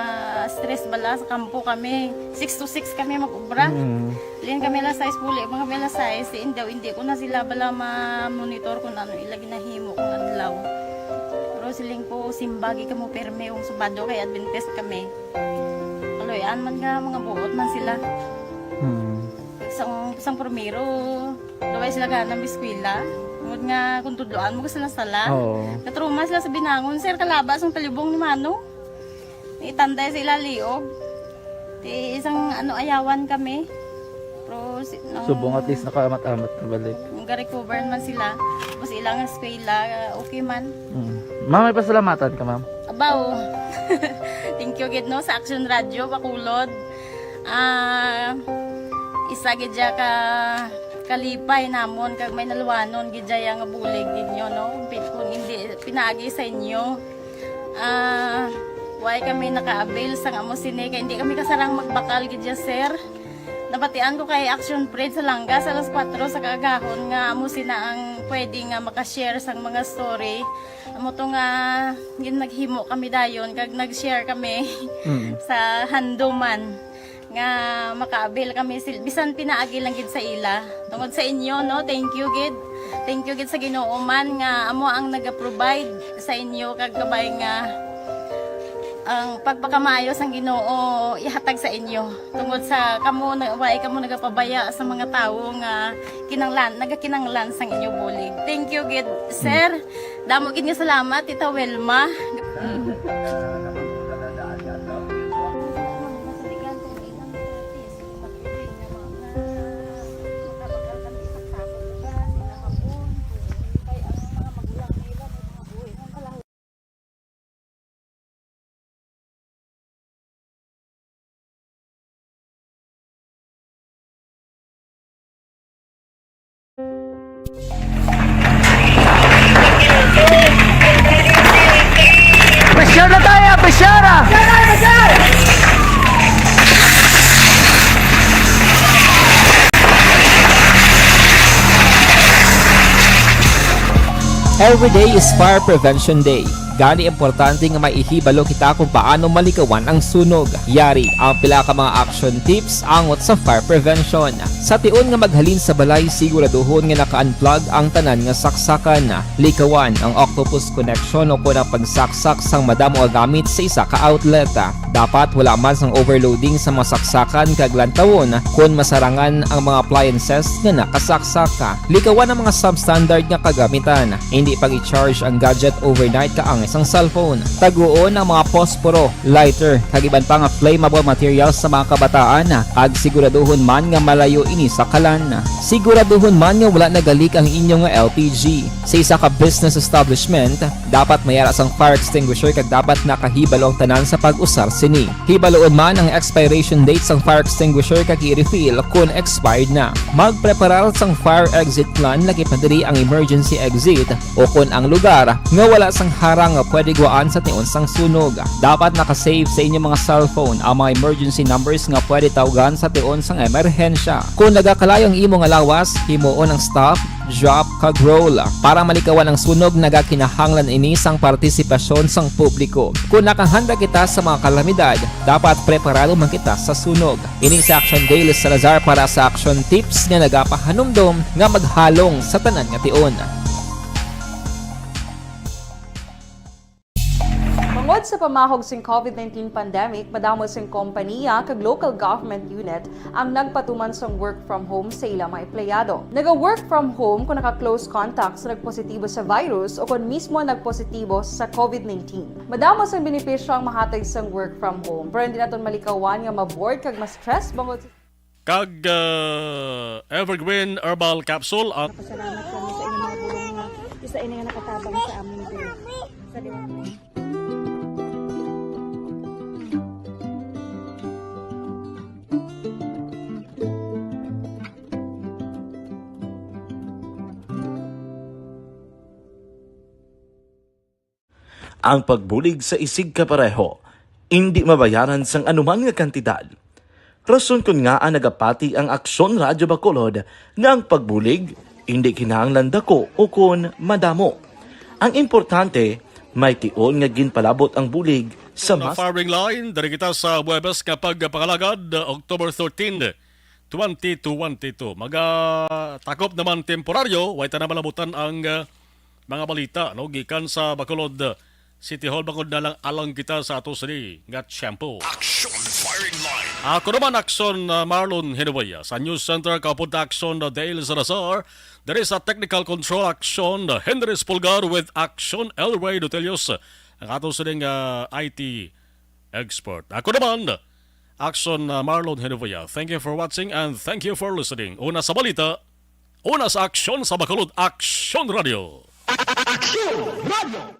stress bala sa kampo kami, six to six kami mag-obra. Mm. Lin kami alas sais, puli man kami alas sais, si Indaw, hindi ko na sila bala ma-monitor kung ano ila ginahimo kung adlaw. Pero siling ko, simbagi kamo pirme kung Sabado kay Adventist kami. Kaluy-an man nga, mga buot man sila. Mm. Sang, sang primero, Luway sila gana mag-eskwela. Tungod nga kung tudloan mo, gusto na sala. Oo. Natrauma sila sa binangon, sir, kalaba sang talibong ni Manong. Itanday sa ila liog. Ti isang, ano, ayawan kami. Pero si, no, Subong at least nakaamat-amat na balik. Nag-recover man sila. Tapos ilang eskwela, okay man. Mm. Ma'am, may pasalamatan ka, ma'am? Abaw. Thank you gid, no, sa Action Radio Bacolod. Ah, isa gid siya ka kalipay namon kag may naluwanon gid siya nga bulig ninyo, no? Pi-, kung hindi pinaagi sa inyo, ah, why kami naka-avail sang amo sini kay hindi kami kasarang magbakal gid siya, sir. Nabatian ko kay Action Parade sa Langga sa alas kuwatro sa kaagahon nga amo sina ang pwede nga maka-share sang mga story. Amo to nga gin-, naghimo kami dayon kag nag-share kami Mm. sa handuman nga maka-avail kami sil-, bisan pinaagi lang gid sa ila. Tungod sa inyo, no, thank you gid. Thank you gid sa Ginoo man nga amo ang naga-provide sa inyo kag kabay nga ang pagpakamaayo sang Ginoo ihatag sa inyo. Tungod sa kamo na, wa kamo nagapabaya sa mga tawo nga kinanglan, nagakinanglan sang inyo bulig. Thank you gid, sir. Damo gid nga salamat, Tita Wilma. Pressure na tayo, pressure ah! Every day is Fire Prevention Day. Gani, importante nga maihibalo kita kung paano malikawan ang sunog. Yari ang pila ka mga action tips angot sa fire prevention. Sa tion nga maghalin sa balay, siguraduhon nga naka-unplug ang tanan nga saksakan. Likawan ang octopus connection o kon ang pagsaksak sang madamo nga gamit sa isa ka outlet. Dapat wala man sang overloading sa mga saksakan kag lantawon kon masarangan ang mga appliances nga nakasaksak. Likawan ang mga substandard nga kagamitan. Hindi pag-i-charge ang gadget overnight kaangay sang cellphone. Taguon ang mga posporo, lighter, kag iban pa nga flammable materials sa mga kabataan, kag siguraduhon man nga malayo ini sa kalan. Siguraduhon man nga wala nagalik ang inyo nga L P G. Sa isa ka business establishment, dapat may ara sang fire extinguisher kag dapat nakahibalo ang tanan sa pag-usar sini. Hibaloon man ang expiration date sang fire extinguisher kag i-refill kon expired na. Magpreparar sang fire exit plan, lakip na diri ang emergency exit o kon ang lugar nga wala sang harang nga pwede guwaan sa tion sang sunog. Dapat naka-save sa inyo mga cellphone ang mga emergency numbers nga pwede tawgan sa tion sang emerhensya. Kon nagakalayo ang imo nga lawas, himuon ang stop, drop, kag roll. Para malikawan ang sunog, nagakinahanglan ini sang partisipasyon sang publiko. Kon nakahanda kita sa mga kalamidad, dapat preparado man kita sa sunog. Ini si Action Daily Salazar para sa Action Tips nga nagapahanumdom nga maghalong sa tanan nga tion. Tungod sa pamahog sing covid nineteen pandemic, madamo sing kompaniya kag local government unit ang nagpatuman sang work from home sa ila mga empleyado. Naga-work from home kon naka-close contact sa nagpositibo sa virus o kon mismo nagpositibo sa covid nineteen. Madamo sang benepisyo ang mahatag sang work from home, pero hindi naton malikawan nga ma-bored kag ma-stress bangod sa Kag, uh, Evergreen Herbal Capsule. At Pasalamat kami sa inyong mga bulong nga isa ini nga nakatabang sa amin diri sa Liwanag. Ang pagbulig sa isigkapareho indi mabayaran sang anuman nga kantidad. Rason kon ngaa nagapati ang Aksyon Radyo Bacolod nga ang pagbulig indi kinahanglan dako o kon madamo. Ang importante, may tion nga ginpalabot ang bulig sa mas firing line, diri kita sa Huwebes nga pagpangalagad, October thirteen, twenty twenty-two. Magatakop naman temporaryo, way ta na malabutan ang, uh, mga balita, no, gikan sa Bacolod, uh, City Hall, bangod na lang alang kita sa ato sini nga tiyempo. Action Firing Line. Ako naman, Action, uh, Marlon Hinuwaya. Sa News Center, kaupod Action, uh, Dale Salazar. There is a technical control, Action, uh, Henry Spulgar with Action, Elway Dutelios. Ang ato sining, uh, I T expert. Ako naman, Action, uh, Marlon Hinuwaya. Thank you for watching and thank you for listening. Una sa balita, una sa aksyon sa Bacolod, Action Radio. Action Radio.